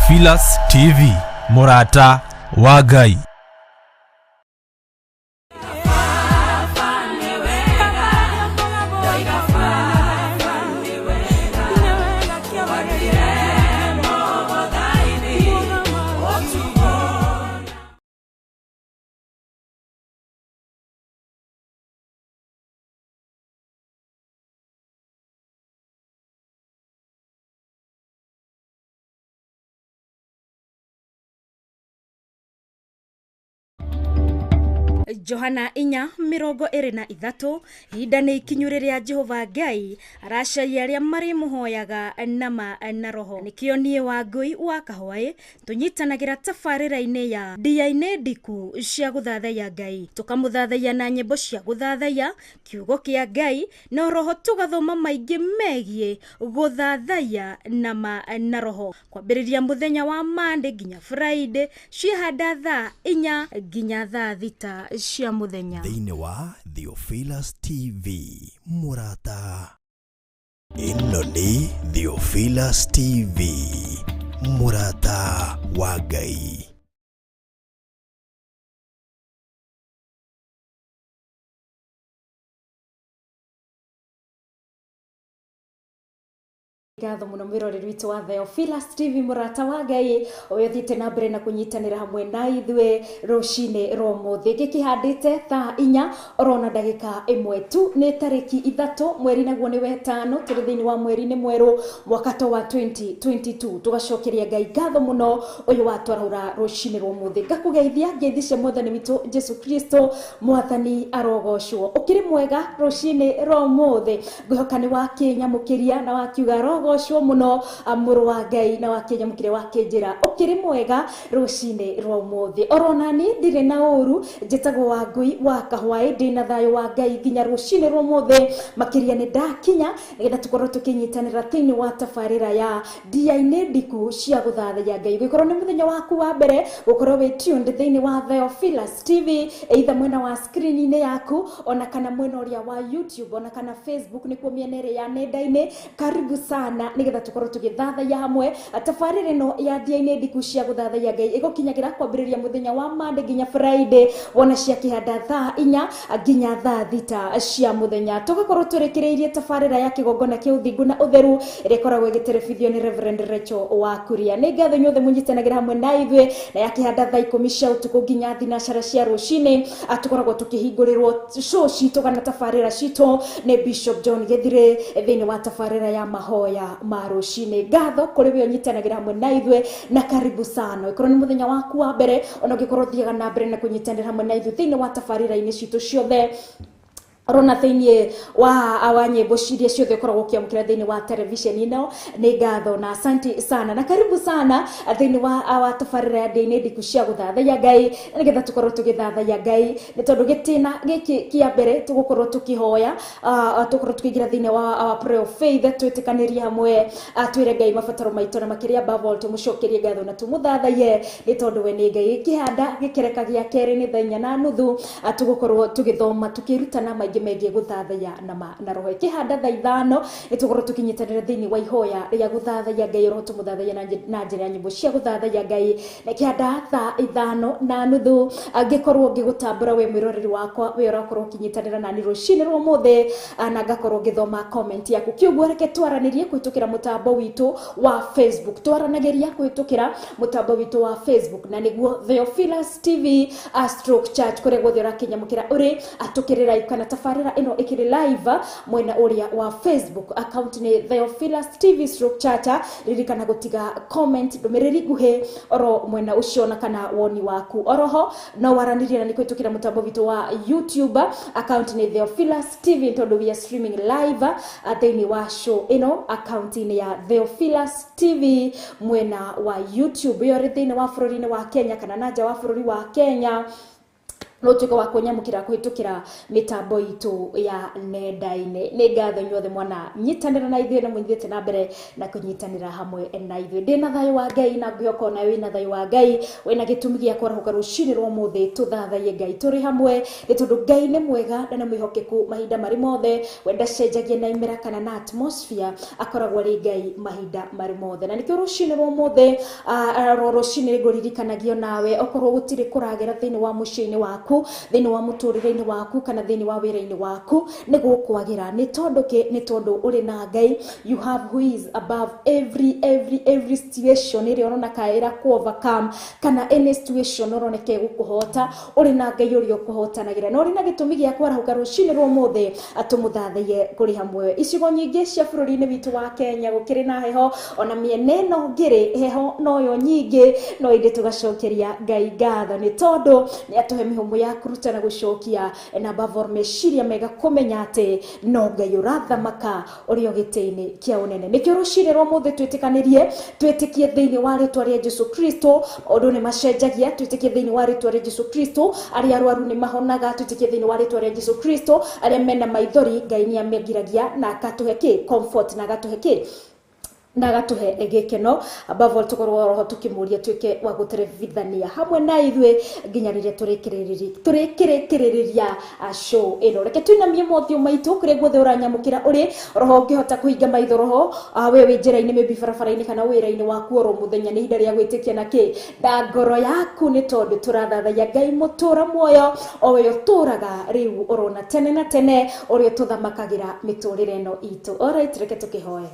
Theophilus TV, mũrata wa Ngai. Johana 4:23. Ihinda nĩ ikinyu rĩrĩa Jehova Ngai aracaria arĩa marĩmũhoyaga nama na roho. Nĩkĩo niĩ Wangũi wa Kahwaĩ tũnyitanagĩra tabarĩra-inĩ ya ndia-inĩ ndiku cia gũthathaiya Ngai, tũkamũthathaiya na nyĩmbo cia gũthathaiya kiugo kĩa Ngai, na roho tũgathoma maingĩ megiĩ gũthathaiya nama na roho, kwambĩrĩria mũthenya wa Monday nginya Friday, ciehanda thaa 4 nginya thaa 6 cia mũthenya. Thĩinĩ wa Theophilus TV, mũrata. Ĩno nĩ Theophilus TV, mũrata wa Ngai. Ngatho muno mwiroreri witũ wa Theophilus TV, mũrata wa Ngai, ũyũ ũthiĩte na mbere na kũnyitanĩra hamwe na ithuĩ rũcinĩ rwa ũmũthĩ. Gĩkĩhandĩte thaa 4 orona ndagĩka 1 tu, nĩ tarĩki 3 mweri naguo nĩ wetano, tũrĩ thĩinĩ wa mweri-inĩ mwerũ mwaka to wa 2022. Tũgacokeria Ngai ngatho mũno ũyũ watwarahũra rũcinĩ rwa ũmũthĩ. Ngakũgeithia ngeithi cia mwathani witũ Jesu Kristo, mwathani arogocwo. Ũkĩrĩ mwega rũcinĩ rwa ũmũthĩ, ngwĩhoka nĩ wakĩnyamũkĩria na wakiuga rogocwo mũno mũrũ wa Ngai, na wakĩnyamũkĩria wakĩnjĩra ũkĩrĩ mwega rũcinĩ rwa ũmũthĩ. Orona niĩ ndirĩ na ũru, njĩtagwo Wangũi wa Kahwaĩ, ndĩ na thayũ wa Ngai nginya rũcinĩ rwa ũmũthĩ. Makĩria nĩ ndakinya nĩgetha tũkorwo tũkĩnyitanĩra thĩinĩ wa tabarĩra ya ndia-inĩ ndiku cia gũthathaiya Ngai. Gũkorwo nĩ mũthenya waku wa mbere gũkorwo wĩ tuned thĩinĩ wa Theophilus TV, either mwena wa screen-inĩ yaku ona kana mwena ũrĩa wa YouTube ona kana Facebook, nĩkuo mĩena ĩrĩa ya nenda-inĩ. Karibu sana nĩgetha tũkorwo tũgĩthathaiya hamwe. Tabarĩra ĩno ya ndia-inĩ ndiku cia gũthathaiya Ngai ĩgũkinyagĩra kwambĩrĩria mũthenya wa Monday nginya Friday, wona ciakĩhanda thaa 4 nginya thaa 6 cia mũthenya. Tũgakorwo tũrĩkĩrĩirie tabarĩra ya kĩgongona kĩa ũthingu na ũtheru ĩrĩa ĩkoragwo ĩgĩterebithio nĩ Reverend Rachel wa Kuria. Nĩ ngatho inyuothe mũnyitanagĩra hamwe na ithuĩ, na yakĩhanda thaa 10 cia ũtukũ nginya thinacara cia rũcinĩ, tũkoragwo tũkĩhingũrĩrwo show citũ kana tabarĩra citũ nĩ Bishop John Gĩthire thĩinĩ wa tabarĩra ya mahoya ma rũcinĩ. Ngatho kũrĩ we ũnyitanagĩra hamwe na ithuĩ na karibu sana. Ĩkorwo nĩ mũthenya waku wa mbere, ona ũngĩkorwo ũthiaga na mbere na kũnyitanĩra hamwe na ithuĩ thĩinĩ wa tabarĩra-inĩ citũ ciothe, rona thĩinĩ wa nyĩmbo ciria ciothe ũkoragwo ũkĩamũkĩra thĩinĩ wa television ĩno, nĩ ngatho na asante sana na karibu sana thĩinĩ wa tabarĩra ya ndĩ-inĩ ndiku cia gũthathaiya Ngai, nĩgetha tũkorwo tũgĩthathaiya Ngai, nĩ tondũ gĩtĩna gĩkĩ kĩa mbere tũgũkorwo tũkĩhoya, tũkorwo tũkĩingĩra thĩinĩ wa our prayer of faith, twĩtĩkanĩrie hamwe, twĩre Ngai mabataro maitũ, na makĩria above all tũmũcokerie ngatho na tũmũthathaiye, nĩ tondũ we nĩ Ngai. Gĩkĩhanda gĩkereka gĩa kerĩ nĩ thaa 4:30, tũgũkorwo tũgĩthoma tũkĩrutana maingĩ megiĩ gũthathaiya na roho. Ĩkĩhanda thaa 5 nĩ tũgũkorwo tũkĩnyitanĩra thĩinĩ wa ihoya rĩa gũthathaiya Ngai, roho tũmũthathaiya na njĩra ya nyĩmbo cia gũthathaiya Ngai. Na ĩkĩhanda thaa 5:30, angĩkorwo ngĩgũtambũra we mwĩroreri wakwa, we ũrakorwo ũkĩnyitanĩra nani rũcinĩ rwa ũmũthĩ, na ngakorwo ngĩthoma comment yaku. Kĩũguo reke twaranĩrie kũhĩtũkĩra mũtambo witũ wa Facebook, twaranagĩria kũhĩtũkĩra mũtambo witũ wa Facebook, na nĩguo Theophilus TV stroke church, kũrĩa guothe ũrakĩnyamũkĩra ũrĩ, atũkĩrĩ live kana tabarĩra ĩno ĩkĩrĩ live mwena ũrĩa wa Facebook, account nĩ Theophilus TV stroke church. Ririkana gũtiga comment, ndũmĩrĩri nguhĩ oro mwena ũcio na kana woni waku. Oroho no waranĩrie na nĩ kũhĩtũkĩra mũtambo witũ wa YouTube, account nĩ Theophilus TV, tondũ we are streaming live thĩinĩ wa show ĩno account-inĩ ya Theophilus TV mwena wa YouTube. Ĩyo ĩrĩ thĩinĩ wa bũrũri-inĩ wa Kenya kana na nja wa bũrũri wa Kenya. No tuĩke wa kũnyamũkĩra kũhĩtũkĩra mĩtambo itũ ya nenda-inĩ. Nĩ ngatho inyuothe mwana nyitanĩra na ithuĩ na mũthiĩte na mbere na kũnyitanĩra hamwe na ithuĩ. Ndĩna thayũ wa Ngai na ngwĩhoka ona wĩna thayũ wa Ngai, wĩna gĩtũmi gĩa kwarahũka rũcinĩ rwa ũmũthĩ tũthathaiye Ngai tũrĩ hamwe, nĩ tondũ Ngai nĩ mwega na nĩ mwĩhokeku mahinda marĩ mothe. We ndacenjagia na imera kana na atmosphere, akoragwo arĩ Ngai mahinda marĩ mothe. Na nĩkĩo rũcinĩ rwa ũmũthĩ, ro rũcinĩ ngũririkanagio nawe okorwo gũtirĩ kũragĩra thĩinĩ wa mũciĩ-inĩ waku, thĩinĩ wa mũtũrĩre-inĩ waku kana thĩinĩ wa wĩra-inĩ waku, nĩ gũkwagĩra. Nĩ tondũ kĩ? Nĩ tondũ ũrĩ na Ngai. You have who is above every situation ĩrĩa ũrona ka ĩra ku overcome kana any situation ũroneka ĩgũkũhota, ũrĩ na Ngai ũrĩa ũkũhotanagĩra. Na ũrĩ na gĩtũmi gĩa kwarahũka rũcinĩ rwa ũmũthĩ atũmũthathaiye kũrĩ hamwe. Icigo nyingĩ cia bũrũri-inĩ witũ wa Kenya gũkĩrĩ na heho, ona mĩena ĩno ngĩrĩ heho noyo nyingĩ, no ĩndĩ tũgacokeria Ngai ngatho nĩ tondũ nĩ atũhe mĩhũmũ ya kũruta na gũcokia, na above all meciria mega kũmenya atĩ no Ngai ũrathamaka ũrĩ o gĩtĩ-inĩ kĩa ũnene. Nĩkĩo rũcinĩ rwa ũmũthĩ twĩtĩkanĩrie, twĩtĩkie thĩinĩ wa rĩtwa rĩa Jesu Kristo, maũndũ nĩ macenjagia. Twĩtĩkie thĩinĩ wa rĩtwa rĩa Jesu Kristo, arĩa arwaru nĩ mahonaga. Twĩtĩkie thĩinĩ wa rĩtwa rĩa Jesu Kristo, arĩa mena maithori Ngai nĩ amegiragia na akatũhe kĩ comfort na agatũhe kĩ na agatuhe gĩkeno. Above all tũkorwo roho tũkĩmũria tuĩke wa gũterevithania hamwe na ithuĩ nginya rĩrĩa tũrĩkĩrĩria show ĩno. Reke tũinamie mothiũ maitũ kũrĩa guothe ũranyamũkĩra ũrĩ roho, ũngĩhota kũhinga maitho roho, we wĩ njĩra-inĩ, maybe barabara-inĩ kana wĩra-inĩ waku oro mũthenya, nĩ ihinda rĩa gwĩtĩkia na kĩ na ngoro yaku, nĩ tondũ tũrathathaiya Ngai mũtũra muoyo, o we ũtũraga rĩu orona tene na tene, ũrĩa ũtũthamakagĩra mĩtũrĩre ĩno itũ. Alright, reke tũkĩhoe.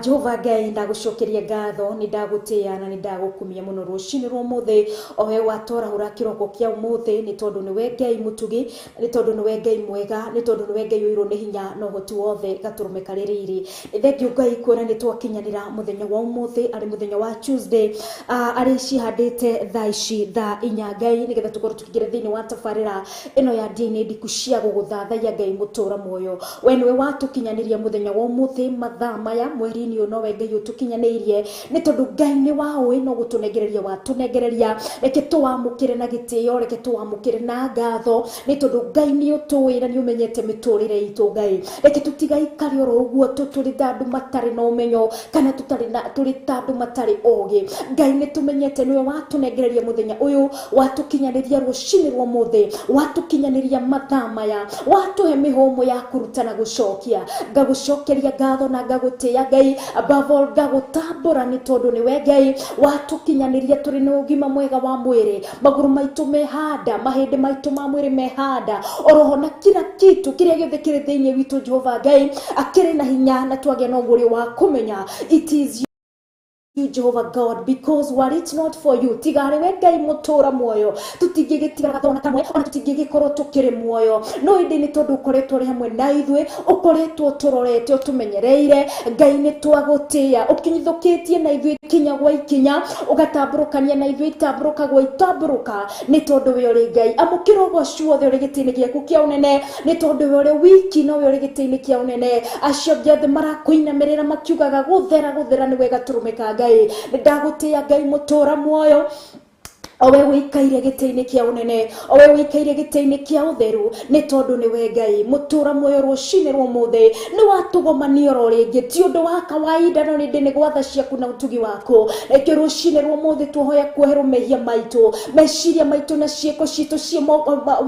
Jehova Ngai, ndagũcokeria ngatho, nĩ ndagũtĩĩa na nĩ ndagũkumia mũno rũcinĩ rwa ũmũthĩ, o we watwarahũra kĩroko kĩa ũmũthĩ, nĩ tondũ nĩwe Ngai mũtugi, nĩ tondũ nĩwe Ngai mwega, nĩ tondũ nĩwe Ngai ũirwo nĩ hinya na ũhoti wothe gatũrũme karĩ riri. Nĩ thengiũ Ngai kuona nĩ twakinyanĩra mũthenya wa ũmũthĩ, arĩ mũthenya wa Tuesday, arĩ cihandĩte thaa ici thaa inya Ngai, nĩgetha tũkorwo tũkĩingĩra thĩinĩ wa tabarĩra ĩno ya ndini ndiku cia gũgũthathaiya Ngai mũtũra muoyo. We nĩwe watũkinyanĩria mũthenya wa ũmũthĩ mathaa maya mweri-inĩ ũyũ, nowe Ngai ũtũkinyanĩirie, nĩ tondũ Ngai nĩ waũĩ no gũtũnengereria watũnengereria. Reke tũwamũkĩre na gĩtĩo, reke tũwamũkĩre na ngatho, nĩ tondũ Ngai nĩ ũtũĩ na nĩ ũmenyete mĩtũrĩre itũ. Ngai, reke tũtigaikare oro ũguo tũrĩ ta andũ matarĩ na ũmenyo kana tũrĩ ta andũ matarĩ ũgĩ. Ngai nĩ tũmenyete nĩwe watũnengereria mũthenya ũyũ, watũkinyanĩria rũcinĩ rwa ũmũthĩ, watũkinyanĩria mathaa maya, watũhe mĩhũmũ ya kũruta na gũcokia. Ngagũcokeria ngatho na ngagũtĩĩa Ngai, above all ngagũtambũra nĩ tondũ nĩwe Ngai watũkinyanĩria tũrĩ na ũgima mwega wa mwĩrĩ, magũrũ maitũ mehanda, mahĩndĩ maitũ ma mwĩrĩ mehanda, oroho na kila kitu kĩrĩa gĩothe kĩrĩ thĩinĩ witũ. Jehova Ngai akĩrĩ na hinya na twagĩa na ũguũrio wa kũmenya it is you, Jehovah God, because were it not for you, tigarĩ we Ngai mũtũra muoyo, tũtingĩgĩtigara gathona kamwe, ona tũtingĩgĩkorwo tũkĩrĩ muoyo. No ĩndĩ nĩ tondũ ũkoretwo ũrĩ hamwe na ithuĩ, ũkoretwo ũtũrorete, ũtũmenyereire, Ngai nĩ twagũtĩĩa, ũkinyithũkĩtie na ithuĩ ikinya gwa ikinya, ũgatambũrũkania na ithuĩ itambũrũka gwa itambũrũka, nĩ tondũ we ũrĩ Ngai. Amũkĩra ũgoci wothe ũrĩ gĩtĩ-inĩ gĩaku kĩa ũnene, nĩ tondũ we ũrĩ wiki no we ũrĩ gĩtĩ-inĩ kĩa ũnene. Acio angĩ othe marakũinamĩrĩra makiugaga gũthera gũthera nĩ gatũrũme ka Ngai. Nĩ ndagũtĩĩa Ngai mũtũra muoyo, o we wĩikaire gĩtĩ-inĩ kĩa ũnene, o we wĩikaire gĩtĩ-inĩ kĩa ũtheru, nĩ tondũ nĩwe Ngai mũtũra muoyo. Rũcinĩ rwa ũmũthĩ nĩ watũgomania oro rĩngĩ, ti ũndũ wa kawaida, no nĩndĩ nĩ gwatha ciaku na ũtugi waku. Reke rũcinĩ rwa ũmũthĩ tuohoya kuoherwo mehia maitũ, meciria maitũ na ciĩko citũ ciĩ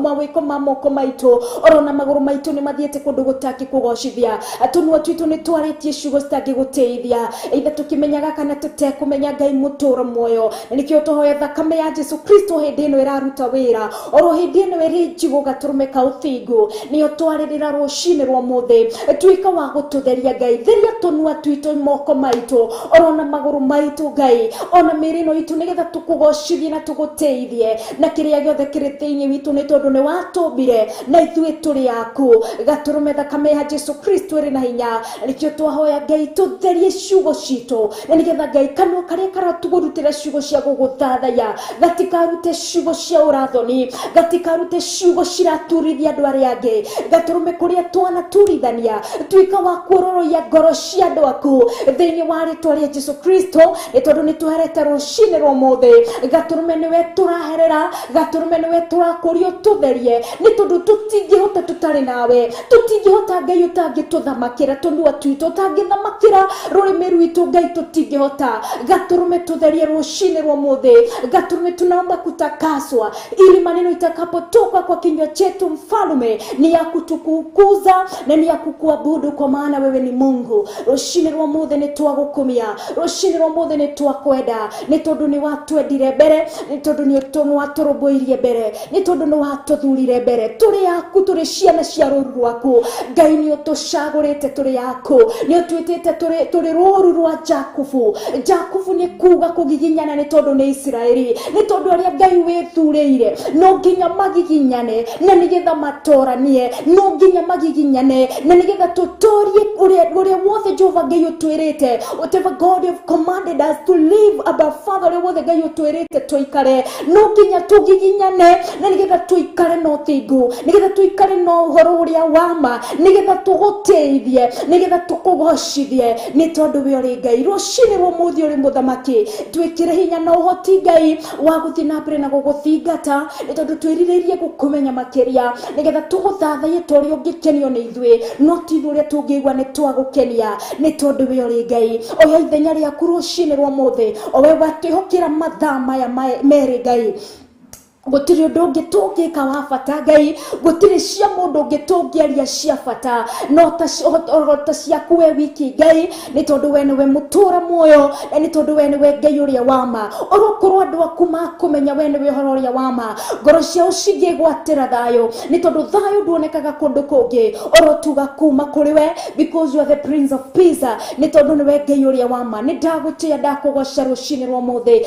mawĩko ma moko maitũ, oro na magũrũ maitũ nĩ mathiĩte kũndũ gũtangĩkũgocithia, tũnua twitũ nĩ twarĩtie ciugo citangĩgũtĩithia, either tũkĩmenyaga kana tũtekũmenya. Ngai mũtũra muoyo, na nĩkĩo tũhoya thakame ya Jesu Kristo hĩndĩ ĩno ĩraruta wĩra, oro hĩndĩ ĩno ĩrĩ njigũ gatũrũme ka ũthingu, nĩyo twarĩrĩra rũcinĩ rwa ũmũthĩ. Tuĩka wa gũtũtheria Ngai, theria tũnua twitũ, moko maitũ, oro na magũrũ maitũ Ngai, ona mĩĩrĩ ĩno itũ, nĩgetha tũkũgocithie na tũgũtĩithie na kĩrĩa gĩothe kĩrĩ thĩinĩ witũ, nĩ tondũ nĩ watũmbire na ithuĩ tũrĩ aku. Gatũrũme thakame ya Jesu Kristo ĩrĩ na hinya, nĩkĩo twahoya Ngai tũtherie ciugo citũ, na nĩgetha Ngai kanua karĩa karatũgũrutĩra ciugo cia gũgũthathaya Gatikarute ciugo cia ũrathoni, gatikarute ciugo ciraturithia andũ arĩa angĩ. Gatũrũme kũrĩa twanaturithania, tuĩka wa kuororoia ngoro cia andũ aku thĩinĩ wa rĩtwa rĩa Jesu Kristo, nĩ tondũ nĩ tũherete rũcinĩ rwa ũmũthĩ. Gatũrũme nĩwe tũraherera, gatũrũme nĩwe tũrakũrio tũtherie, nĩ tondũ tũtingĩhota tũtarĩ nawe, tũtingĩhota Ngai ũtangĩtũthamakĩra tũnua twitũ, ũtangĩthamakĩra rũrĩmĩ rwitũ Ngai tũtingĩhota. Gatũrũme tũtherie rũcinĩ rwa ũmũthĩ. Gatũrũme tunaomba kutakaswa ili maneno itakapotoka kwa kinywa chetu mfalume ni ya kutukukuza na ni ya kukuabudu, kwa maana wewe ni Mungu. Rũcinĩ rwa ũmũthĩ nĩ twagũkumia, rũcinĩ rwa ũmũthĩ nĩ twakwenda, nĩ tondũ nĩ watwendire mbere, nĩ tondũ nĩ watũrũmbũirie mbere, nĩ tondũ nĩ watũthurire mbere. Tũrĩ aku, tũrĩ ciana cia rũũru rwaku Ngai, nĩ ũtũcagũrĩte tũrĩ aku, nĩ ũtwĩtĩte tũrĩ rũũru rwa Jakubu. Jakubu nĩ kuga kũgiginyana, nĩ tondũ nĩ Isiraeli, nĩ tondũ arĩa Ngai wĩthurĩire no nginya magiginyane na nĩgetha matoranie, no nginya magiginyane na nĩgetha tũtorie ũrĩa wothe Jehova Ngai ũtwĩrĩte. Whatever God have commanded us to live, Abba Father, ũrĩa wothe Ngai ũtwĩrĩte tũikare, no nginya tũgiginyane na nĩgetha tũikare na ũthingu, nĩgetha tũikare na ũhoro ũrĩa wa ma, nĩgetha tũgũtĩithie, nĩgetha tũkũgocithie, nĩ tondũ we ũrĩ Ngai. Rũcinĩ rwa ũmũthĩ ũrĩ mũthamaki, twĩkĩre hinya na ũhoti Ngai wa gũthiĩ na mbere na gũgũthingata, nĩ tondũ twĩrirĩirie gũkũmenya makĩria, nĩgetha tũgũthathaiye ta ũrĩa ũngĩkenio nĩ ithuĩ, no ti ithuĩ ũrĩa tũngĩigua nĩ twagũkenia, nĩ tondũ we ũrĩ Ngai. Oya ithenya rĩaku rũcinĩ rwa ũmũthĩ, o we watwĩhokera mathaa maya merĩ Ngai. Gũtirĩ ũndũ ũngĩ tũngĩka wa bata Ngai, gũtirĩ cia mũndũ ũngĩ tũngĩaria cia bata no ta ciaku we wiki Ngai, nĩ tondũ we nĩwe mũtũra muoyo, na nĩ tondũ we nĩwe Ngai ũrĩa wa ma. Orokorwo andũ aku makũmenya we nĩwe ũhoro ũrĩa wa ma, ngoro ciao cingĩgwatĩra thayũ, nĩ tondũ thayũ nduonekaga kũndũ kũngĩ, orotuga kuma kũrĩ we, because you are the Prince of Peace, nĩ tondũ nĩwe Ngai ũrĩa wa ma. Nĩ ndagũtĩĩa, ndakũgoca rũcinĩ rwa ũmũthĩ.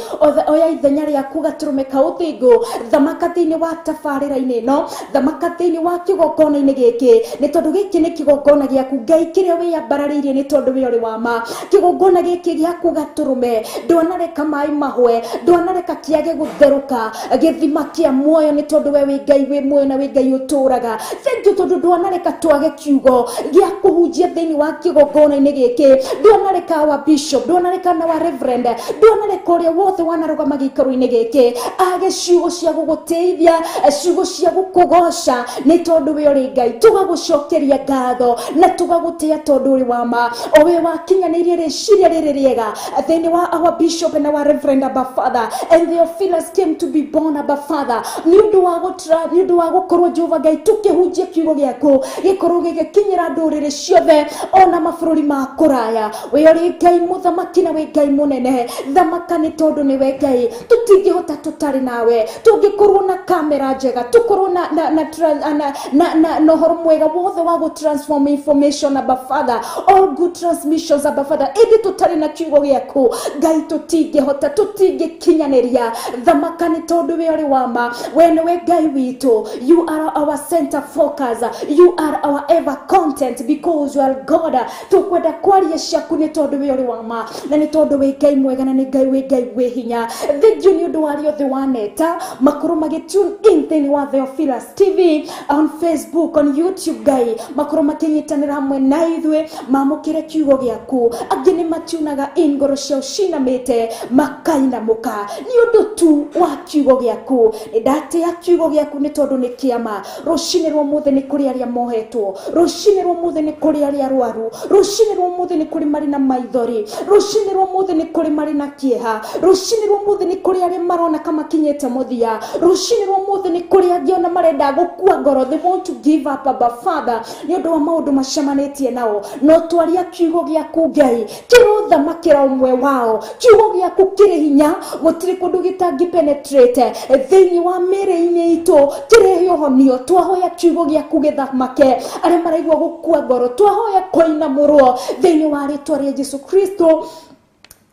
Oya ithenya rĩaku gatũrũme ka ũthingu, thamaka thĩinĩ wa tabarĩra-inĩ ĩno, thamaka thĩinĩ wa kĩgongona-inĩ gĩkĩ, nĩ tondũ gĩkĩ nĩ kĩgongona gĩaku Ngai kĩrĩa wĩyambararĩirie, nĩ tondũ we ũrĩ wa ma. Kĩgongona gĩkĩ gĩaku gatũrũme, ndwanareka maĩ mahwe, ndwanareka kĩage gũtherũka, gĩthima kĩa muoyo, nĩ tondũ we wĩ Ngai wĩ muoyo na wĩ Ngai ũtũraga. Thank you tondũ ndwanareka twage kiugo gĩa kũhunjia thĩinĩ wa kĩgongona-inĩ gĩkĩ, ndwanareka wa bishop, ndwanareka na wa reverend, ndwanareka ũrĩa wothe wanarũgama gĩikaro-inĩ gĩkĩ age ciugo cia gũgũteithia, ciugo cia gũkũgoca, nĩ tondũ we ũrĩ Ngai. Tũgagũcokeria ngatho na tũgagũtĩa tondũ ũrĩ wa ma, o we wakinyanĩirie rĩciria rĩrĩ rĩega thĩinĩ wa our bishop and our reverend, Abba Father, and Theophilus came to be born, Abba Father, nĩ ũndũ wa gũtra, nĩ ũndũ wa gũkorwo Jehova Ngai tũkĩhunjia kiugo gĩaku gĩkorwo gĩgĩkinyĩra ndũrĩrĩ ciothe ona mabũrũri ma kũraya. We ũrĩ Ngai mũthamaki na wĩ Ngai mũnene, thamaka nĩ tondũ nĩwe Ngai, tũtingĩhota tũtarĩ nawe. Tũngĩkorwo na kamera njega, tũkorwo na na na na na na na ũhoro mwega wothe wa gũ transform information, Abba Father, all good transmissions, Abba Father, ĩndĩ tũtarĩ na kiugo gĩaku Ngai tũtingĩhota, tũtingĩkinyanĩria. Thamaka nĩ tondũ we ũrĩ wa ma, we nĩwe Ngai witũ. You are our center focus, you are our ever content, because you are God. Tũkwenda kwaria ciaku nĩ tondũ we ũrĩ wa ma, na nĩ tondũ wĩ Ngai mwega, na nĩ Ngai wĩ Ngai wĩ hinya. Thank you nĩ ũndũ wa arĩa othe waneta makorwo magĩtune in thĩinĩ wa Theophilus TV on Facebook, on YouTube Ngai, makorwo makĩnyitanĩra hamwe na ithuĩ mamũkĩre kiugo gĩaku. Angĩ nĩ matunaga in, ngoro ciao cinamĩte makainamũka nĩ ũndũ tu wa kiugo gĩaku. Nĩ ndatĩa kiugo gĩaku nĩ tondũ nĩ kĩama. Rũcinĩ rwa ũmũthĩ nĩ kũrĩ arĩa mohetwo, rũcinĩ rwa ũmũthĩ nĩ kũrĩ arĩa arwaru, rũcinĩ rwa ũmũthĩ nĩ kũrĩ marĩ na maithori, rũcinĩ rwa ũmũthĩ nĩ kũrĩ marĩ na kĩeha, rũcinĩ rwa ũmũthĩ nĩ kũrĩ arĩa marona kama makinyĩte mũthia, rũcinĩ rwa ũmũthĩ nĩ kũrĩ angĩ ona marenda gũkua ngoro, they want to give up, Abba Father, nĩ ũndũ wa maũndũ macemanĩtie nao. No twaria kiugo gĩaku Ngai kĩrothamakĩra ũmwe wao. Kiugo gĩaku kĩrĩ hinya, gũtirĩ kũndũ gĩtangĩ penetrate thĩinĩ wa mĩĩrĩ-inĩ itũ, kĩrehe ũhonio. Twahoya kiugo gĩaku gĩthamake arĩa maraigua gũkua ngoro, twahoya kũinamũrwo thĩinĩ wa rĩtwa rĩa Jesu Kristo.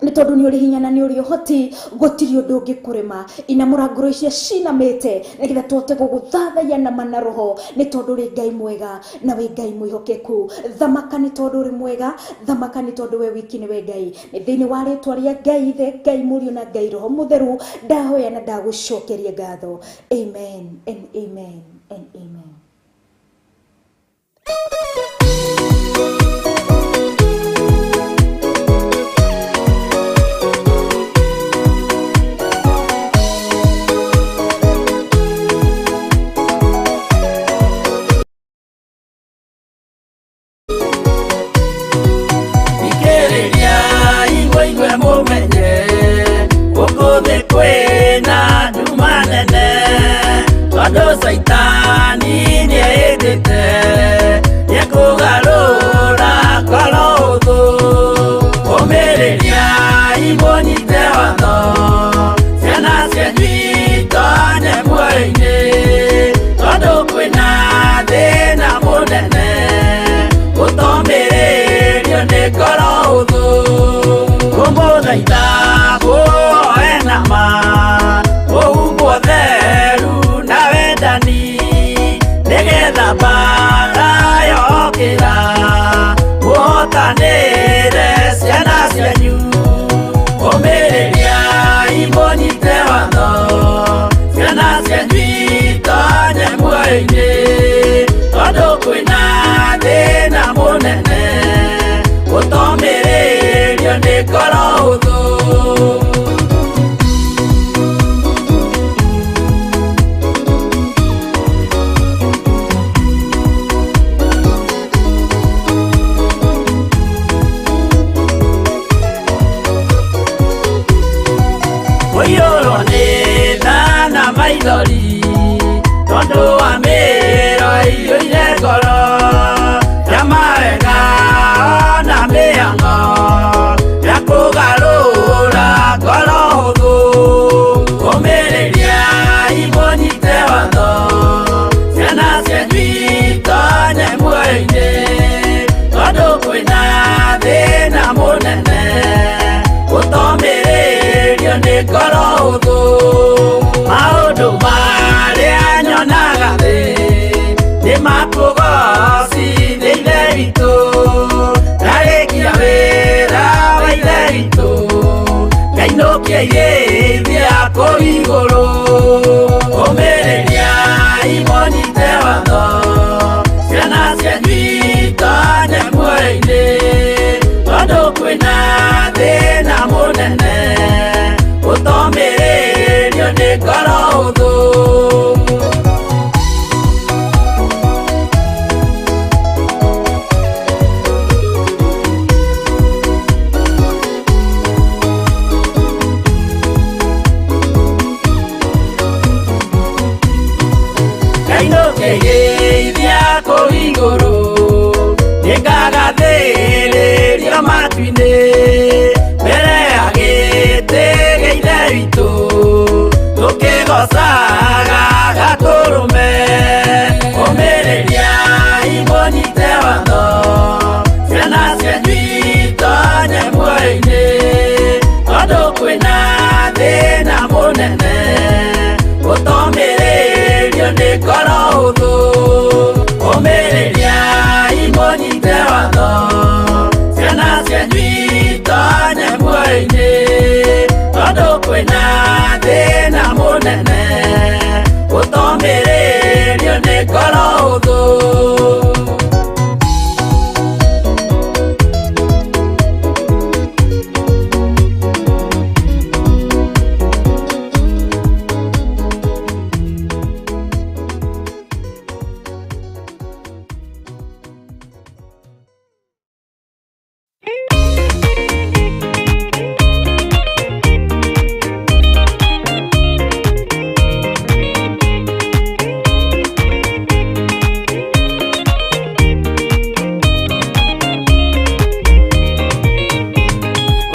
Nĩ tondũ nĩ ũrĩ hinya na nĩ ũrĩ ũhoti, gũtirĩ ũndũ ũngĩkũrema. Inamũra ngoro icio cinamĩte nĩgetha tũhote gũgũthathaiya na mana roho, nĩ tondũ ũrĩ Ngai mwega na wĩ Ngai mwĩhokeku. Thamaka nĩ tondũ ũrĩ mwega, thamaka nĩ tondũ we wiki nĩwe Ngai. Nĩ thĩinĩ wa rĩtwa rĩa Ngai Ithe, Ngai Mũriũ na Ngai Roho Mũtheru ndahoya na ndagũcokeria ngatho. Amen and amen and amen. Thikĩrĩria igwe mũmenye gũkũ thĩ kwĩna nduma nene, tondũ Caitani nĩehĩtĩte nĩekũgarũra ngoro hũthũ. Ũmĩrĩria imũnyite watho, ciana cianyu itonye muoyo-inĩ, tondũ kwĩna thĩna mũnene gũtomĩrĩrio nĩ ngoro hũthũ. Kũmũthaitha mũhoe na ma, mũhumbwo theru na wendani, nĩgetha mbara yokĩra mũhotanĩre ciana cianyu. Ũmĩrĩria imũnyite watho, ciana cianyu itonye muoyo-inĩ, tondũ kwĩna thĩna mũnene gũtomĩrĩrio nĩ ngoro hũthũ. Kũiyũrwo nĩ tha na maithori, tondũ wa mĩro ĩiyũire ngoro ya mawega na mĩhang'o ya kũgarũra ngoro hũthũ. Ũmĩrĩria imũnyite watho, ciana cianyu itonye muoyo-inĩ, tondũ kwĩna thĩna mũnene gũtomĩrĩrio nĩ ngoro hũthũ. Maũndũ marĩa nyonaga thĩ nĩ makũgocithia Ithe witũ, ndarĩkia wĩra wa Ithe witũ ngainũkia irĩithia kũu igũrũ. Ũmĩrĩria imũnyite watho, ciana cianyu itonye muoyo-inĩ, tondũ kwĩna thĩna mũnene gũtomĩrĩrio nĩ ngoro hũthũ. Ngainũkĩgeithia kũu igũrũ, nĩngagathĩrĩrio matu-inĩ, mbere ya gĩtĩ gĩa Ithe witũ tũkĩgocaga Gatũrũme. Ũmĩrĩria imũnyite watho, ciana cianyu itonye muoyo-inĩ, tondũ kwĩna thĩna mũnene gũtomĩrĩrio nĩ ngoro hũthũ. Ũmĩrĩria imũnyite watho, ciana cianyu itonye muoyo-inĩ, tondũ kwĩna thĩna mũnene gũtomĩrĩrio nĩ ngoro hũthũ.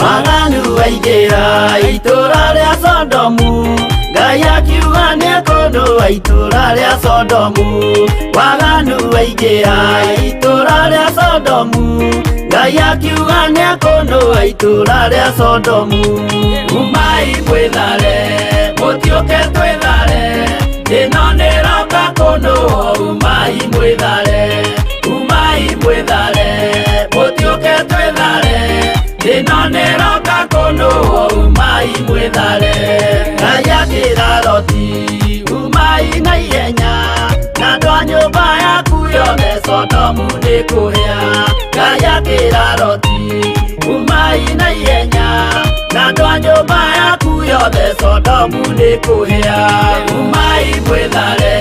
Waganu waingĩra itũra rĩa Sodomu, Ngai akiuga nĩekũndũa itũra rĩa Sodomu. Waganu waingĩra itũra rĩa Sodomu, Ngai akiuga nĩekũnũa itũũra rĩa Sodomu. Umai mwĩthare, mũtiũke twĩthare, ĩno nĩroka kũnũa. Umai mwĩthare, umai mwĩthare, mũtiũke twĩthare, ĩno nĩroka kũnũa. Umai mwĩthare. Ngai akĩra Loti, umai na ihenya, na andũ a nyũmba yaku yothe, Sodomu nĩ kũhĩa. Ngai akĩra Loti, umai na ihenya, na andũ a nyũmba yaku yothe, Sodomu nĩ kũhĩa. Umai mwĩthare,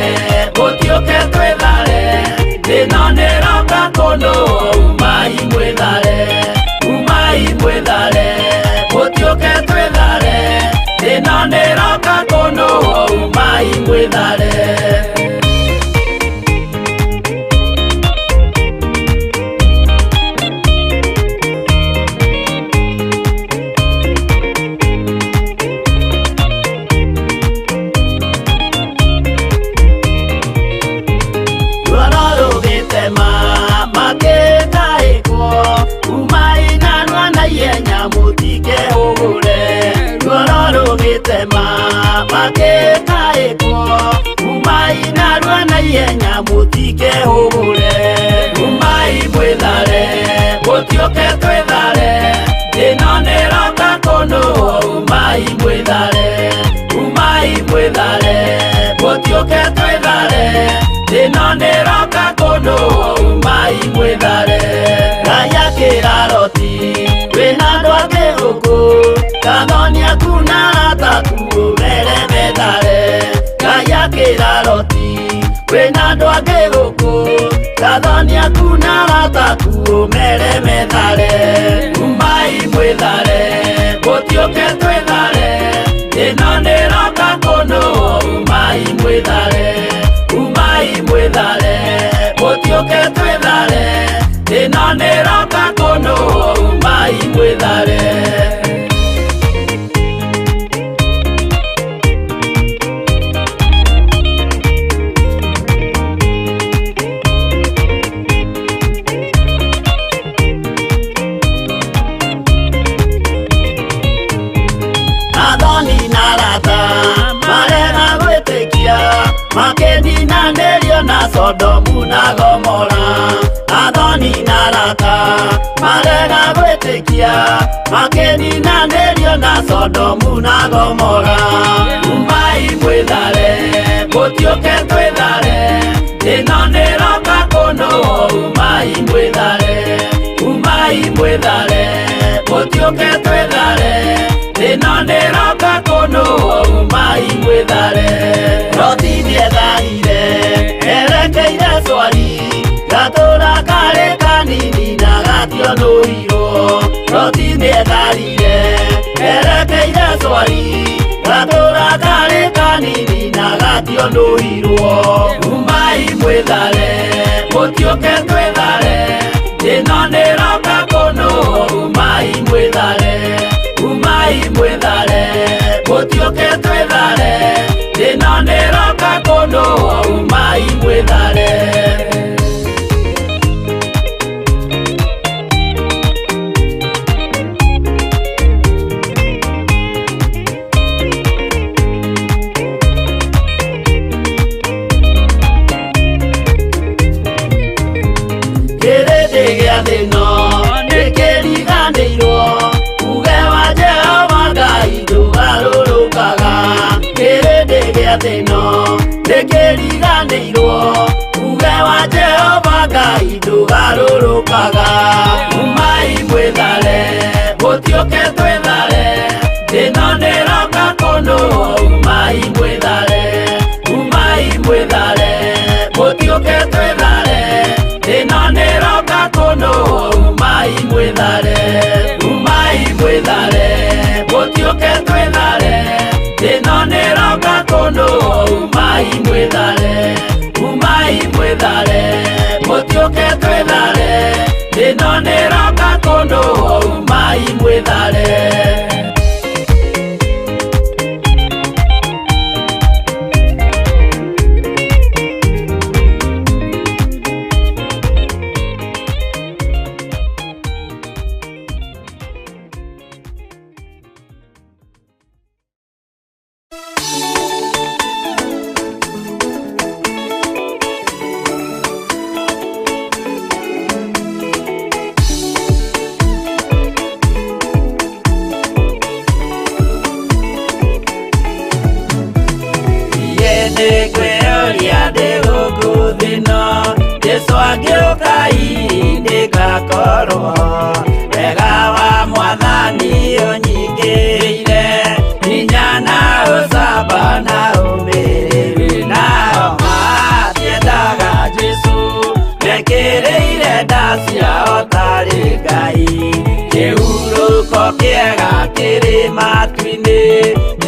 mũtiũke twĩthare, ĩno nĩroka kũnũa. Umai mwĩthare, umai mwĩthare, mũtiũke twĩthare, ĩno nĩroka kũnũa. Umai mwĩthare. Ruoro rũgĩtema makĩtaĩkwo, umai narua na ihenya mũtikehũgũre. Ruoro rũgĩtema makĩtaĩkwo, umai narua na ihenya mũtikehũgũre. Umai mwĩthare, mũtiũke twĩthare, ĩno nĩroka kũnũa. Umai mwĩthare, umai mwĩthare, mũtiũke twĩthare, ĩno nĩroka kũnũa. Umai mwĩthare. Ngai akĩra Loti, wĩna andũ angĩ gũkũ, gathoni aku na arata aku ũmere methare. Ngai akĩra Loti, wĩna andũ angĩ gũkũ, gathoni aku na arata aku ũmere methare. Umai mwĩthare, mũtiũke twĩthare, ĩno nĩroka kũnũa. Umai mwĩthare, umai mwĩthare, mũtiũke twĩthare, ĩno nĩroka kũnũa. Umai mwĩthare. Athoni na arata marega gwĩtĩkia, makĩninanĩrio na Sodomu na Gomora. Athoni na arata marega gwĩtĩkia, makĩninanĩrio na Sodomu na Gomora. Umai mwĩthare, mũtiũke twĩthare, ĩno nĩroka kũnũa. Umai mwĩthare, umai mwĩthare, mũtiũke twĩthare, ĩno nĩroka kũnũa. Umai mwĩthare. Loti nĩetharire erekeire Swari, gatũra karĩ kanini na gationũirwo. Loti nĩetharire erekeire Swari, gatũra karĩ kanini na gationũirwo. Umai mwĩthare, mũtiũke twĩthare, ĩno nĩroka kũnũa. Umai mwĩthare, umai mwĩthare, mũtiũke twĩthare, ĩno nĩroka kũnũa. Umai mwĩthare. Kĩrĩndĩ gĩa thĩno nĩkĩriganĩirwo, uge wa Jehova Ngai ndũgarũrũkaga. Kĩrĩndĩ gĩa thĩno nĩkĩriganĩirwo, uge wa Jehova Ngai ndũgarũrũkaga. Umai mwĩthare, mũtiũke twĩthare, ĩno nĩroka kũnũa. Umai mwĩthare, umai mwĩthare, mũtiũke twĩthare, ĩno nĩroka kũnũa. Umai mwĩthare, umai mwĩthare, mũtiũke twĩthare, ĩno nĩroka kũnũa. Umai mwĩthare, umai mwĩthare, mũtiũke twĩthare, ĩno nĩroka kũnũa. Umai mwĩthare. Ciao tarĩ Ngai. Kĩhurũko kĩega kĩrĩ matu-inĩ,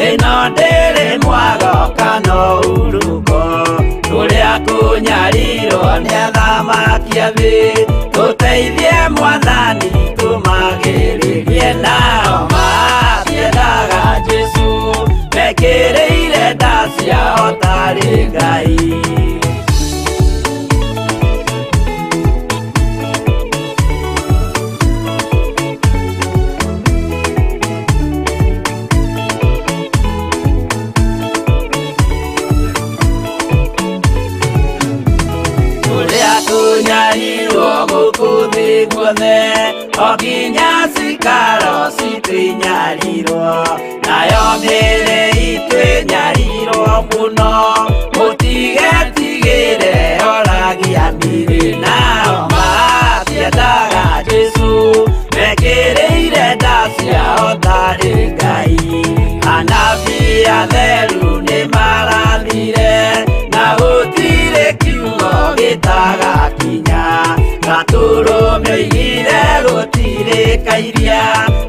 ĩno ndĩrĩ mwago kana ũhurũko. Kũrĩa kũnyarirwo nĩ athamaki a thĩ, tũteithie Mwathani tũmagĩrĩrie. Nao matiendaga Jesũ, mekĩrĩire nda ciao tarĩ Ngai. Kũrĩa kũnyarirwo gũkũ thĩ guothe, o nginya cikaro citũ inyarirwo, nayo mĩĩrĩ itũ ĩnyarirwo mũno, mũtigetigĩre oragia mĩĩrĩ. Nao matiendaga Jesũ, mekĩrĩire nda ciao tarĩ Ngai. Anabii atheru nĩmarathire, na gũtirĩ kiugo gĩtagakinya. Gatũrũme oigire gũtirĩ kairia,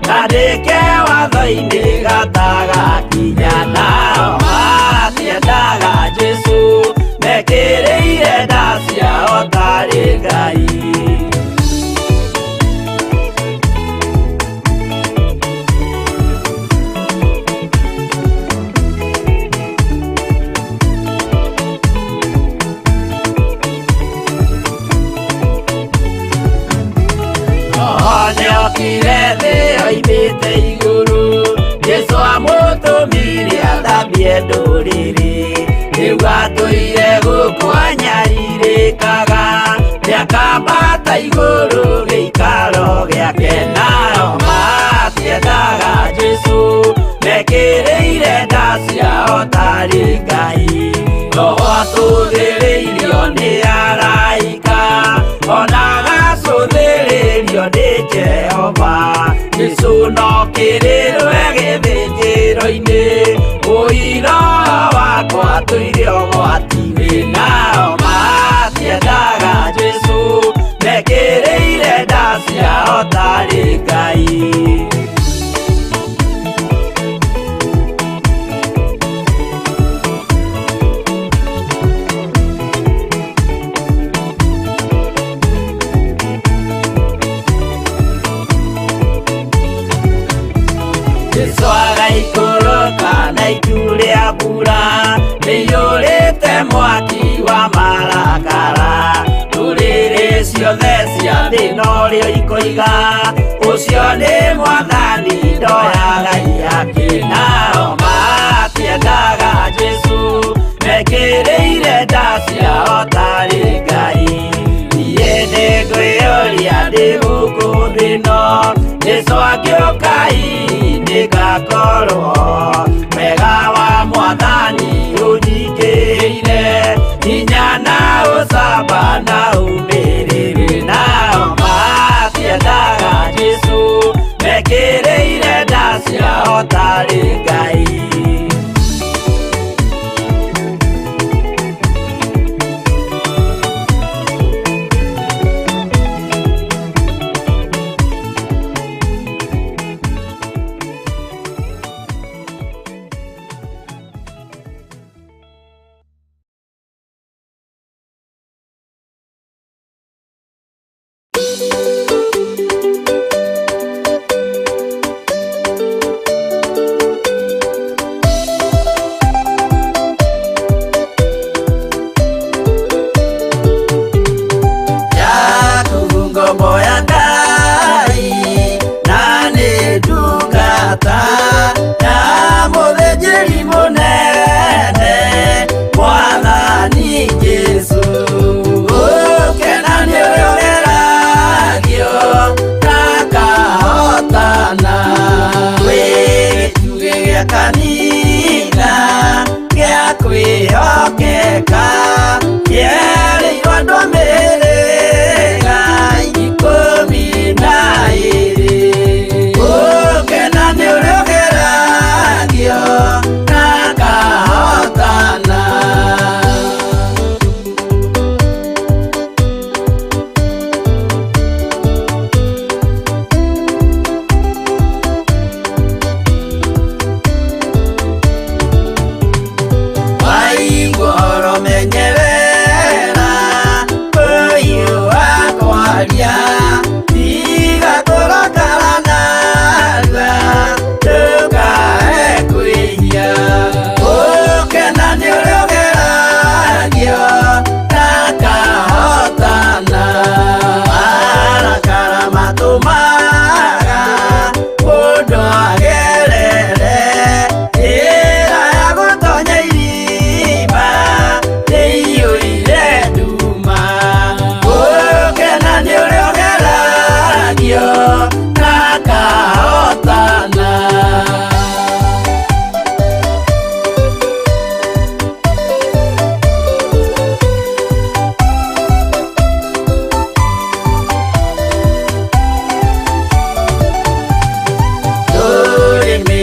kandĩke watho-inĩ gatagakinya. Nao matiendaga Jesũ, mekĩrĩire nda ciao tarĩ Ngai. Nĩokire thĩ oimĩte igũrũ, Jesũ amũtũmire athambie ndũrĩrĩ. Rĩu atũire gũkũ anyarirĩkaga, nĩakambata igũrũ gĩikaro gĩake. Nao matiendaga Jesũ, mekĩrĩire nda ciao tarĩ Ngai. Roho atũthĩrĩirio nĩ araika, ona agacũthĩrĩrio nĩ Jehova. Jesũ no kĩrĩrwe gĩthĩnjĩro-inĩ, ũira wakwa tũire ũgwati-inĩ. Nao matiendaga Jesũ, mekĩrĩire nda ciao tarĩ Ngai. Jesũ agaikũrũka na itu rĩa mbura rĩiyũrĩte mwaki wa marakara. Ndũrĩrĩ ciothe cia thĩ norĩo ikoiga, ũcio nĩ Mwathani ndoyaga ihaki. Nao matiendaga Jesũ, mekĩrĩire nda ciao tarĩ Ngai. Niĩ nĩngwĩyũria ndĩ gũkũ thĩ ĩno, Jesũ angĩũka hihi nĩngakorwo. Wega wa Mwathani ũnyingĩrĩire, hinya na ũcamba na ũmĩrĩru. Nao matiendaga Jesũ, mekĩrĩire nda ciao tarĩ Ngai. Yakubu ngombo ya Ngai, na nĩ ndungata ya mũthĩnjĩri mũnene Mwathani Jesũ. Ũkena nĩ ũrĩa ũgeragio ndakahotana, wĩ gĩtugĩ gĩa kanitha gĩa kwĩhokeka, kĩerĩirwo andũ a mĩhĩrĩga 10.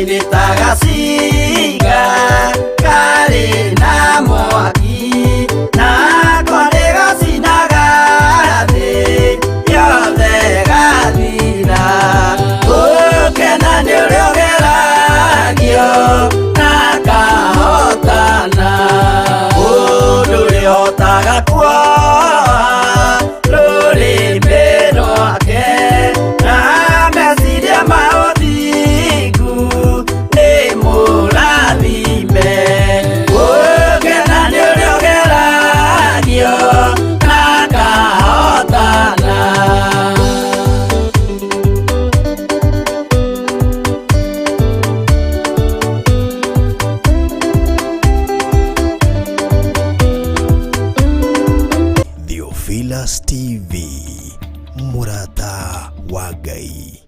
Ngai nĩ ta gacinga karĩ na mwaki, nako nĩ gacinaga thĩ yothe gathira. Gũkena nĩ ũrĩa ũgeragio na kahotana, mũndũ ũrĩhotaga kuoha rũrĩmĩ rwake na meciria ma ũthingu nĩ mũrathime. Gũkena nĩ ũrĩa ũgeragio na kahotana. Theophilus TV, Murata wa Ngai.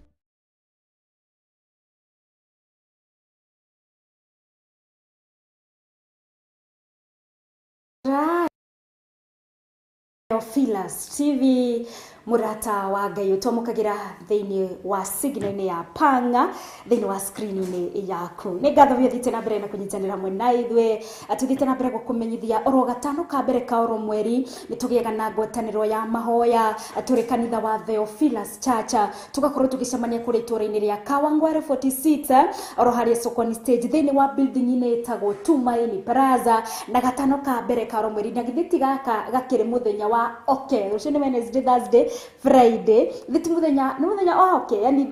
Theophilus TV murata wa Ngai ũtwamũkagĩra thĩinĩ wa signal-inĩ ya panga thĩinĩ wa screen-inĩ yaku. Nĩ ngatho biũ thiĩte na mbere na kũnyitanĩra hamwe na ithuĩ, tũthiĩte na mbere gũkũmenyithia oro gatano ka mbere ka oro mweri nĩ tũgĩaga na ngwatanĩro ya mahoya tũrĩ kanitha wa Theophilus Church, tũgakorwo tũgĩcemania kũrĩa itũũra-inĩ rĩa Kawangware 46 oro harĩa Sokoni stage thĩinĩ wa building-inĩ ĩtagwo Tumaini Plaza, na gatano ka mbere ka oro mweri. Na githĩ ti gaka gakĩrĩ mũthenya wa okay, rũciũ nĩ Wednesday, Thursday, Friday, githĩ ti mũthenya, nĩ mũthenya wa okay, yani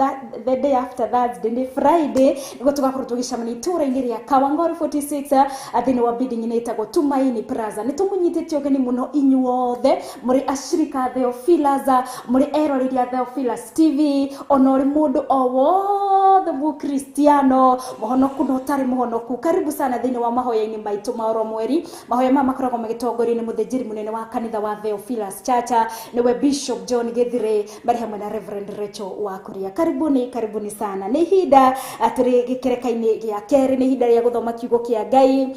the day after Thursday nĩ Friday, nĩguo tũgakorwo tũgĩcemania itũũra-inĩ rĩa Kawangware 46 thĩinĩ wa building-inĩ ĩtagwo Tumaini Plaza. Nĩ tũmũnyitĩte ũgeni mũno inyuothe mũrĩ ashirika Theophilus, mũrĩ eroreri a Theophilus TV, ona ũrĩ mũndũ o wothe mũkristiano mũhonoku na ũtarĩ mũhonoku, karibu sana thĩinĩ wa mahoya-inĩ maitũ ma oro mweri. Mahoya maya makoragwo magĩtongorio nĩ mũthĩnjĩri mũnene wa kanitha wa Theophilus Church, nĩwe Bishop John Githire, marĩ hamwe na Reverend Rachel wa Kuria. Karibuni, karibuni sana. Nĩ ihinda tũrĩ gĩkereka-inĩ gĩa kerĩ, nĩ ihinda rĩa gũthoma kiugo kĩa Ngai.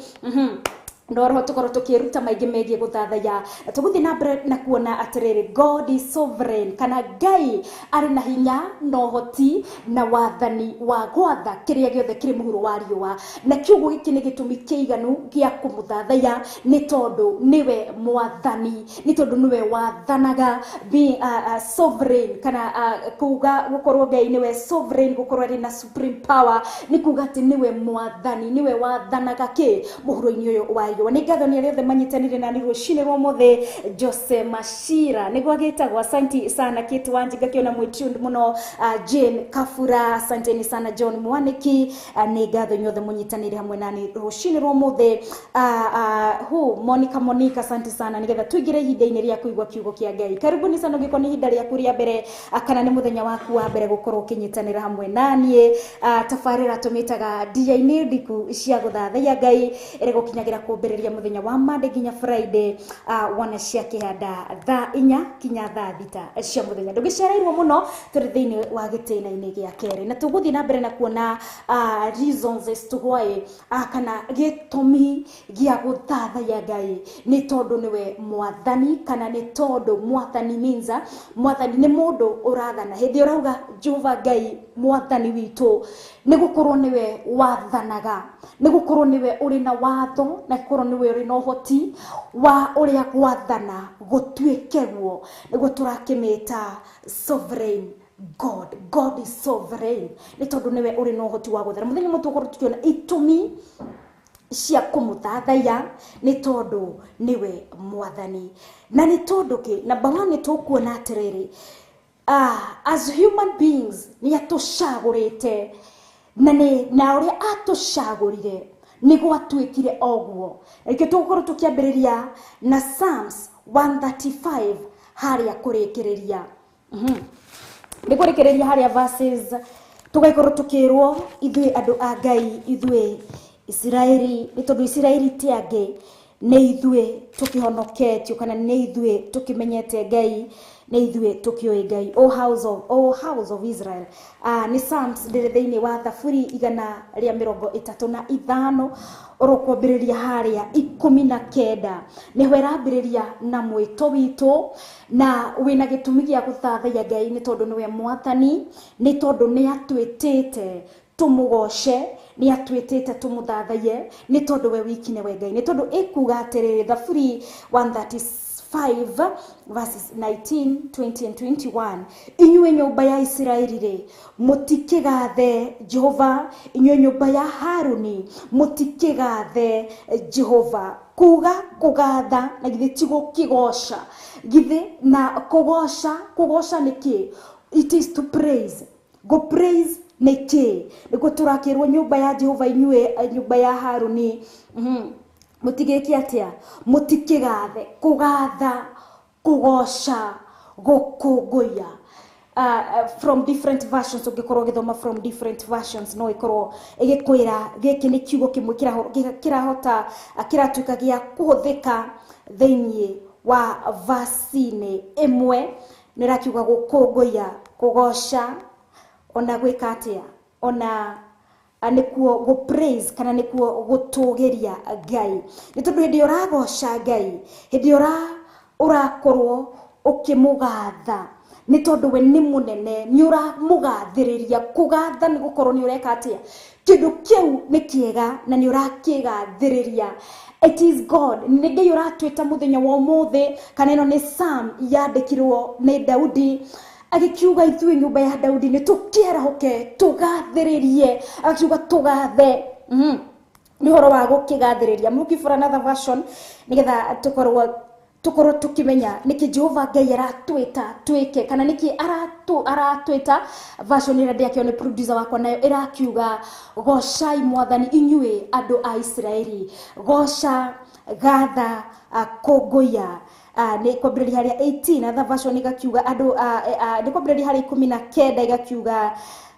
No roho tukorwo tukiruta maingi megie guthathaya, tuguthi na mbere na kuona atiriri God is sovereign, kana Ngai ari na hinya na ũhoti na wathani wa gwatha kiria giothe kiri muhuro wa riũa, na kiugo giki ni gitumi kiiganu gia kumuthathaya ni tondu niwe mwathani, ni tondu niwe wathanaga. Be sovereign kana kuga gukorwo Ngai niwe sovereign, gukorwo ari na supreme power, ni kuga ati niwe mwathani, niwe wathanaga ki muhuro-ini uyu wa riũa. Nĩ ngatho nĩ arĩa othe manyitanĩire na nĩ rũcinĩ rwa ũmũthĩ. Jose Mashira nĩguo agĩtagwo, asanti sana. Kate Wanji ngakĩona mwĩ tuned mũno, Jane Kafura, asanteni sana. John Mwaniki, nĩ ngatho inyuothe mũnyitanĩire hamwe nani rũcinĩ rwa ũmũthĩ. Hu Monica Monica, asante sana, nĩgetha tũingĩre ihinda-inĩ rĩa kũigua kiugo kĩa Ngai. Karibuni sana ũngĩkorwo nĩ ihinda rĩaku rĩa mbere kana nĩ mũthenya waku wa mbere gũkorwo ũkĩnyitanĩra hamwe naniĩ. Tabarĩra tũmĩtaga ndia-inĩ ndiku cia gũthathaiya Ngai, ĩrĩa gũkinyagĩra kwambĩrĩria mũthenya wa Monday nginya Friday, wona cia kĩhanda thaa 4 kinya thaa 6 cia mũthenya. Ndũgĩcereirwo mũno, tũrĩ thĩinĩ wa gĩtĩna-inĩ gĩa kerĩ na tũgũthiĩ na mbere na kuona reasons as to why, kana gĩtũmi gĩa gũthathaiya Ngai nĩ tondũ nĩwe mwathani, kana nĩ tondũ mwathani means mwathani nĩ mũndũ ũrathana. Hĩndĩ ũrauga Jehova Ngai mwathani witũ, nĩ gũkorwo nĩwe wathanaga, nĩ gũkorwo nĩwe ũrĩ na watho, na gũkorwo nĩwe ũrĩ na ũhoti wa ũrĩa gwathana gũtuĩke guo, nĩguo tũrakĩmĩta sovereign God. God is sovereign nĩ tondũ nĩwe ũrĩ na ũhoti wa gwathana. Mũthenya ũmwe tũgũkorwo tũkĩona itũmi cia kũmũthathaiya nĩ tondũ nĩwe mwathani, na nĩ tondũ kĩ? Number one, nĩ tũkuona atĩrĩrĩ, as human beings nĩ atũcagũrĩte, na nĩ na ũrĩa atũcagũrire nĩ gwatuĩkire oguo. Reke tũgũkorwo tũkĩambĩrĩria na Psalms 135 harĩa kũrĩkĩrĩria. Nĩ kũrĩkĩrĩria harĩa verses tũgaikorwo tũkĩrwo ithuĩ andũ a Ngai, ithuĩ Isiraeli, nĩ tondũ Isiraeli ti angĩ, nĩ ithuĩ tũkĩhonoketio, kana nĩ ithuĩ tũkĩmenyete Ngai, nĩ ithuĩ tũkĩũĩ Ngai. O house of Israel. Nĩ Psalms ndĩrĩ thĩinĩ wa Thaburi 135 oro kwambĩrĩria harĩa 19, nĩho ĩrambĩrĩria na mwĩto witũ, na wĩna gĩtũmi gĩa gũthathaiya Ngai nĩ tondũ nĩwe mwathani, nĩ tondũ nĩ atwĩtĩte Tũmũgoce nĩ atwĩtĩte tũmũthathaiye nĩ tondũ we wiki nĩwe Ngai. Nĩ tondũ ĩkuga atĩrĩrĩ, Thaburi 135 verses 19, 20 and 21, inyuĩ nyũmba ya Isiraeli rĩ, mũtikĩgathe Jehova, inyuĩ nyũmba ya Haruni mũtikĩgathe Jehova. Kuga kũgatha na githĩ ti gũkĩgoca, githĩ na kũgoca, kũgoca nĩ kĩ? It is to praise. Go praise nĩ kĩ? Nĩguo tũrakĩrwo nyũmba ya Jehova, inyuĩ nyũmba ya Haruni, mũtigĩke atĩa? Mũtikĩgathe. Kũgatha, kũgoca, gũkũngũiya. From different versions, ũngĩkorwo ũgĩthoma from different versions no ĩkorwo ĩgĩkwĩra gĩkĩ nĩ kiugo kĩmwe kĩrahota kĩratuĩka gĩa kũhũthĩka thĩinĩ wa verse-inĩ ĩmwe. Nĩ ĩrakiuga gũkũngũiya, kũgoca, ona gwĩka atĩa, ona nĩkuo gũ praise kana nĩkuo gũtũgĩria Ngai. Nĩ tondũ hĩndĩ ĩrĩa ũragoca Ngai, hĩndĩ ĩrĩa ũrakorwo ũkĩmũgatha, nĩ tondũ we nĩ mũnene, nĩ ũramũgathĩrĩria. Kũgatha nĩ gũkorwo nĩ ũreka atĩa, kĩndũ kĩu nĩ kĩega na nĩ ũrakĩgathĩrĩria. It is God. Nĩ Ngai ũratwĩta mũthenya wa ũmũthĩ, kana ĩno nĩ Psalm yandĩkirwo nĩ Daudi agĩkiuga ithuĩ nyũmba ya Daudi nĩ tũkĩarahũke tũgathĩrĩrie, agakiuga tũgathe. Nĩ ũhoro wa gũkĩgathĩrĩria. I'm looking for another version nĩgetha tũkorwo tũkĩmenya nĩkĩ Jehova Ngai aratwĩta twĩke, kana nĩkĩ aratwĩta. Version ĩrĩa ndĩakĩo nĩ producer wakwa nayo ĩrakiuga gocai mwathani inyuĩ andũ a Isiraeli, goca, gatha, kũngũiya. Nĩ kwambĩrĩria harĩa 18, other version ĩgakiuga andũ, nĩ kwambĩrĩria harĩa 19 ĩgakiuga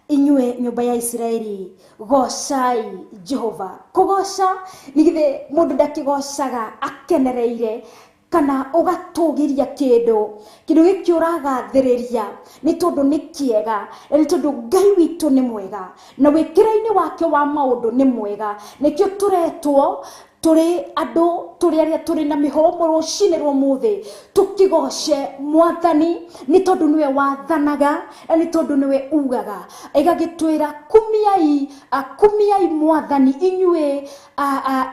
inyuĩ nyũmba ya Isiraeli gocai Jehova. Kũgoca nĩ githĩ mũndũ ndakĩgocaga akenereire, kana ũgatũgĩria kĩndũ, kĩndũ gĩkĩ ũragathĩrĩria nĩ tondũ nĩ kĩega, na nĩ tondũ Ngai witũ nĩ mwega, na wĩkĩra-inĩ wake wa maũndũ nĩ mwega. Nĩkĩo tũretwo tũrĩ andũ, tũrĩ arĩa tũrĩ na mĩhũmũ rũcinĩ rwa ũmũthĩ, tũkĩgoce mwathani nĩ tondũ nĩwe wathanaga na nĩ tondũ nĩwe ugaga. Ĩgagĩtwĩra kumiai, kumiai mwathani inyuĩ,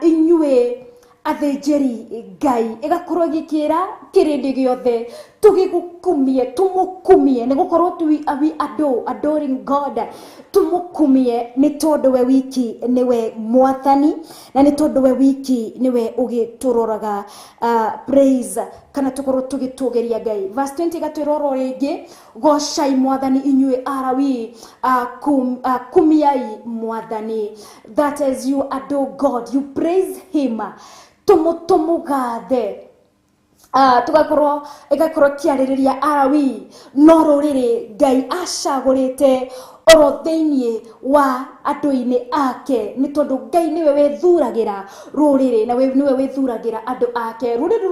inyuĩ athĩnjĩri Ngai. Ĩgakorwo ĩgĩkĩra kĩrĩndĩ gĩothe tũgĩgũkumie, tũmũkumie, nĩ gũkorwo we adore, adoring God, tũmũkumie nĩ tondũ we wiki nĩwe mwathani, na nĩ tondũ we wiki nĩwe ũgĩtũroraga. Praise kana tũkorwo tũgĩtũgĩria Ngai. Verse 20 ĩgatwĩra oro rĩngĩ gocai mwathani inyuĩ Alawi, kumiai mwathani. That as you adore God, you praise him. Tũmũgathe. Tugakorwo ĩgakorwo kĩarĩrĩria Alawi no rũrĩrĩ Ngai acagũrĩte oro thĩinĩ wa andũ-inĩ ake, nĩ tondũ Ngai nĩwe wĩthuragĩra rũrĩrĩ na nĩwe wĩthuragĩra andũ ake. Rũrĩrĩ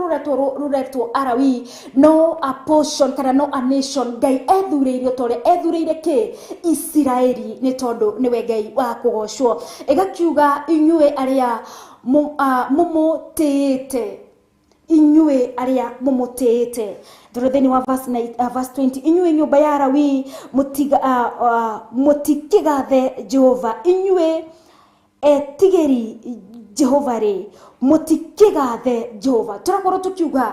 rũretwo Alawi no a portion kana no a nation Ngai ethurĩire ta ũrĩa ethurĩire kĩ Isiraeli, nĩ tondũ nĩwe Ngai wa kũgocwo. Ĩgakiuga inyuĩ arĩa mũmũtĩĩte, inyuĩ arĩa mũmũtĩĩte. Tondũ thĩinĩ wa verse verse 20, inyuĩ nyũmba ya Lawi mũtikĩgathe Jehova, inyuĩ etigĩri Jehova rĩ mũtikĩgathe Jehova. Tũrakorwo tũkiuga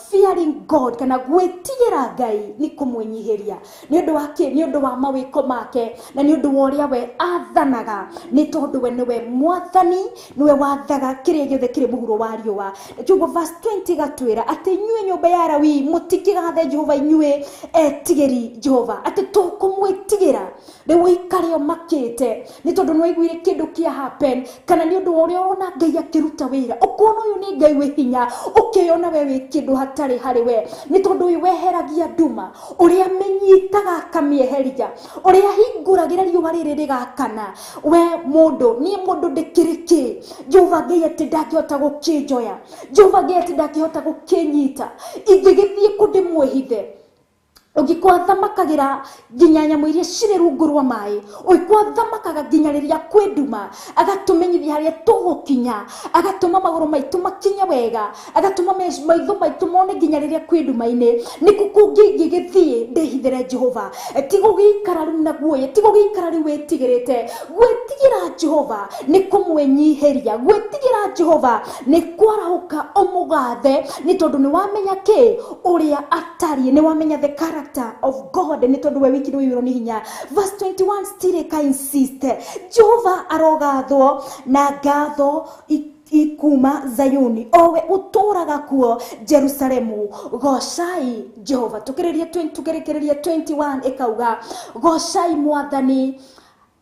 fearing God kana gwĩtigĩra Ngai nĩ kũmwĩnyihĩria. Nĩ ũndũ wa kĩ? Nĩ ũndũ wa mawĩko make na nĩ ũndũ wa ũrĩa we athanaga, nĩ tondũ we nĩwe mwathani, nĩwe wathaga kĩrĩa gĩothe kĩrĩ mũhuro wa riũa. Kiugo verse 20 gatwĩra atĩ inyuĩ nyũmba ya Lawi mũtikĩgathe Jehova, inyuĩ etigĩri Jehova, atĩ tũkũmwĩtigĩra. Rĩu ũikare ũmakĩte nĩ tondũ nĩ waiguire kĩndũ kĩa happen, kana nĩ ũndũ wa ũrĩa ũrona Ngai akĩruta wĩra, ũkona ũyũ nĩ Ngai wĩ hinya, ũkeyona we wĩ kĩndũ hatarĩ harĩ we, nĩ tondũ ũyũ weheragia nduma, ũrĩa amĩnyitaga akamĩeheria, ũrĩa ahingũragĩra riũa rĩrĩ rĩgakana. We mũndũ, niĩ mũndũ ndĩkĩrĩ kĩ? Jehova Ngai atĩ ndangĩhota gũkĩnjoya, Jehova Ngai atĩ ndangĩhota gũkĩnyita, ingĩgĩthiĩ kũ ndĩmwĩhithe? Ũngĩkorwo athamakagira nginya nyamũ iria cirĩ rungu rwa maĩ, ũngĩkorwo athamakaga nginya rĩrĩa kwĩ nduma, agatũmenyithia harĩa tũgũkinya, agatũma magũrũ maitũ makinye wega, agatũma maitho maitũ mone nginya rĩrĩa kwĩ nduma-inĩ. Nĩkũ kũngĩ ingĩgĩthiĩ ndĩhithĩre Jehova? Ti gũgĩikara rĩu na guoya, ti gũgĩikara rĩu wĩtigĩrĩte. Gwĩtigĩra Jehova nĩ kũmwĩnyihĩria, gwĩtigĩra Jehova nĩ kwarahũka ũmũgathe, nĩ tondũ nĩ wamenya kĩ ũrĩa atariĩ, nĩ wamenya the character of God, nĩ tondũ we wiki nĩ nĩ hinya. Verse 21 still ka insist, Jehova arogathwo na ngatho ikuma Zayuni, owe ũtũraga kuo Jerusalemu. Gocai Jehova. Tukĩrĩkĩrĩria 21 ĩkauga, gocai Mwathani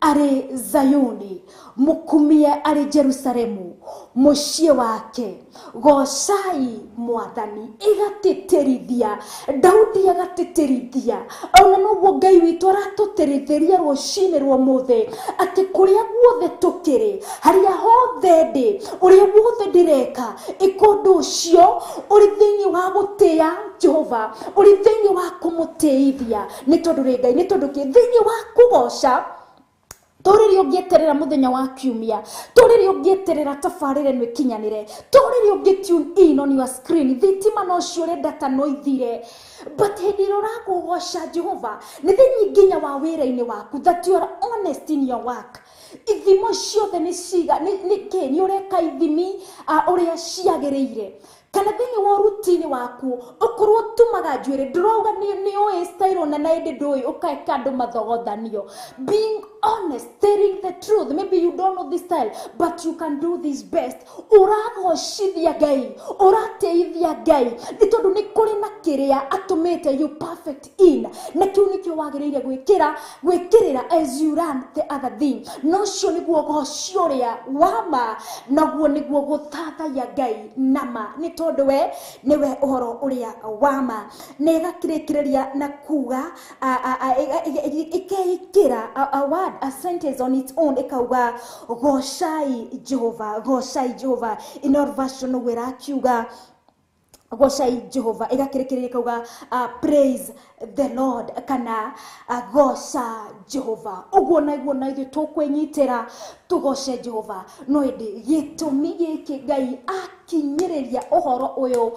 arĩ Zayuni, mũkumie arĩ Jerusalemu mũciĩ wake. Gocai Mwathani. Ĩgatĩtĩrithia, Daudi agatĩtĩrithia, ona noguo Ngai witũ aratũtĩrithĩria rũcinĩ rwa ũmũthĩ, atĩ kũrĩa guothe tũkĩrĩ, harĩa hothe ndĩ, ũrĩa wothe ndĩreka, ĩka ũndũ ũcio ũrĩ thĩinĩ wa gũtĩĩa Jehova, ũrĩ thĩinĩ wa kũmũtĩithia, nĩ tondũ rĩ Ngai, nĩ tondũ kĩ thĩinĩ wa kũgoca. Tũrĩrĩ ũngĩeterera mũthenya wa kiumia, tũrĩrĩ ũngĩeterera tabarĩra ĩno ĩkinyanĩre, tũrĩrĩ ũngĩ tune in on your screen, thitima no ciũre, data no ithire, but hĩndĩ ĩrĩa ũrakũgoca Jehova nĩ thĩinĩ nginya wa wĩra-inĩ waku, that you are honest in your work. Ithimo ciothe nĩ ciga nĩ kĩ nĩ ũreka ithimi ũrĩa ciagĩrĩire, kana thĩinĩ wa rutini waku ũkorwo ũtumaga njuĩrĩ, ndĩrauga nĩ ũĩ style ona na ĩndĩ ndũĩ, ũkaeka andũ mathogothanio. Being honest, telling the truth, maybe you don't know this style but you can do this best. Ũragocithia Ngai, ũrateithia Ngai, nĩ tondũ nĩ kũrĩ na kĩrĩa atũmĩte you perfect in, na kĩu nĩkĩo wagĩrĩire gwĩkĩrĩra as you run the other thing. Na ũcio nĩguo ũgoci ũrĩa wa ma, naguo nĩguo gũthathaiya Ngai nama, nĩ tondũ we nĩwe ũhoro ũrĩa wa ma. Na ĩgakĩrĩkĩrĩria na kuga, ĩkeĩkĩra a word, a sentence on its own, ĩkauga gocai Jehova, gocai Jehova. In our version ũguo ĩrakiuga gocai Jehova, ĩgakĩrĩkĩrĩria ĩkauga praise the Lord, kana goca Jehova. Ũguo naguo na ithuĩ tũkwĩnyitĩra tũgoce Jehova. No ĩndĩ gĩtũmi gĩkĩ Ngai akinyĩrĩria ũhoro ũyũ,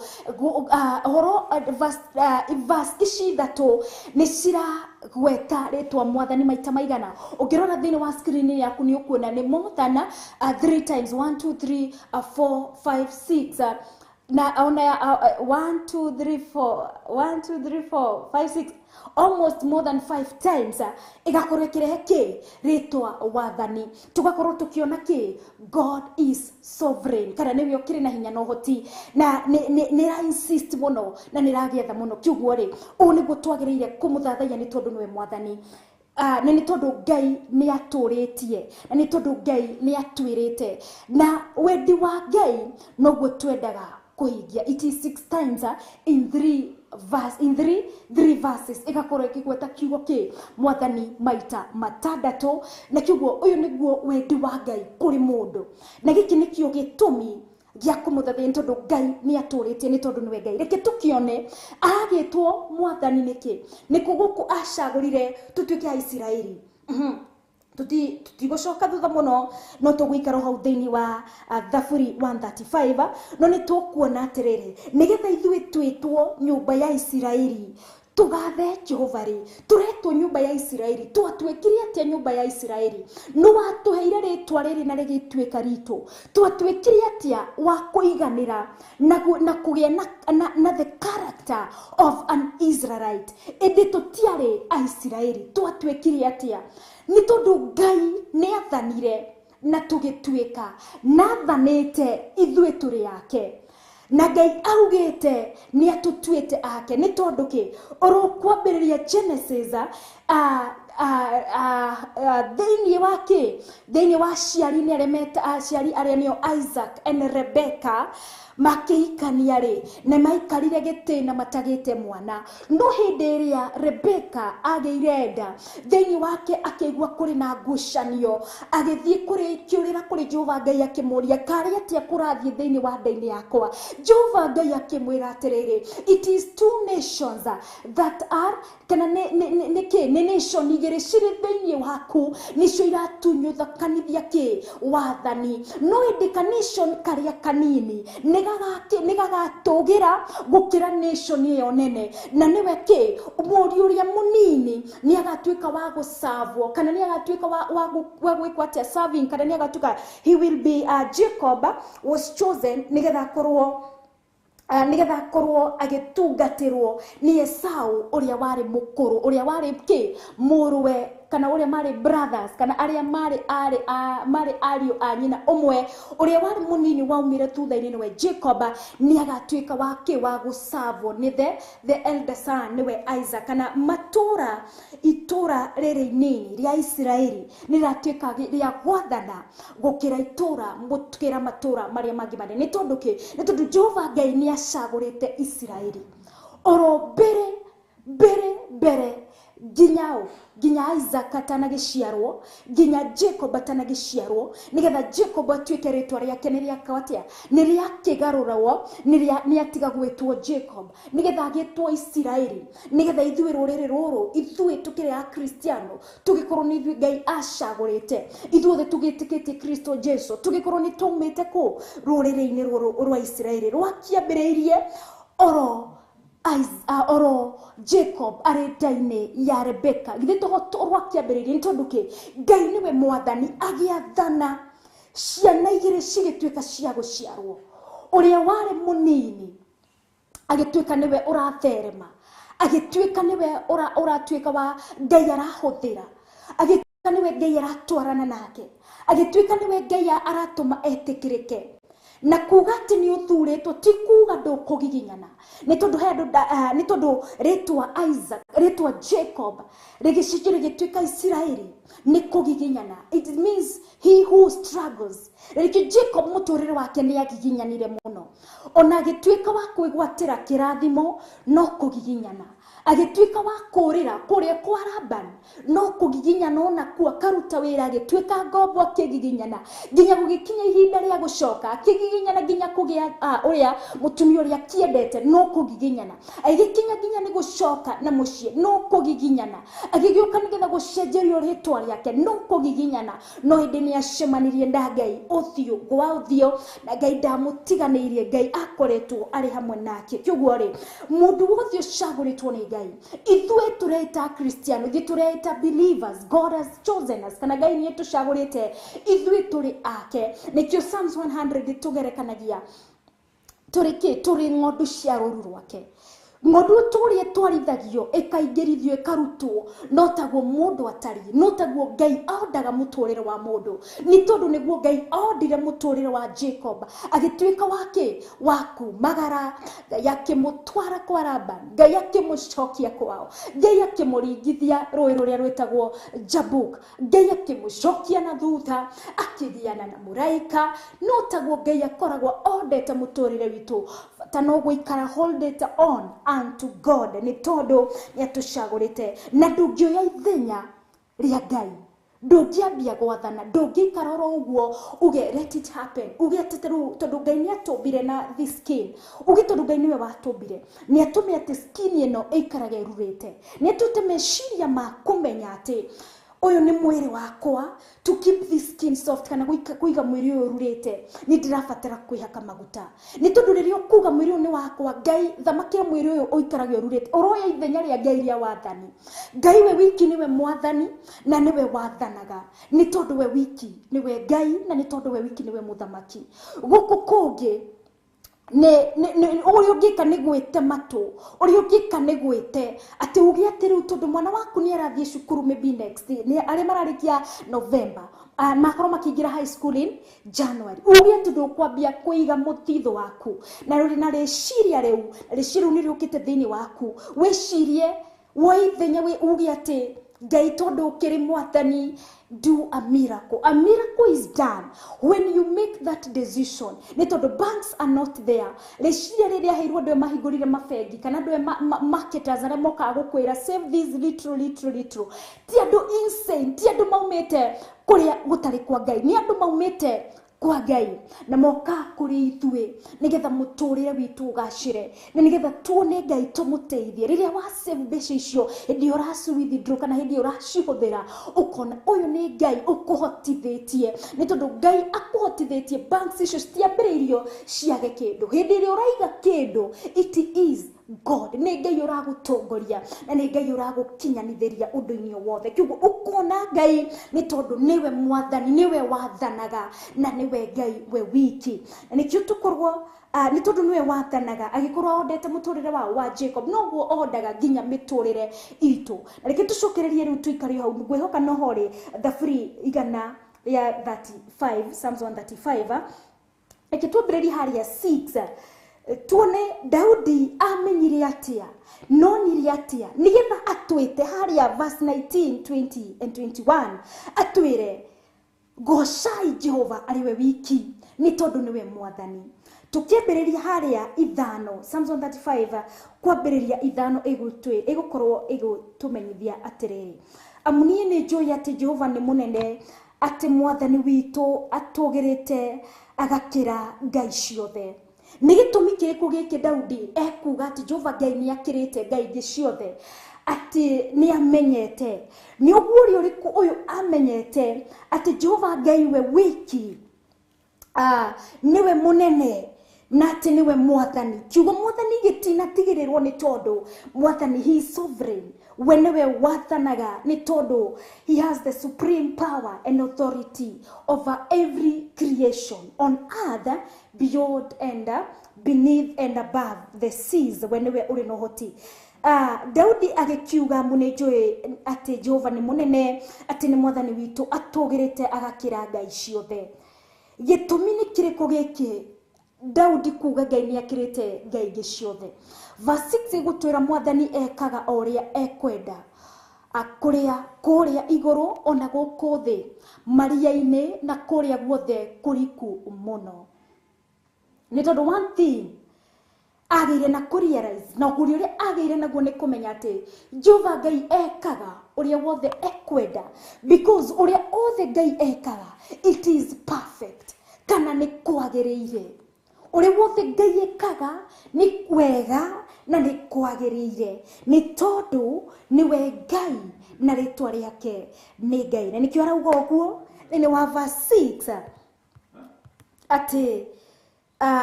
ũhoro verse ici ithatũ nĩ ciragweta rĩtwa Mwathani maita maigana. Ũngĩrora thĩinĩ wa screen yaku nĩ ũkuona nĩ more than 3 times, 1 2 3 4 5 6, na ona 1 2 3 4, 1 2 3 4 5 6, almost more than 5 times ĩgakorwo ĩkĩrehe kĩ rĩtwa wathani. Tũgakorwo tũkĩona kĩ God is sovereign, kana nĩwe ũkĩrĩ na hinya na ũhoti, na nĩ ĩra insist mũno na nĩ ĩragĩetha mũno. Kiuguo rĩ, ũũ nĩguo twagĩrĩire kũmũthathaiya, nĩ tondũ nĩwe Mwathani. Na nĩ tondũ Ngai nĩ atũrĩtie, na nĩ tondũ Ngai nĩ atwĩrĩte, na wendi wa Ngai noguo twendaga kũhingia. It is 6 times in 3 verse, in 3 verses ĩgakorwo ĩkĩgweta kiugo kĩ Mwathani maita matandatũ, na kiugo ũyũ nĩguo wendi wa Ngai kũrĩ mũndũ, na gĩkĩ nĩkĩo gĩtũmi gĩa kũmũthathaiya, nĩ tondũ Ngai nĩ atũrĩtie, nĩ tondũ nĩwe Ngai. Reke tũkĩone aragĩtwo Mwathani nĩkĩ, nĩkũ gũkũ acagũrire tũtuĩke a Isiraeli. Tũtigũcoka thutha mũno, no tũgũikara hau thĩinĩ wa Thaburi 135, no nĩ tũkuona atĩrĩrĩ, nĩgetha ithuĩ twĩtwo nyũmba ya Isiraeli, tũgathe Jehova rĩ, tũretwo nyũmba ya Isiraeli. Twatuĩkire atĩa nyũmba ya Isiraeli? Nĩ watũheire rĩtwa rĩrĩ na rĩgĩtuĩka ritũ. Twatuĩkire atĩa wa kũiganĩra na kũgĩa na the character of an Israelite? Ĩndĩ tũtiarĩ Aisiraeli. Twatuĩkire atĩa? Nĩ tondũ Ngai nĩ athanire na tũgĩtuĩka, na athanĩte ithuĩ tũrĩ ake, na Ngai augĩte nĩ atũtuĩte ake. Nĩ tondũ kĩ? Oro kwambĩrĩria Genesis Thĩinĩ wa kĩ, thĩinĩ wa aciari nĩ arĩa meta aciari arĩa nĩo Isaac and Rebecca makĩhikania rĩ, nĩ maikarire gĩtĩna matagĩte mwana. No hĩndĩ ĩrĩa Rebecca agĩire nda, thĩinĩ wake akĩigua kũrĩ na ngucanio, agĩthiĩ kũrĩ kĩũrĩra kũrĩ Jehova Ngai akĩmũria, karĩ atĩa kũrathiĩ thĩinĩ wa nda-inĩ yakwa? Jehova Ngai akĩmwĩra atĩrĩrĩ, it is two nations that are, kana nĩ kĩ, nĩ nation igĩrĩ cirĩ thĩinĩ waku, nĩcio iratunyũthakanithia kĩ wathani. No ĩndĩ ka nation karĩa kanini nĩ gagatũgĩra gũkĩra nation ĩyo nene, na nĩwe kĩ, mũriũ ũrĩa mũnini nĩ agatuĩka wa gũcavwo, kana nĩ agatuĩka wa gwĩkwo atĩa, serving, kana nĩ agatuĩka, he will be, Jacob was chosen nĩgetha akorwo nĩgetha akorwo agĩtungatĩrwo nĩ Esau ũrĩa warĩ mũkũrũ, ũrĩa warĩ kĩ, mũrũwe, kana ũrĩa marĩ brothers, kana arĩa marĩ arĩ a, marĩ ariũ a nyina ũmwe. Ũrĩa warĩ mũnini waumire thutha-inĩ nĩwe Jacob, nĩ agatuĩka wa kĩ, wa gũcavwo nĩ the elder son, nĩwe Isaac. Kana matũra, itũra rĩrĩ inini rĩa Isiraeli nĩ rĩratuĩka rĩa gwathana gũkĩra itũra, gũkĩra matũra marĩa mangĩ manene. Nĩ tondũ kĩ? Nĩ tondũ Jehova Ngai nĩ acagũrĩte Isiraeli oro mbere mbere mbere, nginya ũ, nginya Isaac atanagĩciarwo, nginya Jacob atanagĩciarwo, nĩgetha Jacob atuĩke rĩtwa rĩake nĩ rĩakwa atĩa, nĩ rĩakĩgarũrwo, nĩ atiga gwĩtwo Jacob, nĩgetha agĩtwo Isiraeli, nĩgetha ithuĩ rũrĩrĩ rũrũ, ithuĩ tũkĩrĩ Akristiano, tũgĩkorwo nĩ ithuĩ Ngai acagũrĩte, ithuothe tũgĩtĩkĩtie Kristo Jesu, tũgĩkorwo nĩ twaumĩte kũ, rũrĩrĩ-inĩ rũrũ rwa Isiraeli rwakĩambĩrĩirie oro oro Jacob arĩ nda-inĩ ya Rebecca. Githĩ toho rwakĩambĩrĩirie? Nĩ tondũ kĩ? Ngai nĩwe mwathani, agĩathana ciana igĩrĩ cigĩtuĩka cia gũciarwo. Ũrĩa warĩ mũnini agĩtuĩka nĩwe ũratherema, agĩtuĩka nĩwe ũratuĩka wa Ngai arahũthĩra, agĩtuĩka nĩwe Ngai aratwarana nake, agĩtuĩka nĩwe Ngai aratũma etĩkĩrĩke. Na kuga atĩ nĩ ũthurĩtwo ti kuga ndũkũgiginyana, nĩ tondũ he andũ nĩ tondũ rĩtwa Isaac, rĩtwa Jacob rĩgĩcenjio rĩgĩtuĩka Isiraeli nĩ kũgiginyana. It means he who struggles. Rĩngĩ Jacob mũtũrĩre wake nĩ agiginyanire mũno, ona agĩtuĩka wa kwĩgwatĩra kĩrathimo no kũgiginyana, agĩtuĩka wa kũrĩra kũrĩa kwa Laban no kũgiginyana, ona kuo akaruta wĩra agĩtuĩka ngombo akĩgiginyana, nginya gũgĩkinya ihinda rĩa gũcoka akĩgiginyana, nginya kũgĩa ũrĩa mũtumia ũrĩa akĩendete no kũgiginyana, agĩkinya nginya nĩ gũcoka na mũciĩ no kũgiginyana, agĩgĩũka nĩgetha gũcenjerio rĩtwa rĩake no kũgiginyana. No hĩndĩ nĩ acemanirie na Ngai ũthiũ kwa ũthiũ, na Ngai ndamũtiganĩirie, Ngai akoretwo arĩ hamwe nake. Kĩũguo rĩ, mũndũ wothe ũcagũrĩtwo nĩ Ngai, ithuĩ tũreita Kristiano, ithuĩ tũreita believers, God has chosen us, kana Ngai nĩ atũcagũrĩte, ithuĩ tũrĩ ake. Nĩkĩo Psalms 100 tũgerekanagia tũrĩ kĩ, tũrĩ ng'ondu cia rũũru rwake. Ng'ondu tũrĩa twarithagio ĩkaingĩrithio ĩkarutwo, no taguo mũndũ atariĩ, no taguo Ngai ondaga mũtũrĩre wa mũndũ. Nĩ tondũ nĩguo Ngai ondire mũtũrĩre wa Jacob, agĩtuĩka wa kĩ, wa kumagara, Ngai akĩmũtwara kwa Laban, Ngai akĩmũcokia kwao, Ngai akĩmũringithia rũĩ rũrĩa rwĩtagwo Jabuk, Ngai akĩmũcokia na thutha, akĩgiana na mũraika. No taguo Ngai akoragwo ondete mũtũrĩre witũ, bata no gũikara hold it on unto God, nĩ tondũ nĩ atũcagũrĩte. Na ndũngĩoya ithenya rĩa Ngai, ndũngĩambia gwathana, ndũngĩikara oro ũguo uge let it happen, uge atĩ rĩu tondũ Ngai nĩ atũmbire na this skin, uge tondũ Ngai nĩwe watũmbire, nĩ atũme atĩ skin ĩno ĩikarage ĩrurĩte, nĩ atũte meciria ma kũmenya atĩ ũyũ nĩ mwĩrĩ wakwa, to keep this skin soft, kana kũiga mwĩrĩ ũyũ ũrurĩte nĩ ndĩrabatara kwĩhaka maguta. Nĩ tondũ rĩrĩa ũkuga mwĩrĩ ũyũ nĩ wakwa, Ngai thamakĩra mwĩrĩ ũyũ ũikarage ũrurĩte, ũroya ithenya rĩa Ngai rĩa wathani. Ngai we wiki nĩwe mwathani na nĩwe wathanaga, nĩ tondũ we wiki nĩwe Ngai na nĩ tondũ we wiki nĩwe mũthamaki. Gũkũ kũngĩ nĩ ũrĩa ũngĩka nĩ gwĩte matũ, ũrĩa ũngĩka nĩ gwĩte atĩ uge atĩ rĩu tondũ mwana waku nĩ arathiĩ cukuru maybe next, nĩ arĩa mararĩkia November, makorwo makĩingĩra high school in January, uge atĩ ndũkwambia kũiga mũthithũ waku, na rũrĩ na rĩciria rĩu, na rĩciria rĩu nĩ rĩũkĩte thĩinĩ waku, wĩcirie woe ithenya, uge atĩ Ngai tondũ ũkĩrĩ mwathani, do a miracle. A miracle is done when you make that decision. Nĩ tondũ banks are not there. Rĩciria rĩrĩa heirwo andũ mahingũrire mabengi kana andũ marketers arĩa mokaga gũkwĩra save this little little little, ti andũ insane, ti andũ maumĩte kũrĩa gũtarĩ kwa Ngai, nĩ andũ maumĩte kwa Ngai na moka kũrĩ ithuĩ nĩgetha mũtũrĩre witũ ũgacĩre na nĩgetha tuone Ngai tũmũteithie. Rĩrĩa wa save mbeca icio, hĩndĩ ĩyo ũraci withdraw kana hĩndĩ ĩyo ũracihũthĩra, ũkona ũyũ nĩ Ngai ũkũhotithĩtie, nĩ tondũ Ngai akũhotithĩtie. Banks icio citiambĩrĩirio ciage kĩndũ. Hĩndĩ ĩrĩa ũraiga kĩndũ, it is God, nĩ Ngai ũragũtongoria na nĩ Ngai ũragũkinyanithĩria ũndũ-inĩ o wothe. Kiugo ũkona Ngai nĩ tondũ nĩwe mwathani, nĩwe wathanaga na nĩwe Ngai we wiki. Na nĩkĩo tũkorwo nĩ tondũ nĩwe wathanaga, agĩkorwo ondete mũtũrĩre wa Jacob, noguo ondaga nginya mĩtũrĩre itũ. Na reke tũcokererie rĩu tũikare hau, ngwĩhoka noho rĩ Thaburi 135, Psalms 135, reke twambĩrĩrie harĩa 6, tuone Daudi amenyire atĩa, nonire atĩa nĩgetha atwĩte harĩa verse 19, 20 and 21, atwĩre gocai Jehova arĩ we wiki nĩ tondũ nĩwe mwathani. Tũkĩambĩrĩria harĩa 5, Psalms 135 kwambĩrĩria 5, ĩgũkorwo ĩgũtũmenyithia atĩrĩrĩ, amu niĩ nĩ njũĩ atĩ Jehova nĩ mũnene, atĩ mwathani witũ atũgĩrĩte agakĩra ngai ciothe. Nĩ gĩtũmi kĩrĩkũ gĩkĩ Daudi ekuga atĩ Jehova Ngai nĩ akĩrĩte ngai ingĩ ciothe, atĩ nĩ amenyete? Nĩ ũguũrio ũrĩkũ ũyũ amenyete atĩ Jehova Ngai we wiki nĩwe mũnene na atĩ nĩwe mwathani? Kiugo mwathani gĩtinatigĩrĩrwo nĩ tondũ mwathani, he is sovereign, we nĩwe wathanaga, nĩ tondũ he has the supreme power and authority over every creation on earth, beyond and beneath and above the seas. We nĩwe ũrĩ na ũhoti. Daudi agĩkiuga amu nĩ njũĩ atĩ Jehova nĩ mũnene, atĩ nĩ mwathani witũ atũgĩrĩte agakĩra ngai ciothe. Gĩtũmi nĩ kĩrĩkũ gĩkĩ Daudi kuga Ngai nĩ akĩrĩte ngai ingĩ ciothe? Verse 6 ĩgũtwĩra mwathani ekaga o ũrĩa ekwenda, kũrĩa kũrĩa igũrũ ona gũkũ thĩ, maria-inĩ na kũrĩa guothe kũriku mũno. Nĩ tondũ one thing agĩire na kũrealize na ũguũrio ũrĩa agĩire naguo nĩ kũmenya atĩ Jehova Ngai ekaga ũrĩa wothe ekwenda, because ũrĩa othe Ngai ekaga, it is perfect, kana nĩ kwagĩrĩire. Ũrĩa wothe Ngai ekaga nĩ wega na nĩ kwagĩrĩire, nĩ tondũ nĩwe Ngai na rĩtwa rĩake nĩ Ngai. Na nĩkĩo arauga ũguo thĩinĩ wa verse 6 atĩ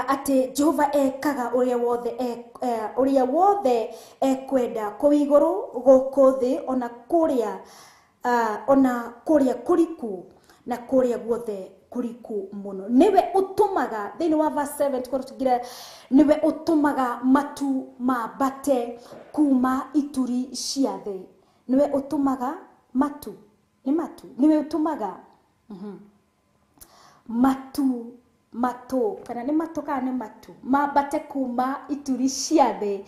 atĩ Jehova ekaga ũrĩa wothe ũrĩa wothe ekwenda kũu igũrũ, gũkũ thĩ, ona kũrĩa ona kũrĩa kũriku na kũrĩa guothe kũriku mũno. Nĩwe ũtũmaga, thĩinĩ wa verse 7 tũkorwo tũkĩra, nĩwe ũtũmaga matu mambate kuma ituri cia thĩ. Nĩwe ũtũmaga matu, nĩ matu, nĩwe ũtũmaga matu, matu kana nĩ matu kana nĩ matu mambate kuma ituri cia thĩ.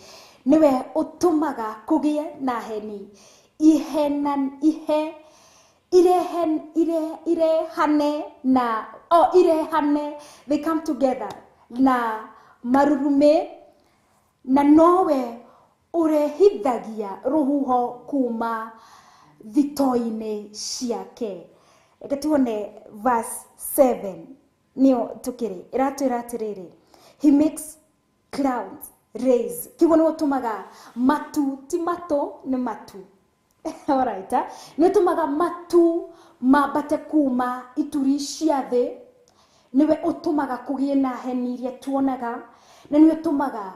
Nĩwe ũtũmaga kũgĩe na heni ihena ihe irehen ire irehane na oh irehane, they come together na marurume, na nowe ũrehithagia rũhuho kuma thito-inĩ ciake. Reke tuone verse 7 nĩyo tũkĩrĩ ĩratwĩra atĩrĩrĩ, he makes clouds raise. Kiugo nĩ ũtũmaga matu, ti matũ, nĩ matu. Alright, nĩ ũtũmaga matu mambate kuma ituri cia thĩ. Nĩwe ũtũmaga kũgĩe na heni iria tuonaga, na nĩwe ũtũmaga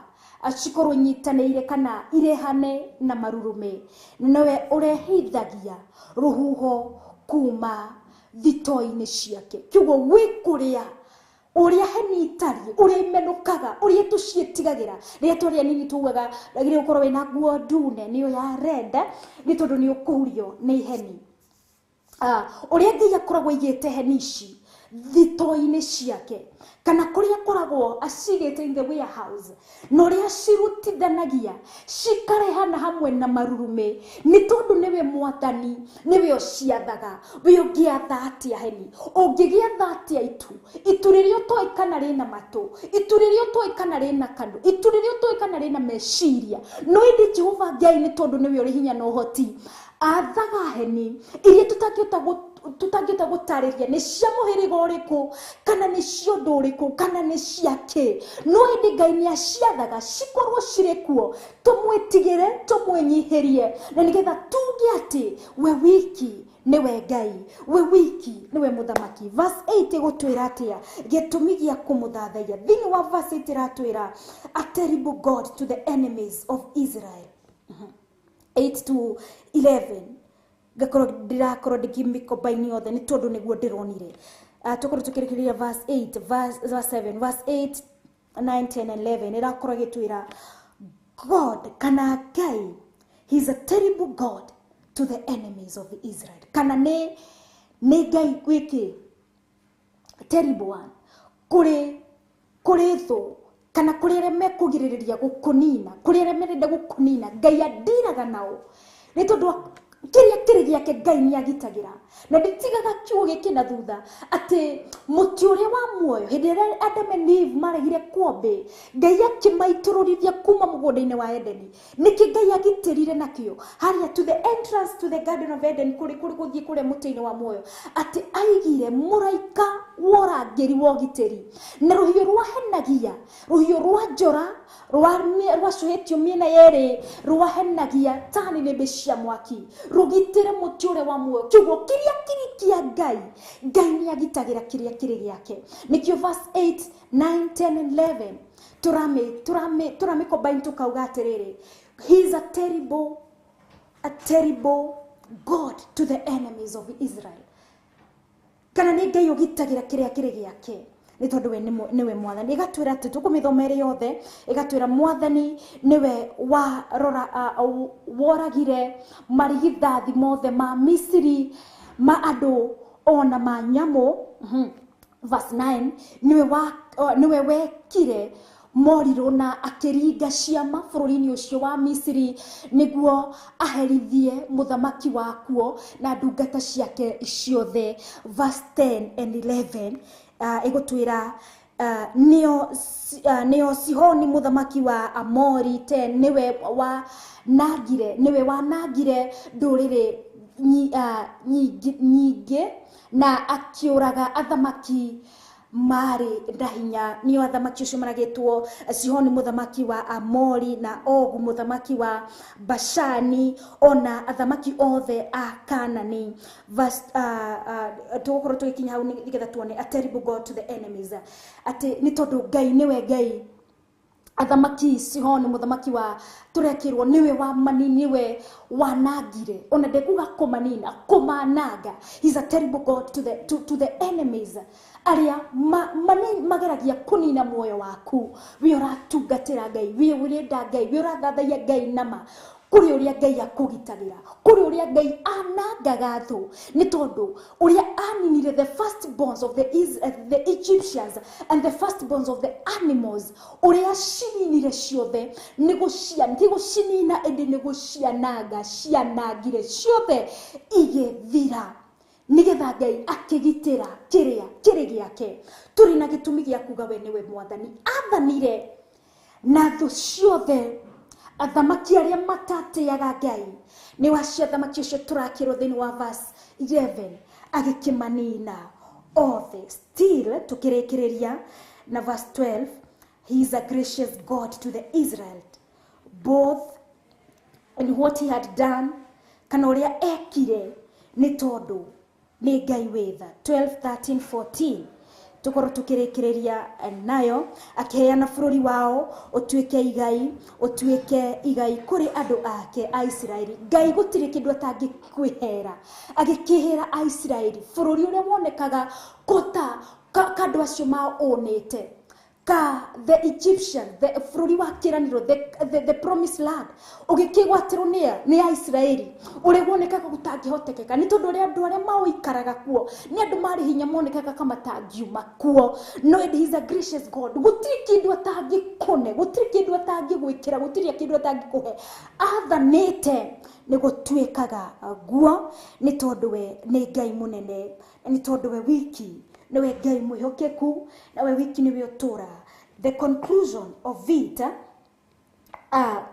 cikorwo inyitanĩire kana irehane na marurume. Nĩwe ũrehithagia rũhuho kuma thito-inĩ ciake. Kiugo wĩ kũrĩa ũrĩa heni itariĩ, ũrĩa imenũkaga, ũrĩa tũciĩtigagĩra. Rĩrĩa twarĩ anini tugaga wagĩrĩirwo gũkorwo wĩna nguo ndune, nĩyo ya red, nĩ tondũ nĩ ũkũhurio nĩ heni. Ũrĩa Ngai akoragwo aigĩte heni ici thito-inĩ ciake kana kũrĩa akoragwo acigĩte in the warehouse na ũrĩa acirutithanagia cikarehana hamwe na marurumĩ nĩ tondũ nĩwe mwathani nĩwe ũciathaga. We ũngĩatha atĩa heni? Ũngĩgĩatha atĩa itu? Itu rĩrĩa ũtoĩ kana rĩna matũ, itu rĩrĩa ũtoĩ kana rĩna kanua, itu rĩrĩa ũtoĩ kana rĩna meciria. No ĩndĩ Jehova Ngai nĩ tondũ nĩwe ũrĩ hinya na ũhoti athaga heni iria tutangĩhota gũtarĩria nĩ cia mũhĩrĩga ũrĩkũ kana nĩ cia ũndũ ũrĩkũ kana nĩ cia kĩ. No ĩndĩ Ngai nĩ aciathaga cikorwo cirĩ kuo, tũmwĩtigĩre, tũmwĩnyihĩrie, na nĩgetha tuge atĩ we wiki nĩwe Ngai, we wiki nĩwe mũthamaki. Verse 8 ĩgũtwĩra atĩa? Gĩtũmi gĩa kũmũthathaiya. Thĩinĩ wa verse 8 ĩratwĩra a terrible God to the enemies of Israel. 8 to 11 ngakorwo ndĩrakorwo ndĩkĩmĩkombaini yothe nĩ tondũ nĩguo ndĩronire. Tũkorwo tũkĩrĩkĩrĩria verse 8, verse 7, verse 8, 9, 10 and 11 ĩrakorwo ĩgĩtwĩra God kana Ngai, he is a terrible God to the enemies of Israel. Kana nĩ Ngai gwĩkĩ terrible one kũrĩ thũ kana kũrĩ arĩa mekũgirĩrĩria gũkũnina, kũrĩ arĩa marenda gũkũnina. Ngai andiraga nao nĩ tondũ kĩrĩa kĩrĩ gĩake Ngai nĩ agitagĩra. Na nditigaga kiugo gĩkĩ na thutha atĩ mũtĩ ũrĩa wa muoyo hĩndĩ ĩrĩa Adam and Eve maregire kwombe, Ngai akĩmaitũrũrithia kuma mũgũnda-inĩ wa Edeni. Nĩkĩ Ngai agitĩrire nakĩo harĩa to the entrance to the Garden of Eden, kũrĩ gũthiĩ kũrĩa mũtĩ-inĩ wa muoyo, atĩ aigire mũraika wa ũrangĩri wa ũgitĩri na rũhiũ rwahenagia, rũhiũ rwa njora rwacuhĩtio mĩena yerĩ, rwahenagia ta nĩnĩmbĩ cia mwaki rũgitĩre mũtĩ ũrĩa wa muoyo. Kiugo kĩrĩa kĩrĩ kĩa Ngai, Ngai nĩ agitagĩra kĩrĩa kĩrĩ gĩake. Nĩkĩo verse 8, 9, 10 and 11 tũramĩkombaini tũkauga atĩrĩrĩ, he is a terrible God to the enemies of Israel. Kana nĩ Ngai ũgitagĩra kĩrĩa kĩrĩ gĩake nĩ tondũ we nĩwe mwathani. Ĩgatwĩra atĩ tũkũmĩthoma ĩrĩ yothe, ĩgatwĩra mwathani nĩwe warora woragire marigithathi mothe ma Misiri, ma andũ ona ma nyamũ. Verse 9 nĩwe wekire morirũ na akĩringa ciama bũrũri-inĩ ũcio wa Misiri nĩguo aherithie mũthamaki wakuo na ndungata ciake ciothe. Verse 10 and 11 ĩgũtwĩra nĩo Sihoni mũthamaki wa Amori 10 nĩwe wanangire ndũrĩrĩ nyingĩ na akĩũraga athamaki marĩ na hinya. Nĩo athamaki ũcio maragĩtwo Sihoni mũthamaki wa Amori na Ogu mũthamaki wa Bashani ona athamaki othe a Kanani. Verse tũgũkorwo tũgĩkinya hau nĩgetha tuone a terrible God to the enemies, atĩ nĩ tondũ Ngai nĩwe Ngai. Athamaki Sihoni mũthamaki wa tũrekĩrwo nĩwe wa mani, nĩwe wanangire, ona ndekuga kũmanina, kũmananga. He's a terrible God to the enemies arĩa mageragia kũnina muoyo waku. We ũratungatĩra Ngai, we ũrenda Ngai, we ũrathathaiya Ngai nama kũrĩ ũrĩa Ngai akũgitagĩra, kũrĩ ũrĩa Ngai anangaga thũ, nĩ tondũ ũrĩa aninire the firstborns of the Egyptians and the firstborns of the animals, ũrĩa cininire ciothe nĩ gũcinina ĩndĩ nĩ gũciananga, cianangire ciothe igĩthira, nĩgetha Ngai akĩgitĩra kĩrĩa kĩrĩ gĩake. Tũrĩ na gĩtũmi gĩa kuga we nĩwe mwathani. Athanire na thũ ciothe, athamaki arĩa matatĩaga Ngai, nĩ wacio athamaki ũcio tũrakĩrwo thĩinĩ wa verse 11 agĩkĩmanina othe. Still tũkĩrĩkĩrĩria na verse 12, he is a gracious God to the Israel both in what he had done, kana ũrĩa ekire nĩ tondũ nĩ Ngai wĩ tha. 12, 13, 14 tukorwo tukĩrĩkĩrĩria nayo, akĩheana bũrũri wao ũtuĩke igai kũrĩ andũ ake a Isiraeli. Ngai gũtirĩ kĩndũ atangĩkwĩhera, agĩkĩhera a Isiraeli bũrũri ũrĩa wonekaga kota kandũ acio maũnĩte, Ka the Egyptian, the bũrũri wa kĩranĩro, the promised land, ũgĩkĩgwatĩrwo nĩ Aisiraeli, ũrĩa wonekaga gũtangĩhotekeka nĩ tondũ ũrĩa andũ arĩa maũikaraga kuo nĩ andũ marĩ hinya monekaga ka matangiuma kuo. No he is a gracious God. Gũtirĩ kĩndũ atangĩkũne, gũtirĩ kĩndũ atangĩgwĩkĩra, gũtirĩ kĩndũ atangĩkũhe. Athanĩte nĩ gũtuĩkaga guo, nĩ tondũ we nĩ Ngai mũnene, nĩ tondũ we wiki nĩwe Ngai mwĩhokeku, na we wiki nĩwe ũtũũraga. The conclusion of it,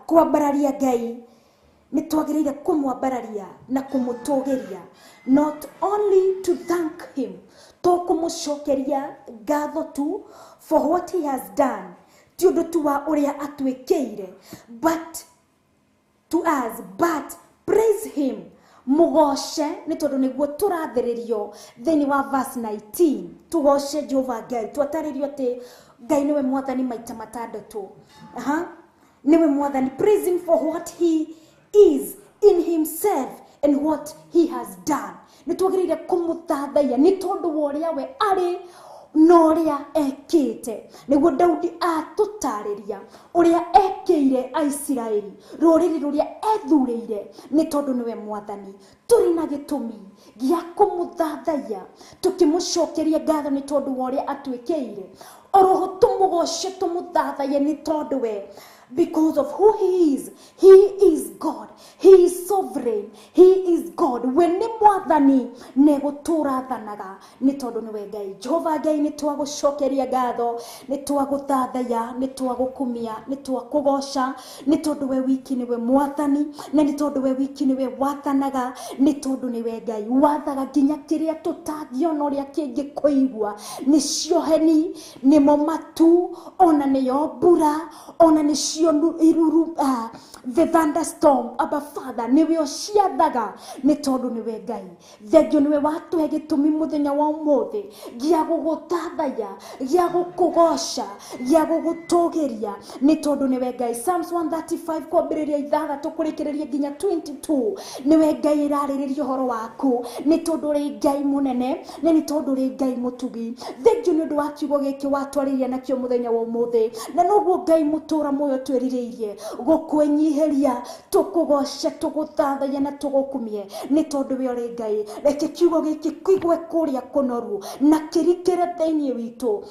kwambararia Ngai nĩ twagĩrĩire kũmwambararia na kũmũtũgĩria, not only to thank him, to kũmũcokeria ngatho tu for what he has done, ti ũndũ tu wa ũrĩa atwĩkĩire, but to us, but praise him, mugoce, nĩ tondũ nĩguo tũrathĩrĩrio thĩinĩ wa verse 19. Tugoce Jehova Ngai, twatarĩrio atĩ Ngai nĩwe mwathani maita matandatũ. Nĩwe mwathani. Praise him for what he is in himself and what he has done. Nĩ twagĩrĩire kũmũthathaiya nĩ tondũ wa ũrĩa we arĩ na ũrĩa ekĩte. Nĩguo Daudi atũtarĩria ũrĩa ekĩire Aisiraeli, rũrĩrĩ rũrĩa ethurĩire, nĩ tondũ nĩwe mwathani. Tũrĩ na gĩtũmi gĩa kũmũthathaiya tũkĩmũcokeria ngatho nĩ tondũ wa ũrĩa atwĩkĩire. Oroho tũmũgoce tũmũthathaiye nĩ tondũ we, because of who he is. He is God. He is sovereign. He is God. We nĩ mwathani nĩ gũtũũra athanaga nĩ tondũ nĩwe Ngai. Jehova Ngai, nĩ twagũcokeria ngatho, nĩ twagũthathaiya, nĩ twagũkumia, nĩ twakũgoca, nĩ tondũ we wiki nĩwe mwathani, na nĩ tondũ we wiki nĩwe wathanaga, nĩ tondũ nĩwe Ngai wathaga nginya kĩrĩa tũtangĩona ũrĩa kĩngĩkũigua. Nĩ cioheni, nĩmo matu, ona nĩyo mbura, ona nĩcio iruru, the thunderstorm. Abba Father, nĩwe ũciathaga nĩ tondũ nĩwe Ngai. Thengio nĩwe watũhe gĩtũmi mũthenya wa ũmũthĩ gĩa gũgũthathaiya, gĩa gũkũgoca, gĩa gũgũtũgĩria nĩ tondũ nĩwe Ngai. Psalms 135 kwambĩrĩria 6 kũrĩkĩrĩria nginya 22, nĩwe Ngai ĩrarĩrĩria ũhoro waku nĩ tondũ ũrĩ Ngai mũnene na nĩ tondũ ũrĩ Ngai mũtugi. Thengio nĩ ũndũ wa kiugo gĩkĩ watwarĩria nakĩo mũthenya wa ũmũthĩ, na noguo Ngai mũtũũra muoyo twĩrirĩirie gũkwĩnyihĩria, tũkũgoce, tũgũthathaiye na tũgũkumie nĩ tondũ we ũrĩ Ngai. Reke kiugo gĩkĩ kĩigwe kũrĩa kũnoru na kĩrikĩre thĩinĩ witũ,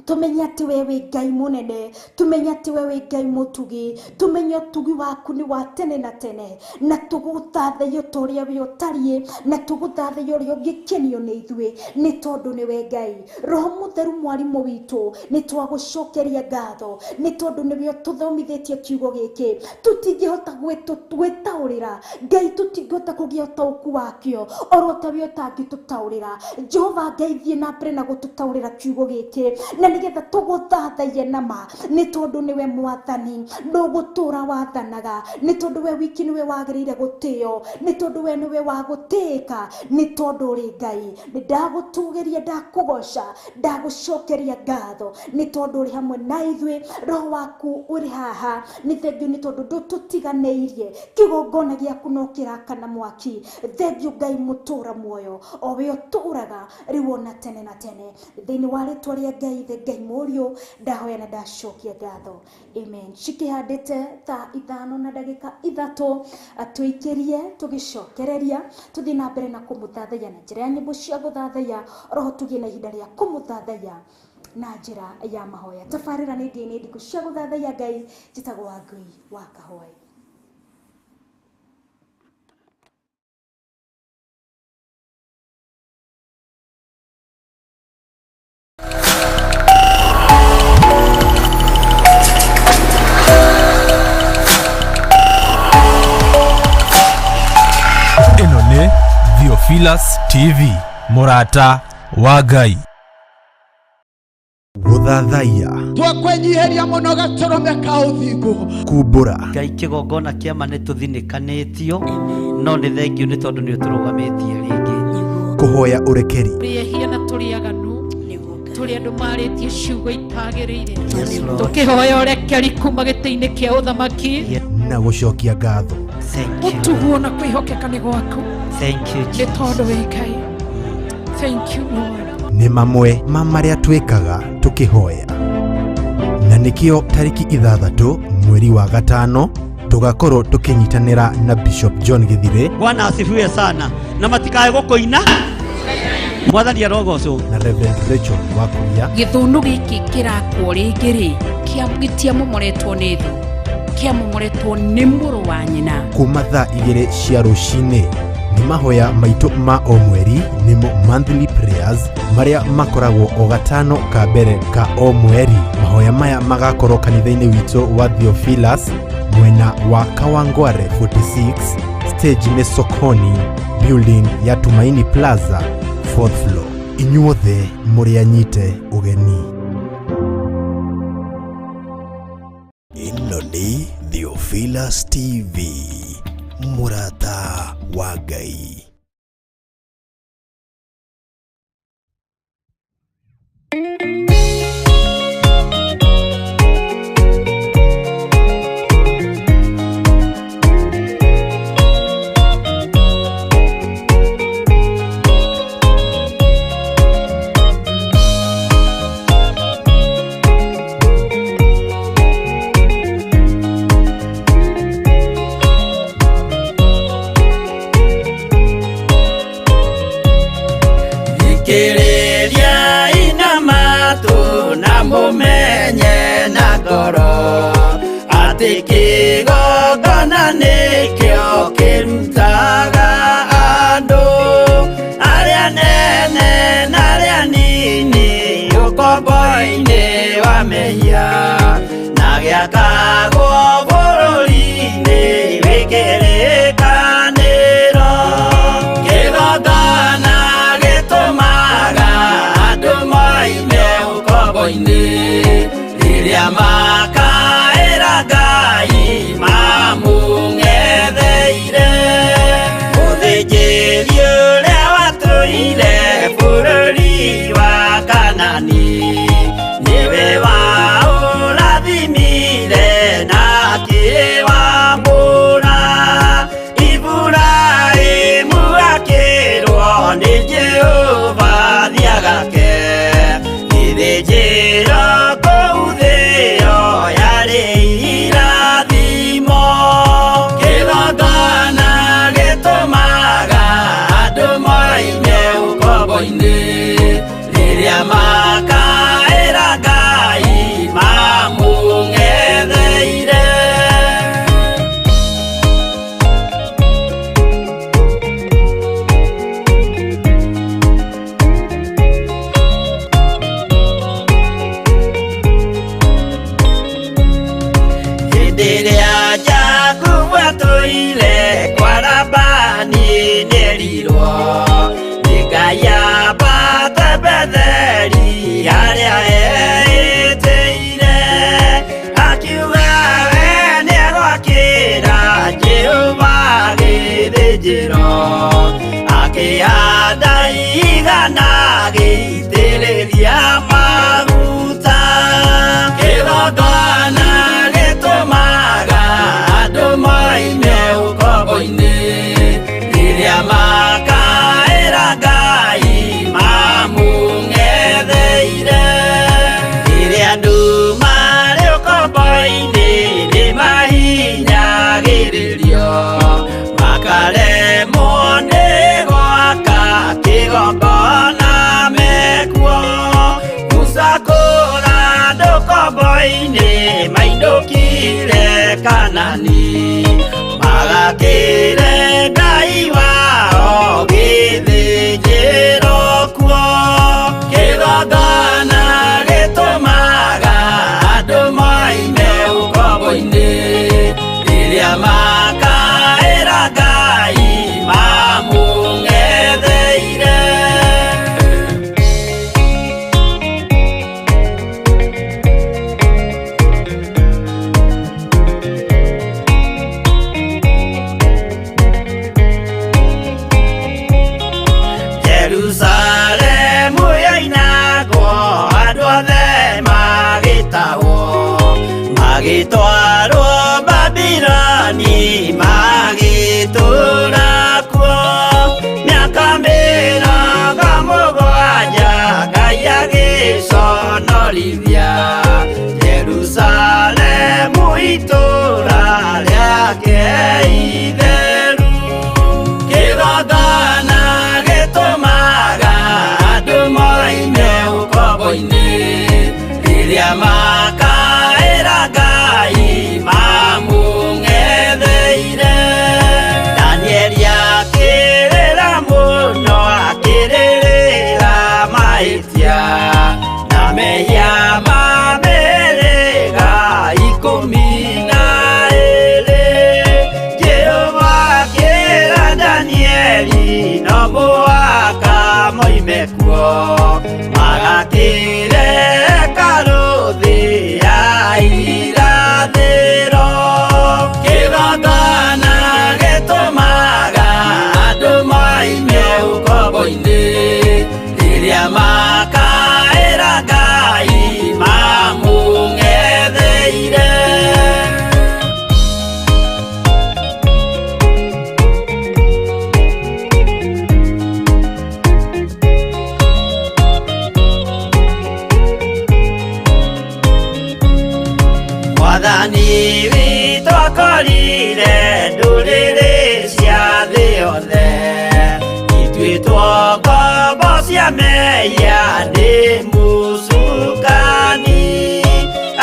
tumenye atĩ we wĩ Ngai mũnene, tumenye atĩ we wĩ Ngai mũtugi, tumenye ũtugi waku nĩ wa tene na tene, na tũgũthathaiye ta ũrĩa we ũtariĩ, na tũgũthathaiye ũrĩa ũngĩkenio nĩ ithuĩ nĩ tondũ nĩwe Ngai. Roho Mũtheru mwarimũ witũ, nĩ twagũcokeria ngatho nĩ tondũ nĩwe ũtũthomithĩtie kiugo gĩkĩ. Tũtingĩhota gwĩtaũrĩra Ngai, tũtingĩhota kũgĩa ũtaũku wakĩo oro ta we ũtangĩtũtaũrĩra. Jehova Ngai, thiĩ na mbere na gũtũtaũrĩra kiugo gĩkĩ na nĩgetha tũgũthathaiye nama nĩ tondũ nĩwe mwathani, ndũgũtũũra wathanaga nĩ tondũ we wiki nĩwe wagĩrĩire gũtĩo, nĩ tondũ we nĩwe wa gũtĩĩka, nĩ tondũ ũrĩ Ngai. Nĩ ndagũtũgĩria, ndakũgoca, ndagũcokeria ngatho nĩ tondũ ũrĩ hamwe na ithuĩ. Roho waku ũrĩ haha, nĩ thengio nĩ tondũ ndũtũtiganĩirie. Kĩgongona gĩaku no kĩrakana mwaki. Thengio Ngai mũtũũra muoyo, o we ũtũũraga rĩu ona tene na tene. Thĩinĩ wa rĩtwa rĩa Ngai Ithe, Ngai Mũriũ, ndahoya na ndacokia ngatho, amen. Cikĩhandĩte thaa 5:03, tũikĩrie tũgĩcokereria tũthiĩ na mbere na kũmũthathaiya na njĩra ya nyĩmbo cia gũthathaiya, roho tũgĩe na ihinda rĩa kũmũthathaiya na njĩra ya mahoya. Tabarĩra nĩ ndĩ ndikũ cia gũthathaiya Ngai. Njĩtagwo Wangui wa Kahwaĩ. Ĩno nĩ Theophilus TV, mũrata wa Ngai. Gũthathaiya, Twakwenyiheria mũno gatũrũme ka ũthingu. Kumbũra, Ngai, kĩgongona kĩama nĩ tũthinĩkanĩtio, no nĩ thengio nĩ tondũ nĩ ũtũrũgamĩtie rĩngĩ. Kũhoya ũrekeri, Tũrĩ ehia na tũrĩ aganu, tũrĩ andũ marĩtie ciugo itagĩrĩire, Yes, Lord. tũkĩhoya ũrekeri kuma gĩtĩ-inĩ kĩa ũthamaki. Na gũcokia ngatho. Thank you. Ũtuguo na kwĩhokeka nĩ gwaku Thank you, nĩ Jesus. tondũ wĩ Ngai. Thank you, Lord. Nĩ mamwe ma marĩa twĩkaga tũkĩhoya. Nĩkĩo tarĩki 6 mweri wa 5 tũgakorwo tũkĩnyitanĩra na Bishop John Githire. Bwana asifiwe sana. Na matikae gũkũina. Mwathani arogocwo. Na Reverend Rachel Wakuria. Gĩthũnũ gĩkĩ kĩrakwo rĩngĩ rĩ, gĩtiamomoretwo nĩ thũ, kĩamomoretwo nĩ mũrũ wa nyina. Kuma thaa 2 cia rũcinĩ nĩ mahoya maitũ ma o mweri, nĩmo monthly prayers, marĩa makoragwo o gatano ka mbere ka o mweri. Mahoya maya magakorwo kanitha-inĩ witũ wa Theophilus mwena wa Kawangware 46, stage nĩ Sokoni, building ya Tumaini Plaza, 4th floor. Inyuothe mũrĩ anyite ũgeni. Ĩno nĩ Theophilus TV, mũrata wa Ngai. Kĩgongona nĩkĩo kĩrutaga andũ arĩa nene na arĩa nini ũkombo-inĩ wa mehia, na gĩakagwo bũrũri-inĩ wĩ kĩrĩkanĩro. Kĩgongona gĩtũmaga andũ moime ũkombo-inĩ rĩrĩa makaĩra Ngai mamũng'etheire. Mũthĩnjĩri ũrĩa watũire bũrũri wa Kanani nĩwe waũrathimire na akĩwamũra. Iburahĩmu akĩrwo nĩ Jehova thiagake gĩthĩnjĩro kũu thĩo yarĩ irathimo. Kĩgongona gĩtũmaga andũ moime ũkombo-inĩ rĩrĩa makaĩra Ngai mamũng'etheire. Hĩndĩ ĩrĩa Jakubu atũire kwa Labani nĩerirwo nĩ Ngai ambate Betheli harĩa eĩtĩire, akiuga we nĩegwakĩra Jehova gĩthĩnjĩro, akĩhanda igana agĩitĩrĩria maguta. Kĩgongona gĩtũmaga andũ moime ũkombo-inĩ rĩrĩa makaĩra Ngai mamũng'etheire. Rĩrĩa andũ marĩ ũkombo-inĩ nĩmahinyagĩrĩrio, makaremwo nĩ gwaka kĩgongona mekuo. Musa kũra andũ ũkombo-inĩ mainũkire Kanani, magakĩre Ngai wao gĩthĩnjĩro kuo. Kĩgongona gĩtũmaga andũ moime ũkombo-inĩ rĩrĩa makaĩra Ngai mamũng'etheire. mũhaka moime kuo magakĩre karũthĩ ya irathĩro. Kĩgongona gĩtũmaga andũ moime ũkombo-inĩ rĩrĩa makaĩra Ngai mamũng'etheire. Mwathani witũ akorire ndũrĩrĩ cia thĩ yothe ituĩtwo ngombo cia mehia nĩ mũcukani,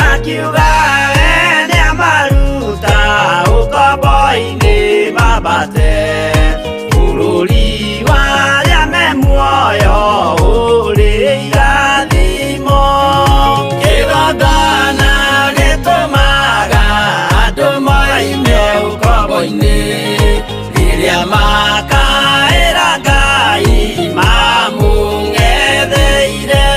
akiuga we nĩamaruta ũkombo-inĩ mambate bũrũri wa arĩa me muoyo ũrĩ irathimo. Kĩgongona gĩtũmaga andũ moime ũkombo-inĩ rĩrĩa makaĩra Ngai mamũng'etheire.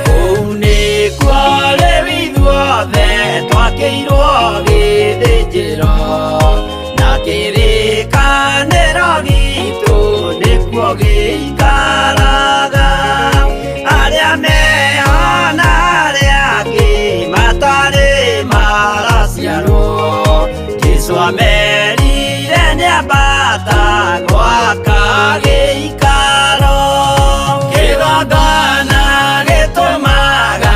Kũu nĩkuo rĩu ithuothe twakĩirwo gĩthĩnjĩro na kĩrĩkanĩro gitũ nĩkuo gĩikaraga. Arĩa meho na arĩa angĩ matarĩ maraciarwo, Jesũ amerire nĩambata gwaka gĩikaro. Kĩgongona gĩtũmaga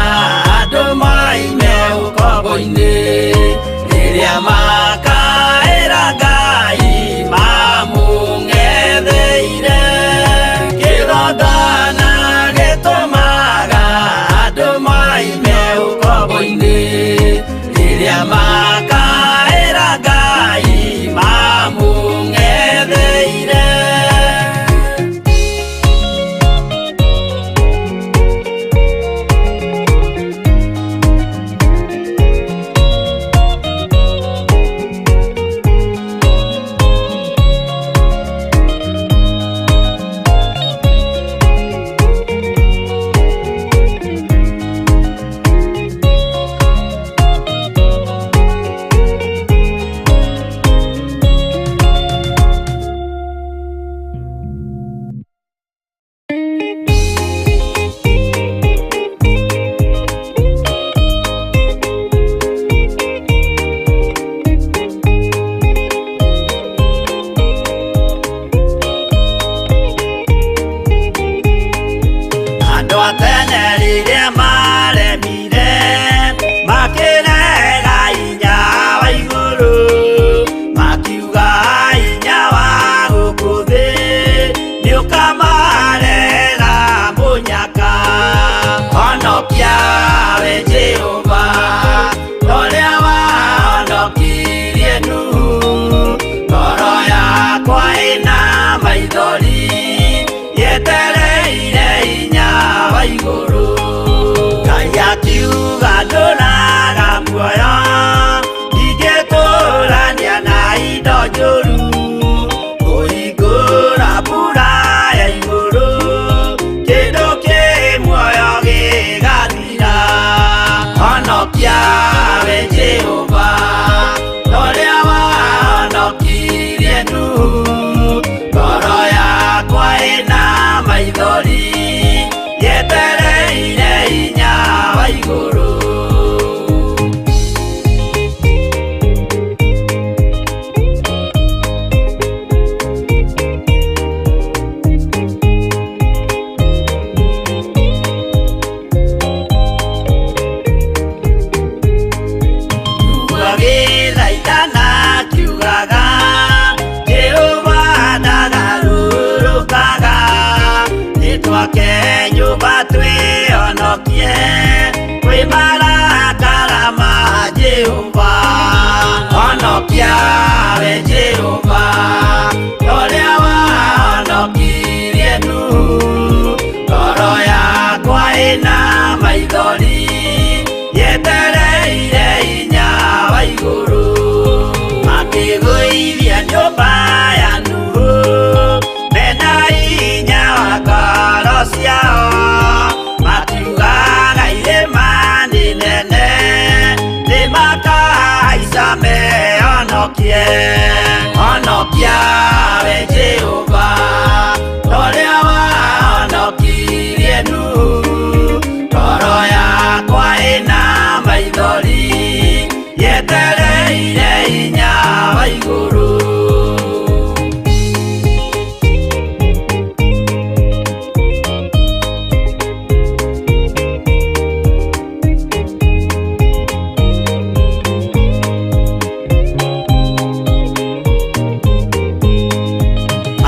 andũ moime ũkombo-inĩ rĩrĩa makaĩra Ngai mamũng'etheire. Kĩgongona gĩtũmaga andũ moime ũkombo-inĩ rĩrĩa makaĩra Ngai mamũng'etheire. Andũ a tene rĩrĩa maremire makĩrega hinya wa igũrũ, makiuga hinya wa gũkũ thĩ nĩũkamarehera mũnyaka. Honokia we Jehova ũrĩa wahonokirie Nuhu, ngoro yakwa ĩna maithori yetereire hinya wa igũrũ. Ngai akiuga ndũraga muoyo ndingĩtũrania na indo njũru, kũhingũra mbura ya igũrũ kĩndũ kĩ muoyo gĩgathira. Honokia we Jehova ũrĩa wahonokirie Nuhu, ngoro yakwa ĩna maithori yetereire hinya wa igũrũ. Agĩthaithana akiugaga Jehova ndagarũrũkaga, nĩtwake nyũmba twĩhonokie kwĩ marakara ma Jehova. Honokia we Jehova ũrĩa wahonokirie Nuhu, ngoro yakwa ĩna maithori yetereire hinya wa igũrũ. Makĩgũithia nyũmba ya Nuhu mena Honokie, honokia we Jehova, toria wahonokirie Nuhu. Ngoro yakwa ĩna maithori, yetereire hinya wa igũrũ.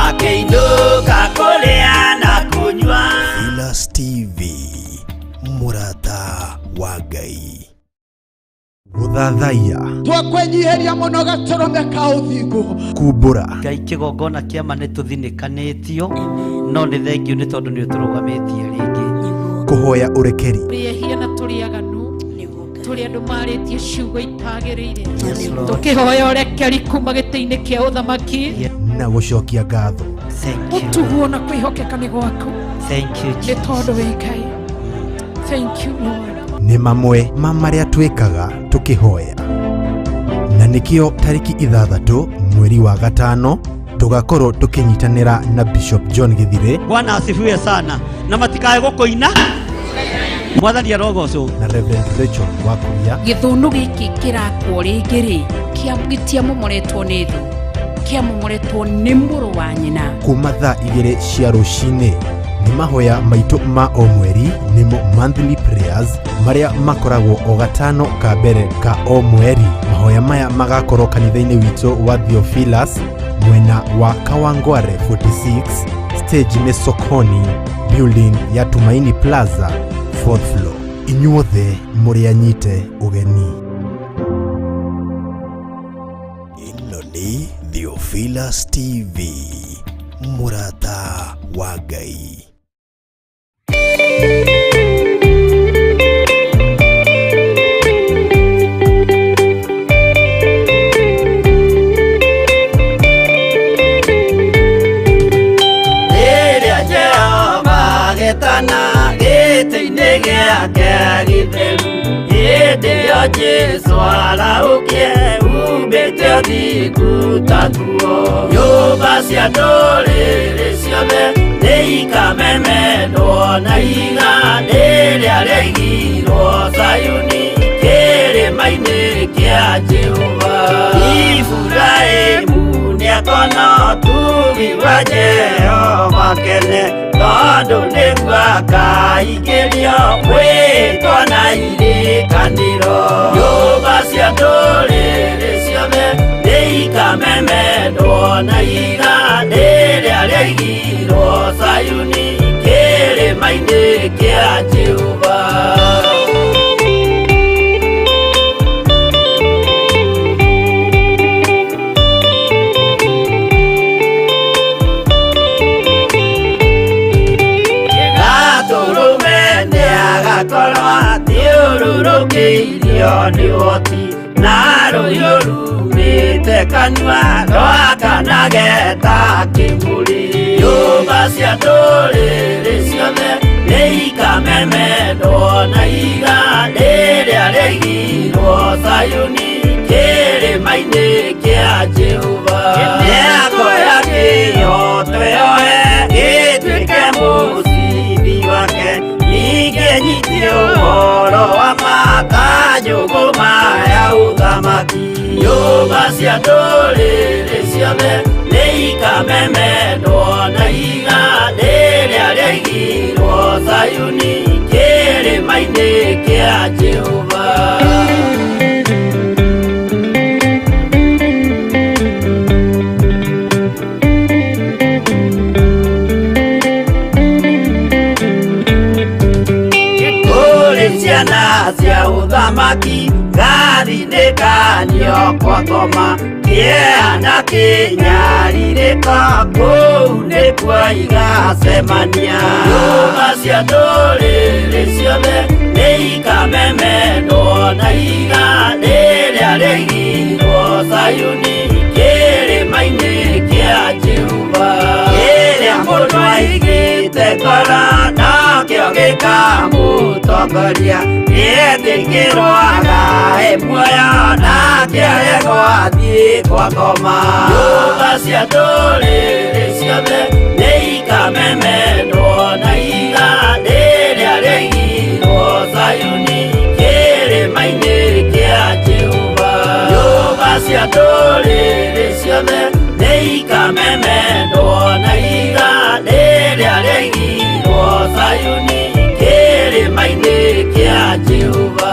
Akĩinũka kũrĩa na kũnyua. Theophilus TV, mũrata wa Ngai. Gũthathaiya, Twakwenyiheria mũno gatũrũme ka ũthingu. Kumbũra, Ngai kĩgongona kĩama nĩ tũthinĩkanĩtio no nĩ thengiũ nĩ tondũ nĩ ũtũrũgamĩtie rĩngĩ. Kũhoya ũrekeri, Tũrĩ ehia na tũrĩ aganu, tũrĩ andũ marĩtie ciugo itagĩrĩire, Yes, Lord. tũkĩhoya ũrekeri kuma gĩtĩ-inĩ kĩa ũthamaki. Na gũcokia ngatho. Thank you. Ũtuguo na kwĩhokeka nĩ gwaku, Thank you, nĩ Jesus. tondũ wĩ Ngai. Thank you, Lord. Nĩ mamwe ma marĩa twĩkaga tũkĩhoya, na nĩkĩo tarĩki 6 mweri wa 5 tũgakorwo tũkĩnyitanĩra na Bishop John Gĩthire. Bwana asifiwe sana na matikae gũkũina mwathani arogocwo. Na Reverend Rachel Wakuria. Gĩthũnũ gĩkĩ kĩrakwo rĩngĩ rĩ, gĩtiamomoretwo nĩ thũ, kĩamomoretwo nĩ mũrũ wa nyina. Kuma thaa 2 cia rũcinĩ nĩ mahoya maitũ ma o mweri, nĩmo monthly prayers, marĩa makoragwo o gatano ka mbere ka o mweri. Mahoya maya magakorwo kanitha-inĩ witũ wa Theophilus, mwena wa Kawangware 46, stage nĩ Sokoni building ya Tumaini Plaza, fourth floor. Inyuothe mũrĩ anyite ũgeni. Ĩno nĩ Theophilus TV, mũrata wa Ngai. Rĩrĩa Jehova agetana gĩtĩ-inĩ gĩake gĩtheru, hĩndĩ ĩyo Jesũ arahũkie umbĩte ũthingu ta nguo. Nyũmba cia ndũrĩrĩ ciothe nĩikamemendwo na ihiga rĩrĩa rĩaigirwo Zayuni, kĩrĩma-inĩ kĩa Jehova. Iburahĩmu nĩakona ũtugi wa Jehova kene, tondũ nĩguo akaingĩrio mwĩtwa na irĩkanĩro. Nyũmba cia ndũrĩrĩ ciothe nĩikamemendwo na ihiga rĩrĩa rĩaigirwo Zayuni, kĩrĩma-inĩ kĩa Jehova. Gatũrũme nĩagakorwo athiũrũrũkĩirio nĩ ũhoti, na rũhiũ rumĩte kanua rwakanage ta kĩmũrĩ. Nyũmba cia ndũrĩrĩ ciothe nĩikamemendwo na ihiga rĩrĩa rĩaigirwo Zayuni, kĩrĩma-inĩ kĩa Jehova. Nĩakoya kĩhooto yoe gĩtuĩke mũcibi wake, ningĩ nyitie ũhoro wa ma ta njũgũma ya ũthamaki. Nyũmba cia ndũrĩrĩ ciothe nĩikamemendwo na ihiga rĩrĩa rĩaigirwo Zayuni, kĩrĩma-inĩ kĩa Jehova. Kũrĩ ciana cia ũthamaki gathinĩkanio kwa ngoma, kĩeha na kĩnyarirĩko kũu nĩkuo igacemania. Nyũmba cia ndũrĩrĩ ciothe nĩikamemendwo na ihiga rĩrĩa rĩaigirwo Zayuni, kĩrĩma-inĩ kĩa Jehova. Kĩrĩa mũndũ aigĩte ngoro nokĩo gĩkamũtoria. Mũtongoria nĩetĩkĩrwo agae muoyo nake aregwo athiĩ kwa ngoma. Nyũmba cia ndũrĩrĩ ciothe nĩikamemendwo na ihiga rĩrĩa rĩigirwo Zayuni kĩrĩma-inĩ kĩa Jehova. Nyũmba cia ndũrĩrĩ ciothe nĩikamemendwo na ihiga rĩrĩa rĩigirwo Zayuni kĩrĩma-inĩ kĩa Jehova.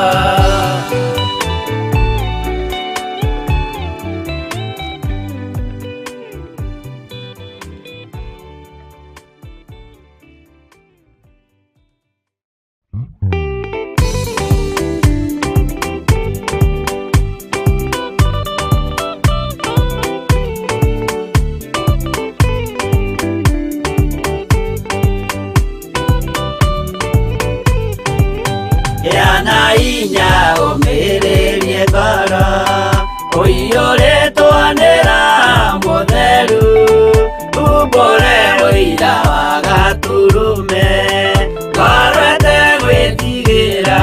Yana inya ũmĩrĩrie ngoro ũiyũrĩtwo nĩ Roho Mũtheru umbũre ũira wa Gatũrũme ngoro ĩtegwĩtigĩra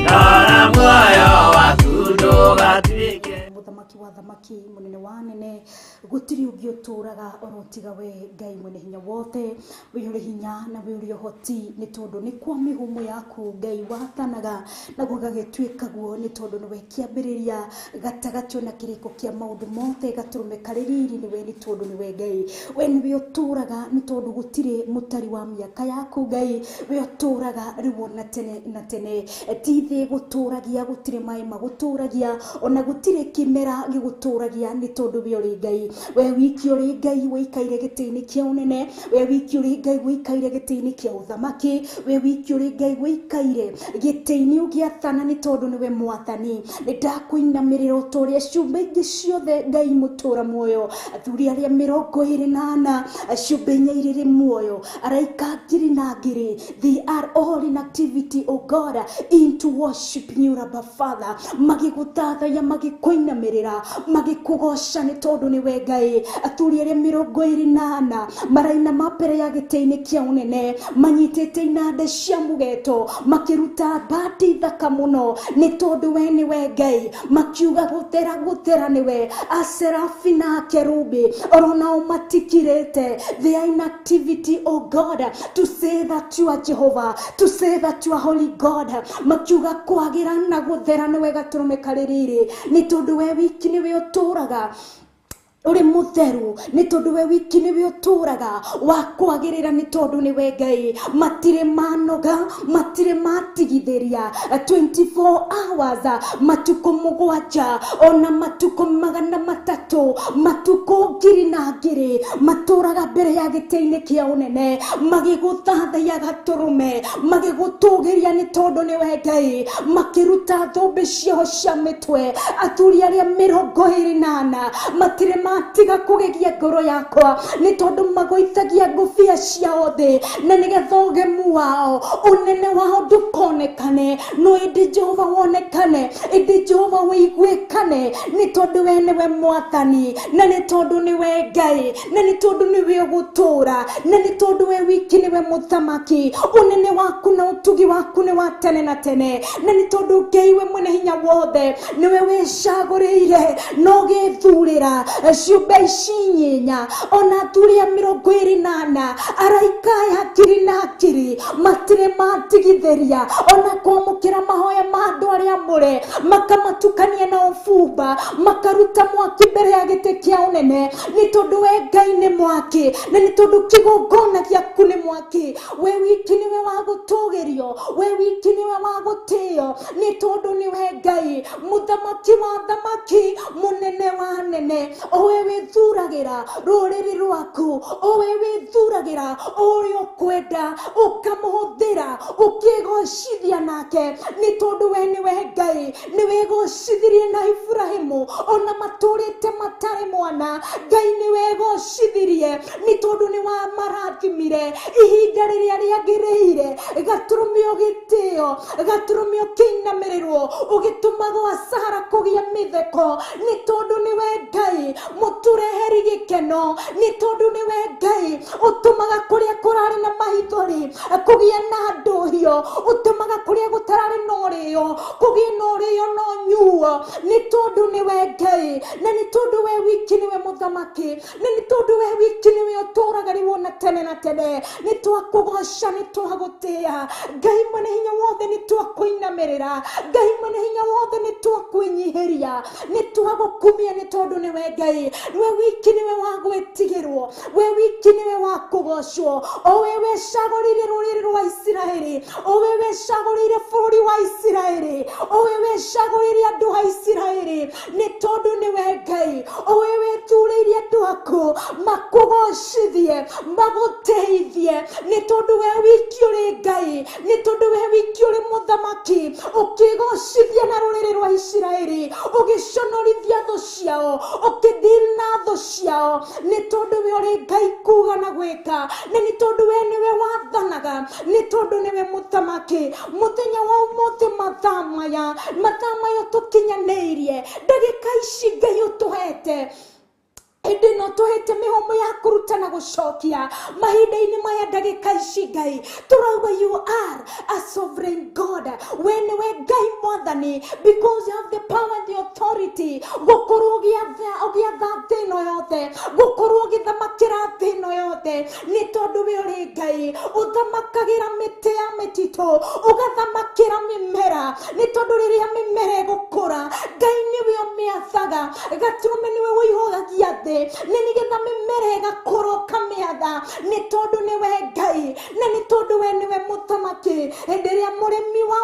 rora muoyo waku ndũgatuĩke. Mũthamaki wa thamaki mũnene wa nene gũtirĩ ũngĩ ũtũraga oro tiga we Ngai mwene hinya wothe wĩ ũrĩ hinya na wĩ ũrĩ ũhoti nĩ tondũ nĩ kwa mĩhũmũ yaku Ngai wathanaga na gũgagĩtuĩka guo nĩ tondũ nĩwe kĩambĩrĩria gatagatĩ ona kĩrĩko kĩa maũndũ mothe gatũrũme karĩ riri nĩwe nĩ tondũ nĩwe Ngai we nĩwe ũtũraga nĩ tondũ gũtirĩ mũtari wa mĩaka yaku Ngai we ũtũraga rĩu ona tene na tene ti thĩ gũtũragia gũtirĩ maĩ magũtũragia ona gũtirĩ kĩmera gĩgũtũragia nĩ tondũ we ũrĩ Ngai we wiki ũrĩ Ngai wĩikaire gĩtĩ-inĩ kĩa ũnene we wiki ũrĩ Ngai wĩikaire gĩtĩ-inĩ kĩa ũthamaki we wiki ũrĩ Ngai wĩikaire gĩtĩ-inĩ ũgĩathana nĩ tondũ nĩwe mwathani nĩ ndakũinamĩrĩra o ta ũrĩa ciũmbe ingĩ ciothe Ngai mũtũra muoyo athuri arĩa 24 ciũmbe inya irĩ muoyo araika ngiri na ngiri they are all in activity o God into worship you Abba Father magĩgũthathaiya magĩkũinamĩrĩra magĩkũgoca nĩ tondũ nĩwe Ngai athuri arĩa 24 marainama mbere ya gĩtĩ-inĩ kĩa ũnene manyitĩte inanda cia mũgeto makĩruta mbandi thaka mũno nĩ tondũ we nĩwe Ngai makiuga gũthera gũthera nĩwe aserafi na akerubi oro nao matikirĩte they are in activity o God to say that you are Jehovah to say that you are holy God makiuga kwagĩra na gũthera nĩwe gatũrũme karĩ riri nĩ tondũ we wiki nĩwe ũtũraga ũrĩ mũtheru nĩ tondũ we wiki nĩwe ũtũraga wa kwagĩrĩra nĩ tondũ nĩwe Ngai matirĩ manoga matirĩ matigithĩria 24 hours matukũ 7 ona matukũ 300 matukũ ngiri na ngiri matũraga mbere ya gĩtĩ-inĩ kĩa ũnene magĩgũthathaiya gatũrũme magĩgũtũgĩria nĩ tondũ nĩwe Ngai makĩruta thũmbĩ ciao cia mĩtwe athuri arĩa 24 matirĩ matiga kũgegia ngoro yakwa nĩ tondũ magũithagia ngũbia ciao thĩ na nĩgetha ũgemu wao ũnene wao ndũkonekane no ĩndĩ Jehova wonekane ĩndĩ Jehova wĩiguĩkane nĩ tondũ we nĩwe mwathani na nĩ tondũ nĩwe Ngai na nĩ tondũ nĩwe ũgũtũra na nĩ tondũ we wiki nĩwe mũthamaki ũnene waku na ũtugi waku nĩ wa tene na tene na nĩ tondũ Ngai we mwene hinya wothe nĩwe wĩcagũrĩire na ũgĩthurĩra ciũmbe ici nyenya ona athuri a 24 araika aya ngiri na ngiri matirĩ matigithĩria ona kwamũkĩra mahoya ma andũ arĩa amũre makamatukania na ũbumba makaruta mwaki mbere ya gĩtĩ kĩa ũnene nĩ tondũ we Ngai nĩ mwaki na nĩ tondũ kĩgongona gĩaku nĩ mwaki we wiki nĩwe wa gũtũgĩrio we wiki nĩwe wa gũtĩo nĩ tondũ nĩwe Ngai mũthamaki wa thamaki mũnene wa nene owe wĩthuragĩra rũrĩrĩ rwaku owe wĩthuragĩra ũrĩa ũkwenda ũkamũhũthĩra ũkĩgocithia nake nĩ tondũ we nĩwe Ngai nĩwĩgocithirie na Ibrahimu ona matũrĩte matarĩ mwana Ngai nĩwegocithirie nĩ tondũ nĩwamarathimire ihinda rĩrĩa rĩagĩrĩire gatũrũme ũgĩtĩo gatũrũme ũkĩinamĩrĩrwo ũgĩtũma gwa Sara kũgĩa mĩtheko nĩ tondũ nĩwe Ngai Mũtũreheri gĩkeno nĩ tondũ nĩwe Ngai ũtũmaga kũrĩa kũrarĩ na mahithori kũgĩe na ndũhio, ũtũmaga kũrĩa gũtararĩ na ũrĩo kũgĩe na ũrĩo na ũnyuo, nĩ tondũ nĩwe Ngai, na nĩ tondũ we wiki nĩwe mũthamaki, na nĩ tondũ we wiki nĩwe ũtũũraga rĩu ona tene na tene. Nĩ twakũgoca, nĩ twagũtĩĩa Ngai mwene hinya wothe, nĩ twakũinamĩrĩra Ngai mwene hinya wothe, nĩ twakwĩnyihĩria, nĩ twagũkumia, nĩ tondũ nĩwe Ngai, we wiki nĩwe wa gwĩtigĩrwo, we wiki nĩwe wa kũgocwo, o we wecagũrĩire rũrĩrĩ rwa Isiraeli, o we wecagũrĩire bũrũri wa Isiraeli, o we wecagũrĩire andũ a Isiraeli, nĩ tondũ nĩwe Ngai, o we wĩturĩirie andũ aku makũgocithie, magũteithie, nĩ tondũ we wiki ũrĩ Ngai, nĩ tondũ we wiki ũrĩ mũthamaki, ũkĩgocithia na rũrĩrĩ rwa Isiraeli, ũgĩconorithia thũ ciao, ũkĩdeal na thũ ciao, nĩ tondũ we ũrĩ Ngai kuga na gwĩka, na nĩ tondũ we nĩwe wathanaga, nĩ tondũ nĩwe mũthamaki. Mũthenya wa ũmũthĩ, mathaa maya tũkinyanĩirie, ndagĩka ici Ngai ũtũhete, ĩndĩ no tũhete mĩhũmũ ya kũruta na gũcokia mahinda-inĩ maya, ndagĩka ici Ngai tũrauga you are a sovereign God, we nĩwe Ngai mwathani, because you have the power and the authority gũkorwo ũgĩatha thĩ ĩno yothe, gũkorwo ũgĩthamakĩra thĩ ĩno yothe, nĩ tondũ we ũrĩ Ngai ũthamakagĩra mĩtĩ ya mĩtitũ, ũgathamakĩra mĩmera, nĩ tondũ rĩrĩa mĩmera ĩgũkũra Ngai nĩwe ũmĩathaga, gatũrũme nĩwe ũihũgagia thĩ, nĩ nĩgetha mĩmera ĩgakũra ũkamĩatha, nĩ tondũ nĩwe Ngai, na nĩ tondũ we nĩwe mũthamaki. Hĩndĩ ĩrĩa mũrĩmi wa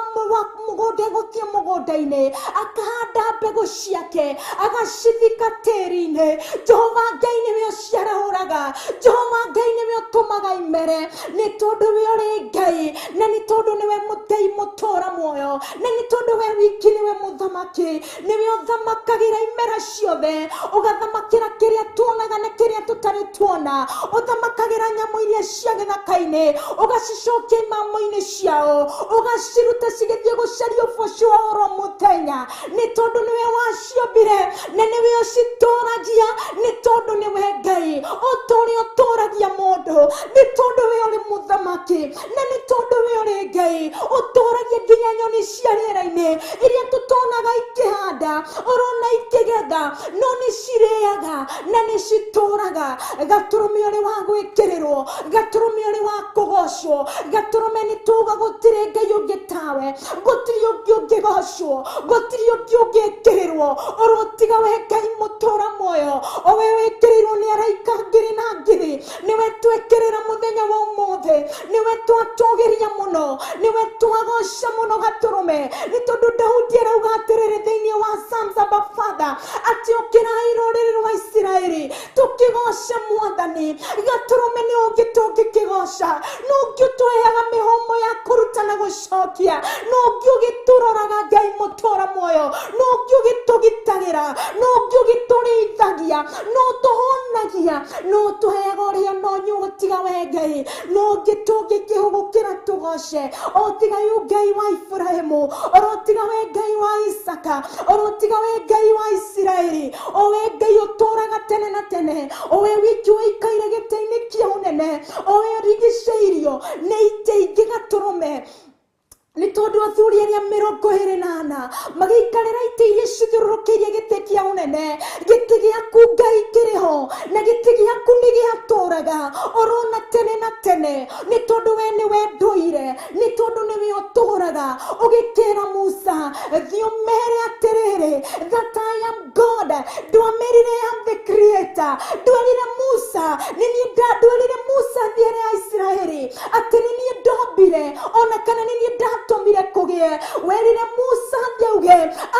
mũgũnda egũthiĩ mũgũnda-inĩ akahanda mbegũ ciake agacithika tĩri-inĩ, Jehova Ngai nĩwe ũciarahũraga, Jehova Ngai nĩwe ũtũmaga imere, nĩ tondũ we ũrĩ Ngai, na nĩ tondũ nĩwe Ngai mũtũũra muoyo, na nĩ tondũ we wiki nĩwe mũthamaki, nĩwe ũthamakagĩra imera ciothe, ũgathamakĩra kĩrĩa tuonaga na kĩrĩa tũtarĩ tuona, ũthamakagĩra nyamũ iria cia gĩthaka-inĩ, ũgacicokia imamo-inĩ ciao, ũgaciruta cigĩthiĩ gũcaria ũboco wa oro mũthenya, nĩ tondũ nĩwe waciombire na nĩwe ũcitũragia, nĩ tondũ nĩwe Ngai o ta ũrĩa ũtũragia mũndũ, nĩ tondũ we ũrĩ mũthamaki, na nĩ tondũ we ũrĩ Ngai ũtũragia nginya nyoni cia rĩera-inĩ iria tũtonaga ikĩhanda orona ikĩgetha, no nĩ cirĩaga na nĩ citũraga. Gatũrũme ũrĩ wa gwĩkĩrĩrwo, gatũrũme ũrĩ wa kũgocwo, gatũrũme nĩ tuga gũtirĩ Ngai ũngĩ tawe, gũtirĩ ũngĩ ũngĩgocwo, gũtirĩ ũngĩ ũngĩkĩrĩrwo, oro tiga we Ngai mũtũra muoyo, o we wĩkĩrĩirwo nĩ araika ngiri na ngiri, nĩwe twĩkĩrĩra mũthenya wa ũmũthĩ, nĩwe twatũgĩria mũno, nĩwe twagoca mũno gatũrũme, nĩ tondũ Daudi arauga atĩrĩrĩ thĩinĩ wa Psalms, Abba Father, atĩ ũkĩrai rũrĩrĩ rwa Isiraeli tũkĩgoca mwathani. Gatũrũme nĩ ũngĩ tũngĩkĩgoca, nĩ ũngĩ ũtũheaga mĩhũmũ ya kũruta na gũcokia, nĩ ũngĩ ũgĩtũroraga Ngai mũtũra muoyo, nĩ ũngĩ ũgĩtũgitagĩra, nĩ ũngĩ ũgĩtũrĩithagia, nĩ ũtũhũnagia, nĩ ũtũheaga ũrĩa na ũnyuo tiga we Ngai, nĩ ũngĩ tũngĩkĩhũgũkĩra tũgoce o tiga yu Ngai wa Iburahĩmu, oro tiga we Ngai wa Isaka, oro tiga we Ngai wa Isiraeli, o we Ngai ũtũraga tene na tene, o we wiki ũikaire gĩtĩ-inĩ kĩa ũnene, o we ũrigicĩirio nĩ itĩ ingĩ gatũrũme, nĩ tondũ athuri arĩa 24 magĩikarĩra itĩ iria cithiũrũrũkĩirie gĩtĩ kĩa ũnene, gĩtĩ gĩaku Ngai kĩrĩ ho, na gĩtĩ gĩaku nĩ gĩatũraga orona tene na tene, nĩ tondũ we nĩwe ndũire, nĩ tondũ nĩwe ũtũraga. Ũgĩkĩra Musa, thiĩ ũmere atĩrĩrĩ, that I am God. Ndwamerire I am the creator, ndwerire Musa nĩ niĩ ndwerire Musa thiĩre a Isiraeli atĩ nĩ niĩ ndombire ona kana nĩ niĩ ndatũmire kũgĩe. Werire Musa thiĩ auge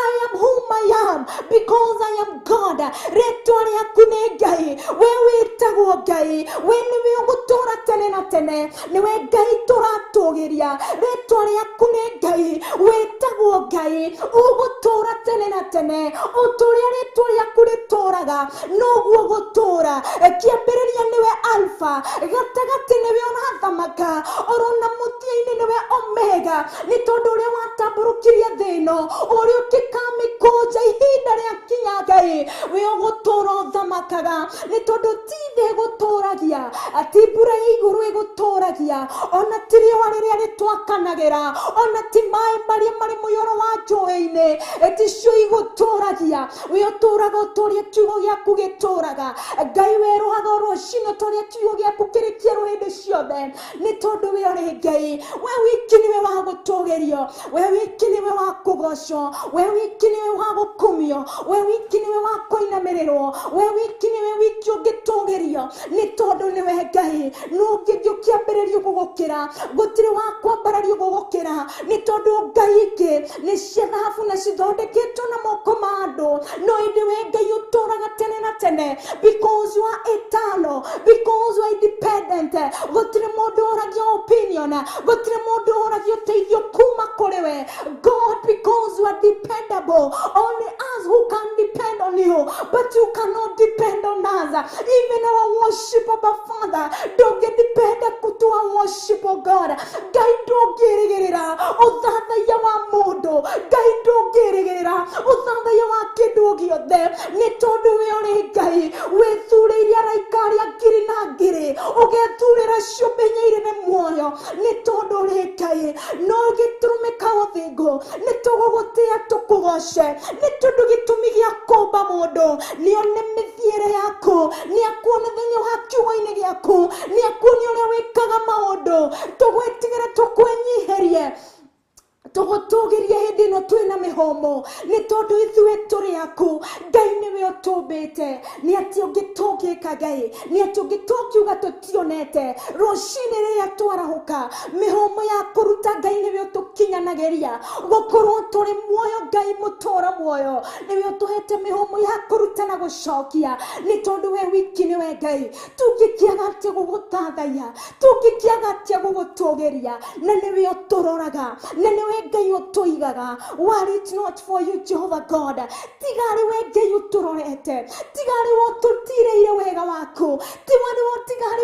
I am whom I am because I am God. Rĩtwa rĩaku nĩ Ngai, we wĩtagwo Ngai, we nĩwe ũgũtũra tene na tene, nĩwe Ngai tũratũgĩria. Rĩtwa rĩaku nĩ Ngai, wĩtagwo Ngai, ũgũtũra tene na tene, o ta ũrĩa rĩtwa rĩaku rĩtũraga noguo gũtũra. Kĩambĩrĩria nĩwe Alpha, gatagatĩ nĩwe ũrathamaka, orona mũthia-inĩ nĩwe Omega, nĩ tondũ ũrĩa watambũrũkirie thĩ ĩno, ũrĩa ũngĩkamĩkũnja ihinda rĩakinya Ngai, We ũgũtũra ũthamakaga nĩ tondũ ti thĩ ĩgũtũragia, ti mbura ya igũrũ ĩgũtũragia, ona ti riũa rĩrĩa rĩtwakanagĩra, ona ti maĩ marĩa marĩ mũiyũro wa njũĩ-inĩ, ticio igũtũragia. We ũtũraga ũtũrie kiugo gĩaku gĩtũraga. Ngai werũhaga o rũcinĩ ũtũrie kiugo gĩaku kĩrĩ kĩerũ hĩndĩ ciothe, nĩ tondũ we ũrĩ Ngai. We wiki nĩwe wa gũtũgĩrio, we wiki nĩwe wa kũgocwo, we wiki nĩwe wa gũkumio, we wiki nĩwe wa kũinamĩrĩrwo, we wiki nĩwe wiki ũngĩtũgĩrio, nĩ tondũ nĩwe Ngai. Nũ ũngĩ ũkĩambĩrĩrio gũgũkĩra? Gũtirĩ wa kwambarario gũgũkĩra, nĩ tondũ Ngai ingĩ nĩ cia thahabu na cithondeketwo na moko ma andũ, no ĩndĩ we Ngai ũtũraga tene na tene, because you are eternal, because you are independent. Gũtirĩ mũndũ ũragia opinion, gũtirĩ mũndũ ũragia ũteithio kuma kũrĩ we. God, because you are dependable, only us who can depend on you, but you cannot depend on us. Even our worship, Abba Father, ndũngĩdependa to our worship, oh God. Ngai ndũngĩrĩgĩrĩra ũthathaiya wa mũndũ, Ngai ndũngĩrĩgĩrĩra ũthathaiya wa kĩndũ o gĩothe, nĩ tondũ we ũrĩ Ngai. Wĩthurĩire araika arĩa ngiri na ngiri, ũgethurĩra ciũmbe inya irĩ na muoyo, nĩ tondũ ũrĩ Ngai. No gĩtũrũme ka ũthingu nĩ tũgũgũtĩa tũkũgoce, nĩ tondũ gĩtũmi gĩa kũmba mũndũ nĩone mĩthiĩre yaku, nĩakuone thĩinĩ wa kiugo-inĩ gĩaku, nĩakuone ũrĩa wĩkaga maũndũ. Tũgwĩtigĩre, tũkwĩnyihĩrie, tũgũtũgĩrie hĩndĩ ĩno twĩna mĩhũmũ, nĩ tondũ ithuĩ tũrĩ aku. Ngai nĩwe ũtũmbĩte, nĩ atĩ ũngĩ tũngĩka Ngai, nĩ atĩ ũngĩ tũngiuga tũtionete. Rũcinĩ rĩrĩa twarahũka, mĩhũmũ ya kũruta Ngai nĩwe ũtũkinyanagĩria gũkorwo tũrĩ muoyo. Ngai mũtũra muoyo nĩwe ũtũhete mĩhũmũ ya kũruta na gũcokia, nĩ tondũ we wiki nĩwe Ngai. Tũngĩkĩaga atĩa gũgũthathaiya? Tũngĩkĩaga atĩa gũgũtũgĩria? Na nĩwe ũtũroraga, na nĩwe Ngai ũtũigaga. Were it not for you, Jehovah God, tigarĩ we Ngai ũtũrorete, tigarĩ we ũtũtirĩire wega waku, tigarĩ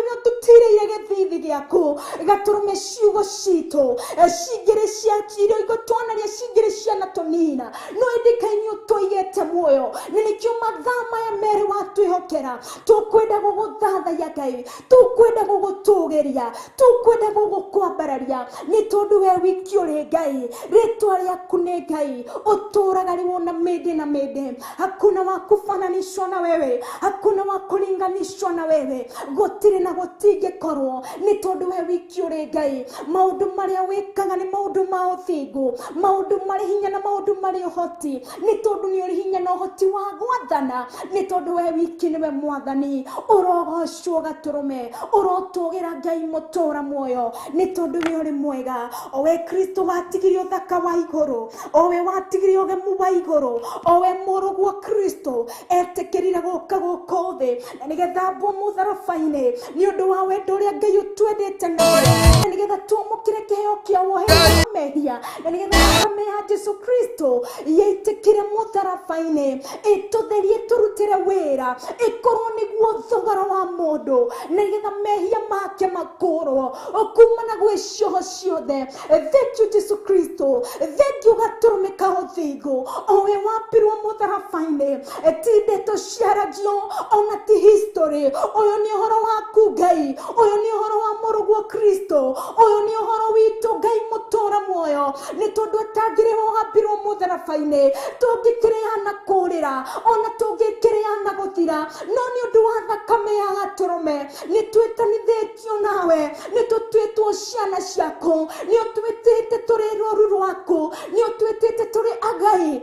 we ũtũtirĩire gĩthithi gĩaku, gatũrũme ciugo citũ cingĩrĩ cia irio igũtwanaria, cingĩrĩ ciana tũnina, no ĩndĩ Ngai nĩ ũtũigĩte muoyo, na nĩkĩo mathaa maya merĩ watwĩhokera tũkwenda gũgũthathaiya Ngai, tũkwenda gũgũtũgĩria, tũkwenda gũgũkwambararia, nĩ tondũ we wiki ũrĩ Ngai. Rĩtwa rĩaku nĩ Ngai ũtũraga rĩu na mĩndĩ na mĩndĩ. Hakuna wa kufananishwa na wewe, hakuna wa kulinganishwa na wewe, gũtirĩ na gũtingĩkorwo, nĩ tondũ we wiki ũrĩ Ngai. Maũndũ marĩa wĩkaga nĩ maũndũ ma ũthingu, maũndũ marĩ hinya na maũndũ marĩ ũhoti, nĩ tondũ nĩ ũrĩ hinya na ũhoti wa gwathana, nĩ tondũ we wiki nĩwe mwathani. Ũrogocwo gatũrũme, ũrotũgĩra Ngai mũtũra muoyo, nĩ tondũ we ũrĩ mwega. O we Kristo watigire ũthaka wa igũrũ, o we watigire ũgemu wa igũrũ, o we mũrũguo Kristo etĩkĩrire gũka gũkũ thĩ na nĩgetha ambwo mũtharaba-inĩ nĩ ũndũ wa wendo ũrĩa Ngai ũtwendete na nĩgetha twamũkĩre kĩheo kĩa woheri wa mehia, na nĩgetha thakame ya Jesu Kristo yaitĩkire mũtharaba-inĩ ĩtũtherie, tũrutĩre wĩra, ĩkorwo nĩguo thogora wa mũndũ, na nĩgetha mehia make makũrwo kumana gwĩ cioho ciothe. Thank you Jesu Kristo, thank you gatũrũme ka ũthingu, o we wambirwo mũtharaba-inĩ. Ti ndeto ciaragio ona ti history, ũyũ nĩ ũhoro waku Ngai, ũyũ nĩ ũhoro wa mũrũguo Kristo, ũyũ nĩ ũhoro witũ Ngai mũtũra muoyo, nĩ tondũ atangĩrĩho wambirwo mũtharaba-inĩ tũngĩkĩrĩana kũrĩra, ona tũngĩkĩrĩana gũthira, no nĩ ũndũ wa thakame ya gatũrũme nĩ twĩtanithĩtio nawe, nĩ tũtuĩtwo ciana ciaku, nĩ ũtwĩtĩte tũrĩ rũru rwaku, nĩ ũtwĩtĩte tũrĩ agai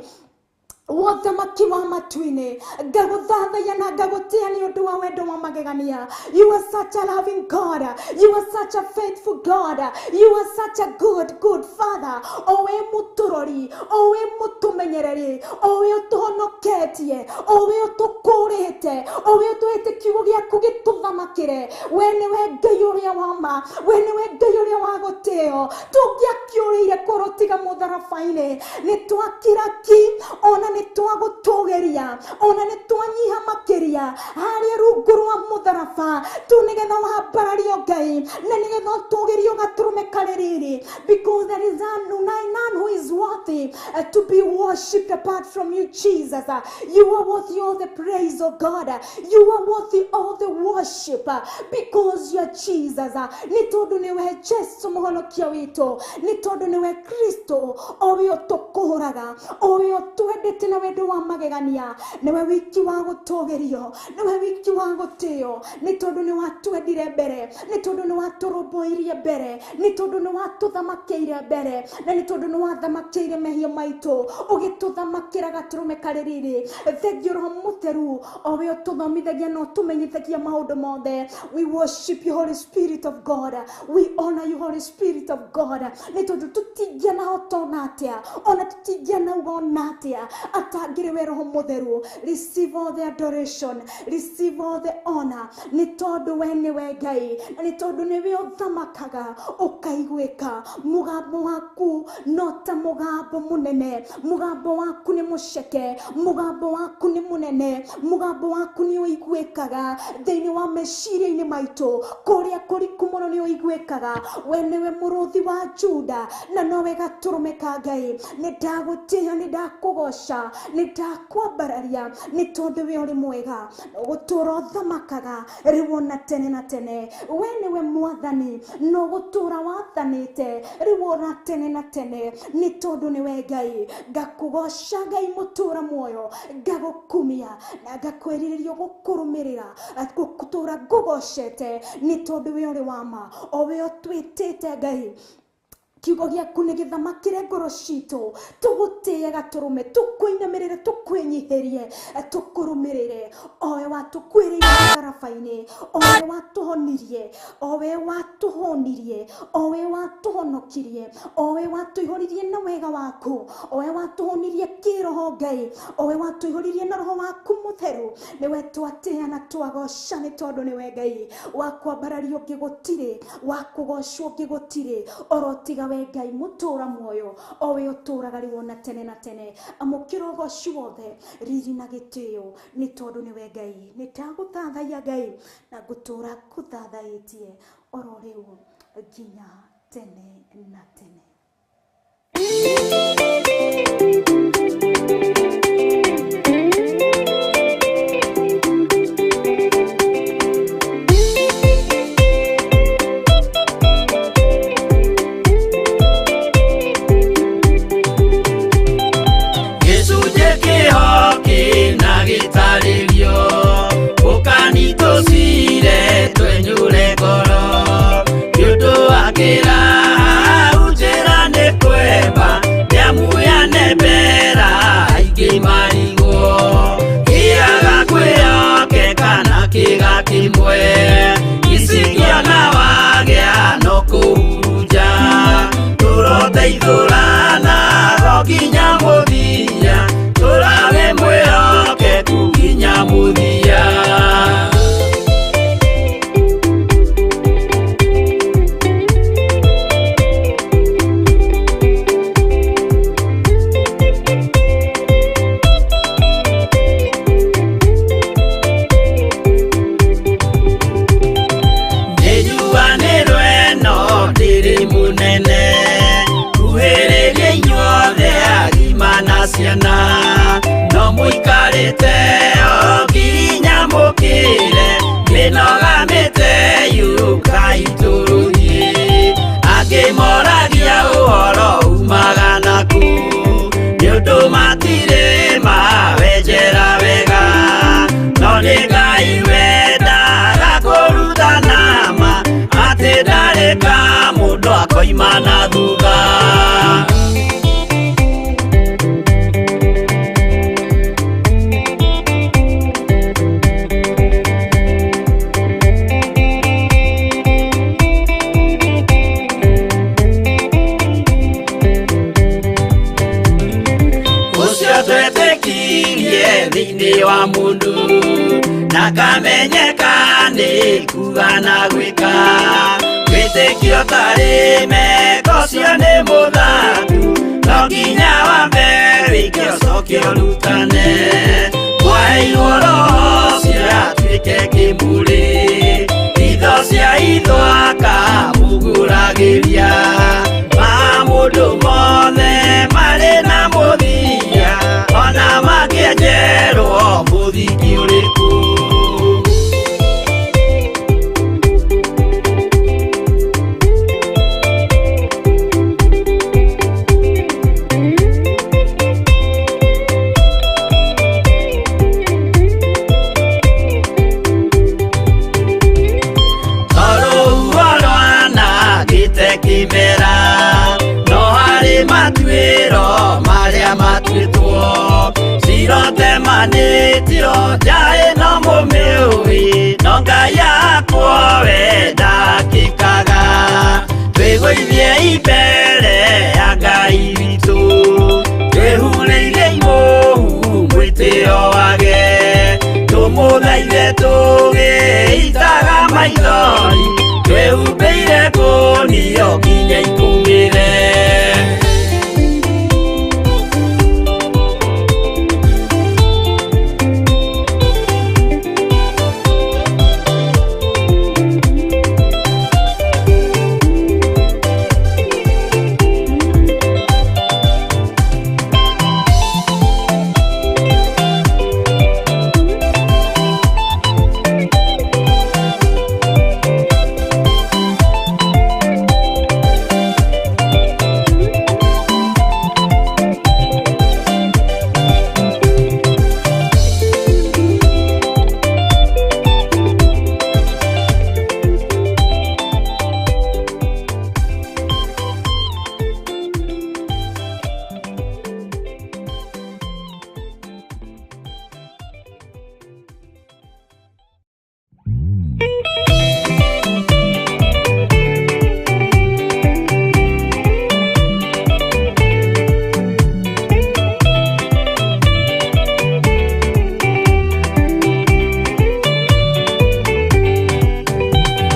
wothamaki wa matu-inĩ. Ngagũthathaiya na ngagũtĩa nĩ ũndũ wa wendo wa magegania. You are such a loving God, you are such a faithful God, you are such a good good Father. O we mũtũrori, o we mũtũmenyereri, o we ũtũhonoketie, o we ũtũkũrĩte, o we ũtũhete kiugo gĩaku gĩtũthamakĩre. We nĩwe Ngai ũrĩa wa ma, we nĩwe Ngai ũrĩa wa gũtĩo. Tũngĩakĩũrĩire korwo tiga mũtharaba-inĩ, nĩ twakira ki, ona Nĩ twagũtũgĩria, ona nĩ twanyiha makĩria harĩa rungu rwa mũtharaba tu, nĩgetha wambarario Ngai, na nĩgetha ũtũgĩrio gatũrũme karĩ riri, because there is none who is worthy to be worshipped apart from you, Jesus. You are worthy all the praise, oh God. You are worthy all the worship, because you are Jesus. Nĩ tondũ nĩwe Jesu mũhonokia witũ, nĩ tondũ nĩwe Kristo o we ũtũkũũraga, o we ũtwendete na wendo wa magegania. Nĩwe wiki wa gũtũgĩrio, nĩwe wiki wa gũtĩo, nĩ tondũ nĩ watwendire mbere, nĩ tondũ nĩ watũrũmbũirie mbere, nĩ tondũ nĩ watũthamakĩire mbere, na nĩ tondũ nĩ wathamakĩire mehia maitũ, ũgĩtũthamakĩra gatũrũme karĩ riri. Thengiũ Roho Mũtheru, o we ũtũthomithagia na ũtũmenyithagia maũndũ mothe. We worship you, Holy Spirit of God. We honor you, Holy Spirit of God, nĩ tondũ tũtingĩanahota ona atĩa, ona tũtingĩanauga ona atĩa atangĩrĩ we Roho Mũtheru. Receive all the adoration, receive all the honor, nĩ tondũ we nĩwe Ngai, na nĩ tondũ nĩwe ũthamakaga ũkaiguĩka. Mũgambo waku no ta mũgambo mũnene, mũgambo waku nĩ mũceke, mũgambo waku nĩ mũnene, mũgambo waku nĩ ũiguĩkaga thĩinĩ wa meciria-inĩ maitũ, kũrĩa kũriku mũno nĩ ũiguĩkaga. We nĩwe mũrũthi wa Juda, na nowe gatũrũme ka Ngai. Nĩ ndagũtĩĩa, nĩ ndakũgoca, nĩ ndakwambararia, nĩ tondũ we ũrĩ mwega, gũtũra ũthamakaga rĩu ona tene na tene. We nĩwe mwathani, no gũtũra wathanĩte rĩu ona tene na tene, nĩ tondũ nĩwe Ngai. Ngakũgoca Ngai mũtũra muoyo, ngagũkumia na ngakwĩrirĩria gũkũrũmĩrĩra, gũtũra ngũgocete, nĩ tondũ we ũrĩ wa ma, o we ũtwĩtĩte Ngai. Kiugo gĩaku nĩ gĩthamakĩre ngoro citũ, tũgũtĩe gatũrũme, tũkũinamĩrĩre, tũkwĩnyihĩrie, tũkũrũmĩrĩre, owe watũkuĩrĩire mũtharaba-inĩ, owe watũhonirie, owe watũhũnirie, owe watũhonokirie, owe watũihũririe na wega waku, owe watũhũnirie kĩroho Ngai, owe watũihũririe na roho waku mũtheru. Nĩwe twatĩĩa na twagoca, nĩ tondũ nĩwe Ngai. Wa kwambarario ũngĩ gũtirĩ, wa kũgocwo ũngĩ gũtirĩ, oro tiga we Ngai mũtũra muoyo, o we ũtũraga rĩu ona tene na tene. Amũkĩra ũgoci wothe, riri na gĩtĩo, nĩ tondũ nĩwe Ngai. Nĩ ndagũthathaiya Ngai, na ngũtũra ngũthathaĩtie oro rĩu nginya tene na tene. Gĩcunjĩ kĩho kĩna gĩtarĩrio, ũkanitũcire twenyũre ngoro, nĩ ũndũ wa kĩraha njĩra nĩ kwemba nĩamuyane mbera aingĩ marigwo, kĩaga kwĩhokeka na kĩga kĩmwe, icikĩona wagĩa no kũhurunja, tũroteithũrana ho nginya mũthia, tũrage mwĩhokeku nginya mũthia. Nĩnjuanĩrwo ĩno ndĩrĩ mũnene, kuhĩrĩria inyuothe agima na ciana, no mũikarĩte o nginya mũkĩre, mĩnoga mĩte yũkai tũrũthiĩ, angĩ moragia ũhoro umaga nakũ, nĩ ũndũ matirĩ mawenjera wega, no nĩ Ngai wendaga kũrutana ma, atĩ ndarĩ ka mũndũ akoima na thutha. Ũcio twetĩkirie thĩinĩ wa mũndũ, na kamenyeka nĩ kuga na gwĩka, wĩtĩkio tarĩ meko ũcio nĩ mũthaku, no nginya wambe wĩke ũcoke. Ũcoke ũrutane Mwaheirwo roho ciatuĩke kĩmũrĩ Itho cia itho akamũgũragĩria Maũndũ mothe marĩ na mũthia Ona makĩenjerwo mũthingi ũrĩkũ. Kimera no harĩ matuĩro marĩa matuĩtwo cirotemanĩtio njaĩ no mũmĩũĩ no Ngai yakwa we ndakĩkaga twĩgũithie imbere ya Ngai witũ twĩhurĩire imũhu mwĩtĩo wage tũmũthaithe tũgĩitaga maithori twĩhumbĩire kũnio nginya ikumĩre.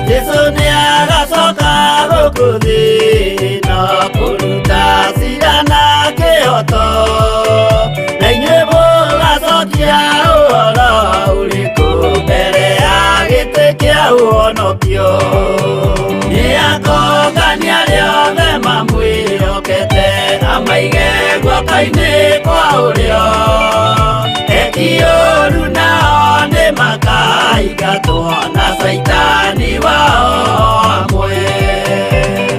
Jesu nĩagacoka gũkũ thĩ no kũruta cira na kĩhoto na inyuĩ mũgacokia ũhoro ũrĩkũ mbere ya gĩtĩ kĩa ũhonokio. Nĩakongania arĩa othe mamwĩhokete amaige guoko-inĩ kwa ũrĩo eki ũũru nao nĩmakaingatwo na Caitani wao amwe.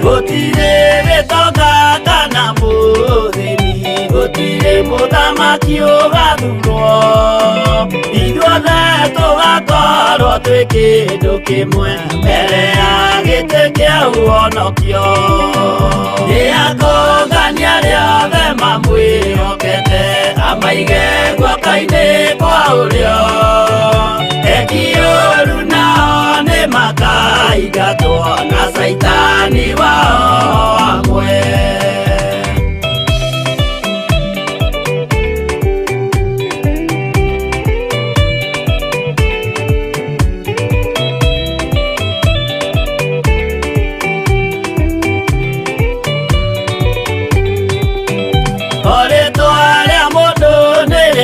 Gũtirĩ gĩtonga kana mũthĩni gũtirĩ mũthamaki ũgathurwo ithuothe tũgakorwo twĩ kĩndũ kĩmwe mbere ya gĩtĩ kĩa ũhonokio. Nĩakongania arĩa othe mamwĩhokete amaige guoko-inĩ kwa ũrĩo eki ũũru nao nĩmakaingatwo na Caitani wao amwe.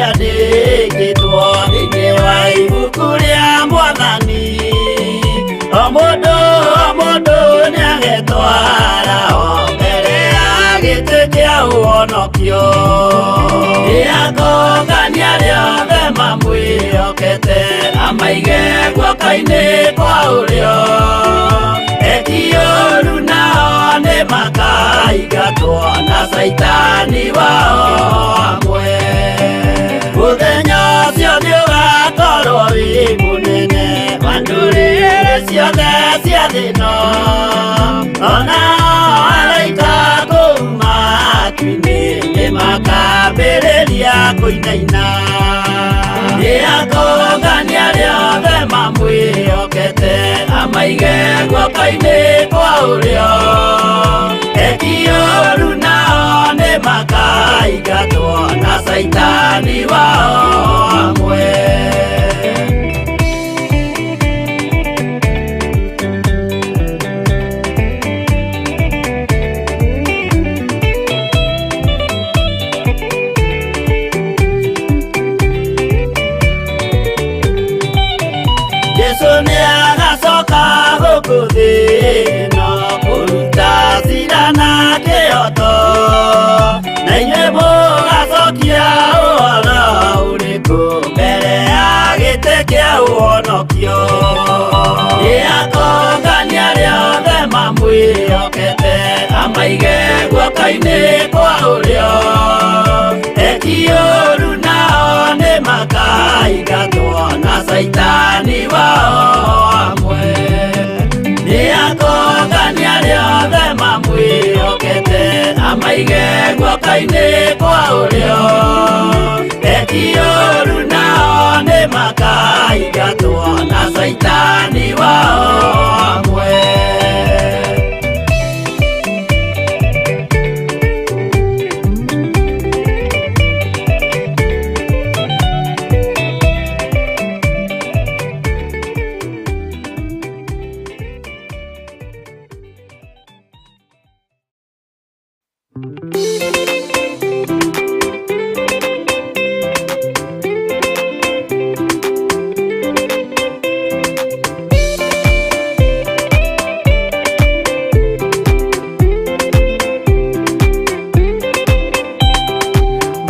Nĩrĩandĩkĩtwo thĩinĩ wa ibuku rĩa Mwathani o mũndũ o mũndũ nĩagetwara o mbere ya gĩtĩ kĩa ũhonokio. Nĩakongania arĩa othe mamwĩhokete amaige guoko-inĩ kwa ũrĩo eki ũũru nao nĩmakaingatwo na Caitani wao amwe. Mũthenya ũcio nĩũgakorwo wĩ mũnene wa ndũrĩrĩ ciothe cia thĩ ĩno ona araika kũu matu-inĩ nĩmakambĩrĩria kũinaina. Nĩakongania arĩa othe mamwĩhokete amaige guoko-inĩ kwa ũrĩo eki ũũru nao nĩmakaingatwo na Caitani wao amwe. Gũkũ thĩ no kũruta cira na kĩhoto, na inyuĩ mũgacokia ũhoro ũrĩkũ mbere ya gĩtĩ kĩa ũhonokio? Nĩakongania arĩa othe mamwĩhokete, amaige guoko-inĩ kwa ũrĩo. Eki ũru nao nĩmakaingatwo na caitani wao hamwe. Nĩakongania arĩa othe mamwĩhokete, amaige guoko-inĩ kwa ũrĩo. Eki ũru nao nĩmakaingatwo na caitani wao hamwe.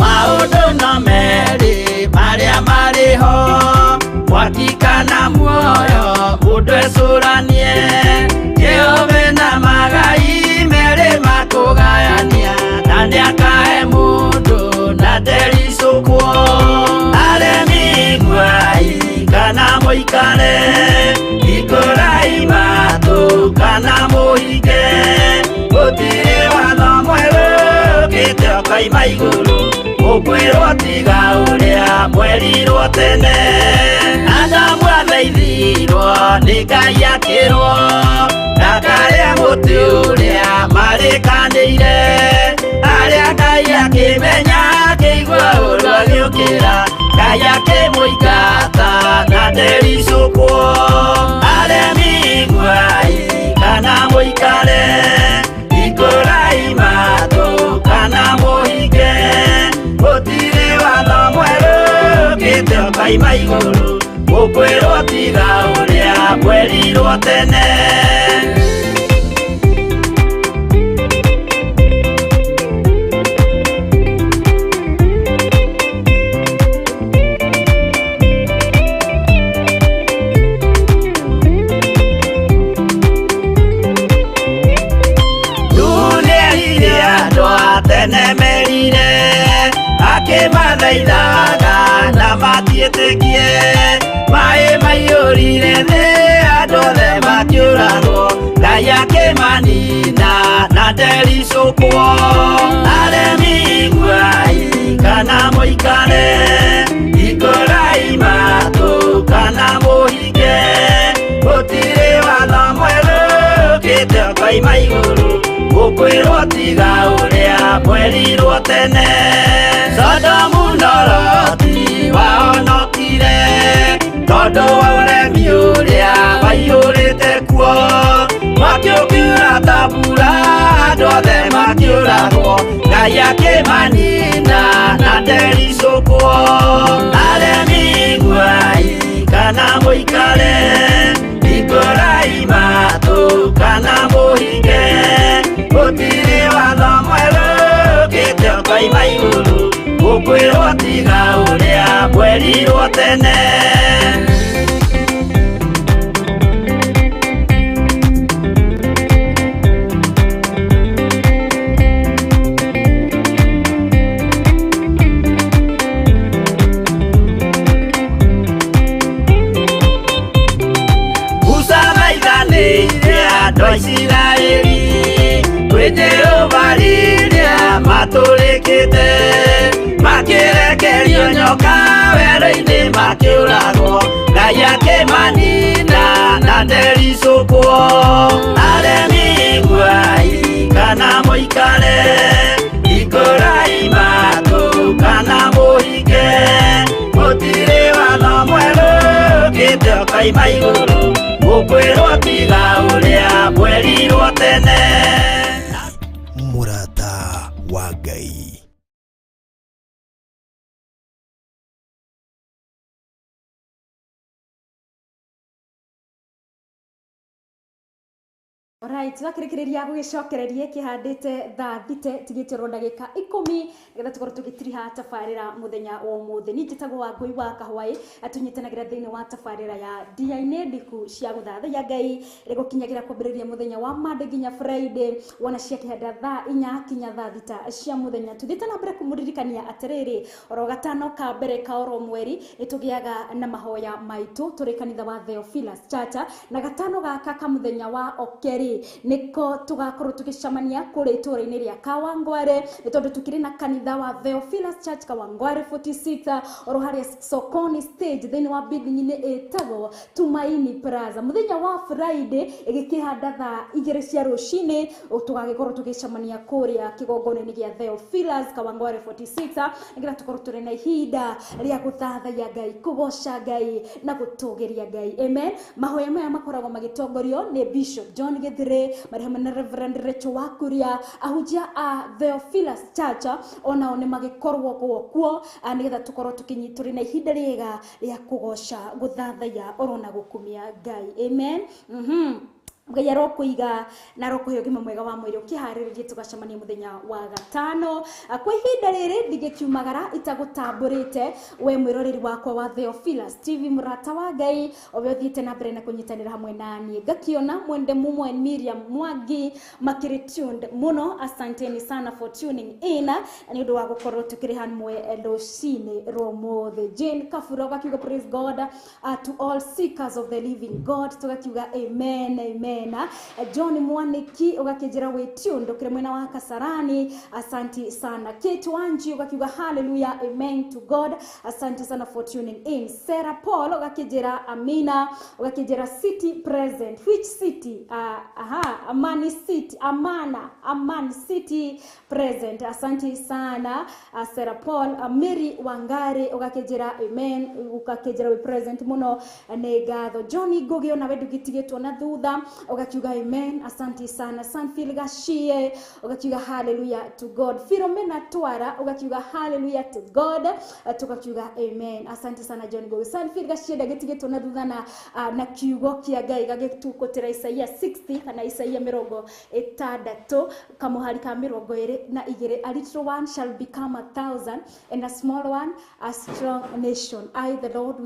Maũndũ no merĩ marĩa marĩ ho, mwaki kana muoyo, mũndũ ecũranie. Jehova na magai merĩ makũgayania, na nĩakahe mũndũ na ndericũkwo. Aremi iguai kana mũikare, hingũrai matũ kana mũhinge. Gũtirĩ watho mwerũ ũkĩte ũkoima igũrũ, mũkwĩrwo tiga ũrĩa mwerirwo tene. Adamu athaithirwo nĩ Ngai akĩrwo ndakarĩa mũtĩ ũrĩa marĩkanĩire. Arĩa Ngai akĩmenya akĩigua ũru agĩũkĩra, Ngai akĩmũingata na ndericũkwo. Aremi iguai kana mũikare, hingũrai matũ kana mũhinge. Gũtirĩ watho mwerũ ũkĩte ũkoima igũrũ, mũkwĩrwo tiga ũrĩa mwerirwo tene. Nĩerire andũ a tene merire, akĩmathaithaga na matiĩtĩkie. Maĩ maiyũrire thĩ, andũ othe makĩũragwo, Ngai akĩmanina na ndericũkwo. Aremi iguai kana mũikare, hingũrai matũ kana mũhinge. Gũtirĩ watho mwerũ ũkĩte ũkoima igũrũ, mũkwĩrwo tiga ũrĩa mwerirwo tene. Sodomu na Loti wahonokire tondũ wa ũremi ũrĩa waiyũrĩte kuo. Mwaki ũkiura ta mbura, andũ othe makĩũragwo, Ngai akĩmanina na ndericũkwo. Aremi iguai kana mũikare, hingũrai matũ kana mũhinge. Gũtirĩ watho mwerũ ũkĩte ũkoima igũrũ, mũkwĩrwo tiga ũrĩa mwerirwo tene. Musa thaithanĩire andũ a Isiraeli kwĩ Jehova rĩrĩa matũrĩkĩte, makĩrekerio nyoka werũ-inĩ makĩũragwo, Ngai akĩmanina na ndericũkwo. Aremi iguai kana mũikare, hingũrai matũ kana mũhinge. Gũtirĩ watho mwerũ ũkĩte ũkoima igũrũ, mũkwĩrwo tiga ũrĩa mwerirwo tene. Mũrata wa Ngai. Alright, twakĩrĩkĩrĩria gũgĩcokereria kĩhandĩte thaa thite tigĩte oro ndagĩka 10 nĩgetha tũkorwo tũgĩtiriha tabarĩra mũthenya wa ũmũthĩ. Niĩ njĩtagwo Wangũi wa Kahwaĩ, tũnyitanagĩra thĩinĩ wa tabarĩra ya Ndia-inĩ Ndiku cia gũthathaiya Ngai ĩgũkinyagĩra kwambĩrĩria mũthenya wa Monday nginya Friday, wona ciakĩhanda thaa 4 kinya thaa 6 cia mũthenya. Tũthiĩte na mbere kũmũririkania atĩrĩrĩ, oro gatano ka mbere ka oro mweri nĩtũgĩaga na mahoya maitũ tũrĩ kanitha wa Theophilus Church, na gatano gaka ka mũthenya wa okeri niko tugakorwo tugicemania kũrĩa itũũra-inĩ rĩa Kawangware, nĩ tondũ tukĩrĩ na kanitha wa Theophilus Church Kawangware 46 oro harĩa Sokoni stage thĩinĩ wa building-inĩ ĩtagwo Tumaini Plaza. Mũthenya wa Friday ĩgĩkĩhanda thaa 2 cia rũcinĩ tũgagĩkorwo tũgĩcemania kũrĩa kĩgongona-inĩ gĩa Theophilus Kawangware 46 nĩgetha tũkorwo tũrĩ na ihinda rĩa gũthathaiya Ngai, kũgoca Ngai na gũtũgĩria Ngai. Amen. Mahoya maya makoragwo magĩtongorio nĩ Bishop John Githire marĩ hamwe na Reverend Rachel Wakuria, ahunjia a Theophilus Church onao nĩ magĩkorwo kuo nĩgetha tũkorwo tũrĩ na ihinda rĩega rĩa kũgoca, gũthathaiya oro na gũkumia Ngai. Amen. Ngai arokũiga na arokũhe ũgima mwega wa mwĩrĩ ũkĩharĩrĩrie tũgacemania mũthenya wa gatano. Kwa ihinda rĩrĩ ndingĩkiumagara itagũtambũrĩte we mwĩroreri wakwa wa Theophilus TV, mũrata wa Ngai owe ũthiĩte na mbere na kũnyitanĩra hamwe na niĩ. Ngakiona mwende mumwe Miriam Mwangi makĩrĩ tuned mũno, asanteni sana for tuning in nĩ ũndũ wa gũkorwo tũkĩrĩ hamwe rũcinĩ rwa ũmũthĩ. Jane Kabura ũgakiuga praise God to all seekers of the living God, tũgakiuga amen amen. John Mwaniki ũgakĩnjĩra wĩ tuned ũkĩrĩ mwena wa Kasarani, asanti sana. Kate Wanji ũgakiuga hallelujah amen to God, asante sana for tuning in. Sarah Paul ũgakĩnjĩra amina, ũgakĩnjĩra city present, which city? Aha, Amani City, Amana, Aman City present, asante sana Sarah Paul. Mary Wangari ũgakĩnjĩra amen, ũgakĩnjĩra wĩ present mũno, nĩ ngatho. John Ngugi onawe ndũgĩtigĩtwo na thutha ugakiuga amen, asante sana. Sanfil Gashie ugakiuga hallelujah to God. Philomena Twara ugakiuga hallelujah to God, tugakiuga amen, asante sana John Ngugi. Sanfil Gashie ndagĩtigĩtwo na thutha na kiugo kĩa Ngai gagĩtukũtĩra Isaia 60 kana Isaia 60 kamuhari ka 22, a little one shall become 1,000 and a small one a strong nation. I the Lord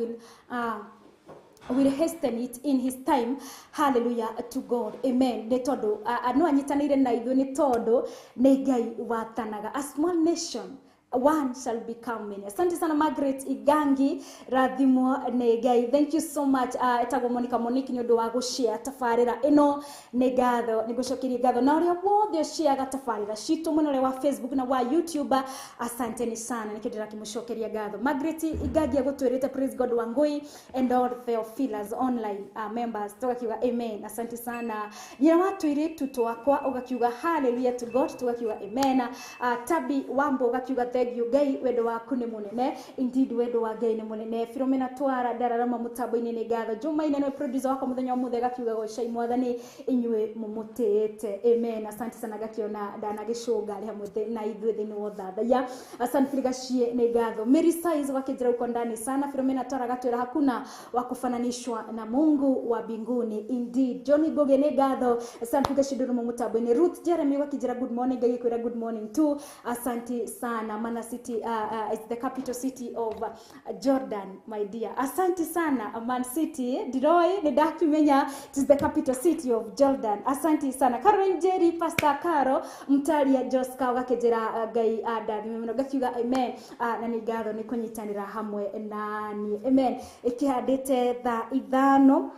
will hasten it in his time. Hallelujah to God. Amen. Nĩ tondũ no anyitanĩire na ithuĩ nĩ tondũ nĩ Ngai wathanaga. A small nation one shall become many. Asante sana Margaret Igangi, rathimwo nĩ Ngai. Thank you so much. Etagwo Monica Monique nĩ ũndũ wa gũshare tabarĩra ĩno, nĩ ngatho, nĩ ngũcokeria ngatho na ũrĩa wothe ũshareaga tabarĩra citũ mũno ũrĩa wa Facebook na wa YouTube, asanteni sana, nĩkĩo ndĩrakĩmũcokeria ngatho. Margaret Igangi agũtwĩrĩte praise God Wangui and all Theophilus online members, tũgakiuga amen, asante sana. Nyina wa tũirĩtu twakwa ũgakiuga hallelujah to God, tũgakiuga amen. Tabi Wambo ũgakiuga thank you Ngai, wendo waku nĩ mũnene, indeed wendo wa Ngai nĩ mũnene. Philomena Twara ndararama mũtambo-inĩ nĩ ngatho. Jumaine nĩwe producer wakwa mũthenya wa ũmũthĩ agakiuga gocai mwathani inyuĩ mũmũtĩĩte, amen, asante sana. Gakiona ndanagĩcũnga arĩ hamwe na ithuĩ thĩinĩ wa ũthathaiya, asante Gachie nĩ ngatho. Mary Size ũgakĩnjĩra uko ndani sana. Philomena Twara agatwĩra hakuna wa kufananishwa na Mungu wa mbinguni, indeed. John Ngugi nĩ ngatho, asante Gachie ndũrũmo mũtambo-inĩ. Ruth Jeremy ũgakĩnjĩra good morning, ngagĩkwĩra good morning too, asante sana. Mana City is the capital city of Jordan, my dear. Asante sana Man City, Diroi nĩ ndakimenya it is the capital city of Jordan. Asante sana Caroline Jerry, Pastor Caro Mtaria Joska ũgakĩnjĩra Ngai andathime mũno, ngakiuga amen, na nĩ ngatho nĩ kũnyitanĩra hamwe na niĩ, amen. Ĩkĩhandĩte thaa 5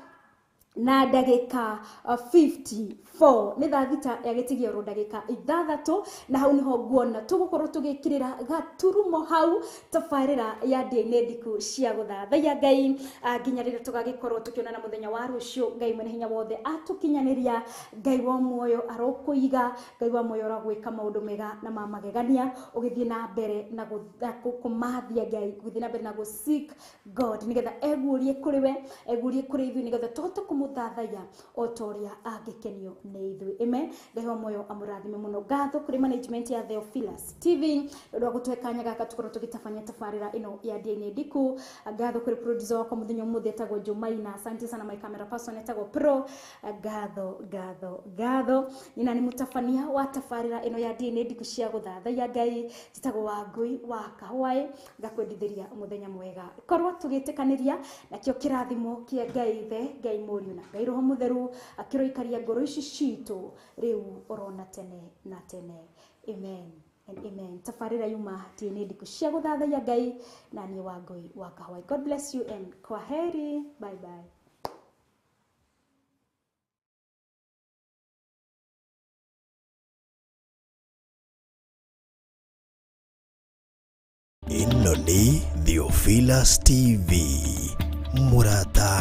na ndagĩka 54 nĩ thaa 6 yagĩtigia oro ndagĩka 6, na hau nĩho nguona tũgũkorwo tũgĩkĩrĩra gaturumo hau tabarĩra ya Ndia-inĩ Ndiku cia gũthathaiya Ngai nginya rĩrĩa tũgagĩkorwo tũkĩonana mũthenya wa rũciũ. Ngai mwene hinya wothe atũkinyanĩria, Ngai wa muoyo arokũiga, Ngai wa muoyo arogwĩka maũndũ mega na ma magegania, ũgĩthiĩ na mbere na kũmathia Ngai, gũthiĩ na mbere na gũ seek God nĩgetha eguũrie kũrĩ we, eguũrie kũrĩ ithuĩ, nĩgetha tũhote kũmũ Kũmũthathaiya o ta ũrĩa angĩkenio nĩ ithuĩ. Amen. Ngai wa muoyo amũrathime mũno. Ngatho kũrĩ management ya Theophilus TV nĩ ũndũ wa gũtũhe kanya gaka tũkorwo tũgĩtabania tabarĩra ĩno ya DNA Ndiku. Ngatho kũrĩ producer wakwa mũthenya ũmũthĩ etagwo Jumaina. Asante sana my camera person etagwo Pro. Ngatho, ngatho, ngatho. Nina nĩ mũtabania wa tabarĩra ĩno ya DNA Ndiku cia gũthathaiya Ngai, njĩtagwo Wangui wa Kahwaĩ. Ngakwendithĩria mũthenya mwega. Korwo tũgĩtĩkanĩria nakĩo kĩrathimo kĩa Ngai Ithe, Ngai Mũriũ na Ngai Roho Mũtheru akĩroikaria ngoro ici citũ rĩu orona tene na tene. Amen and amen. Tabarĩra yuma DNA Ndiku cia gũthathaiya Ngai na niĩ Wangui wa Kahwaĩ. God bless you and kwaheri. Bye bye. Ĩno nĩ Theophilus TV, mũrata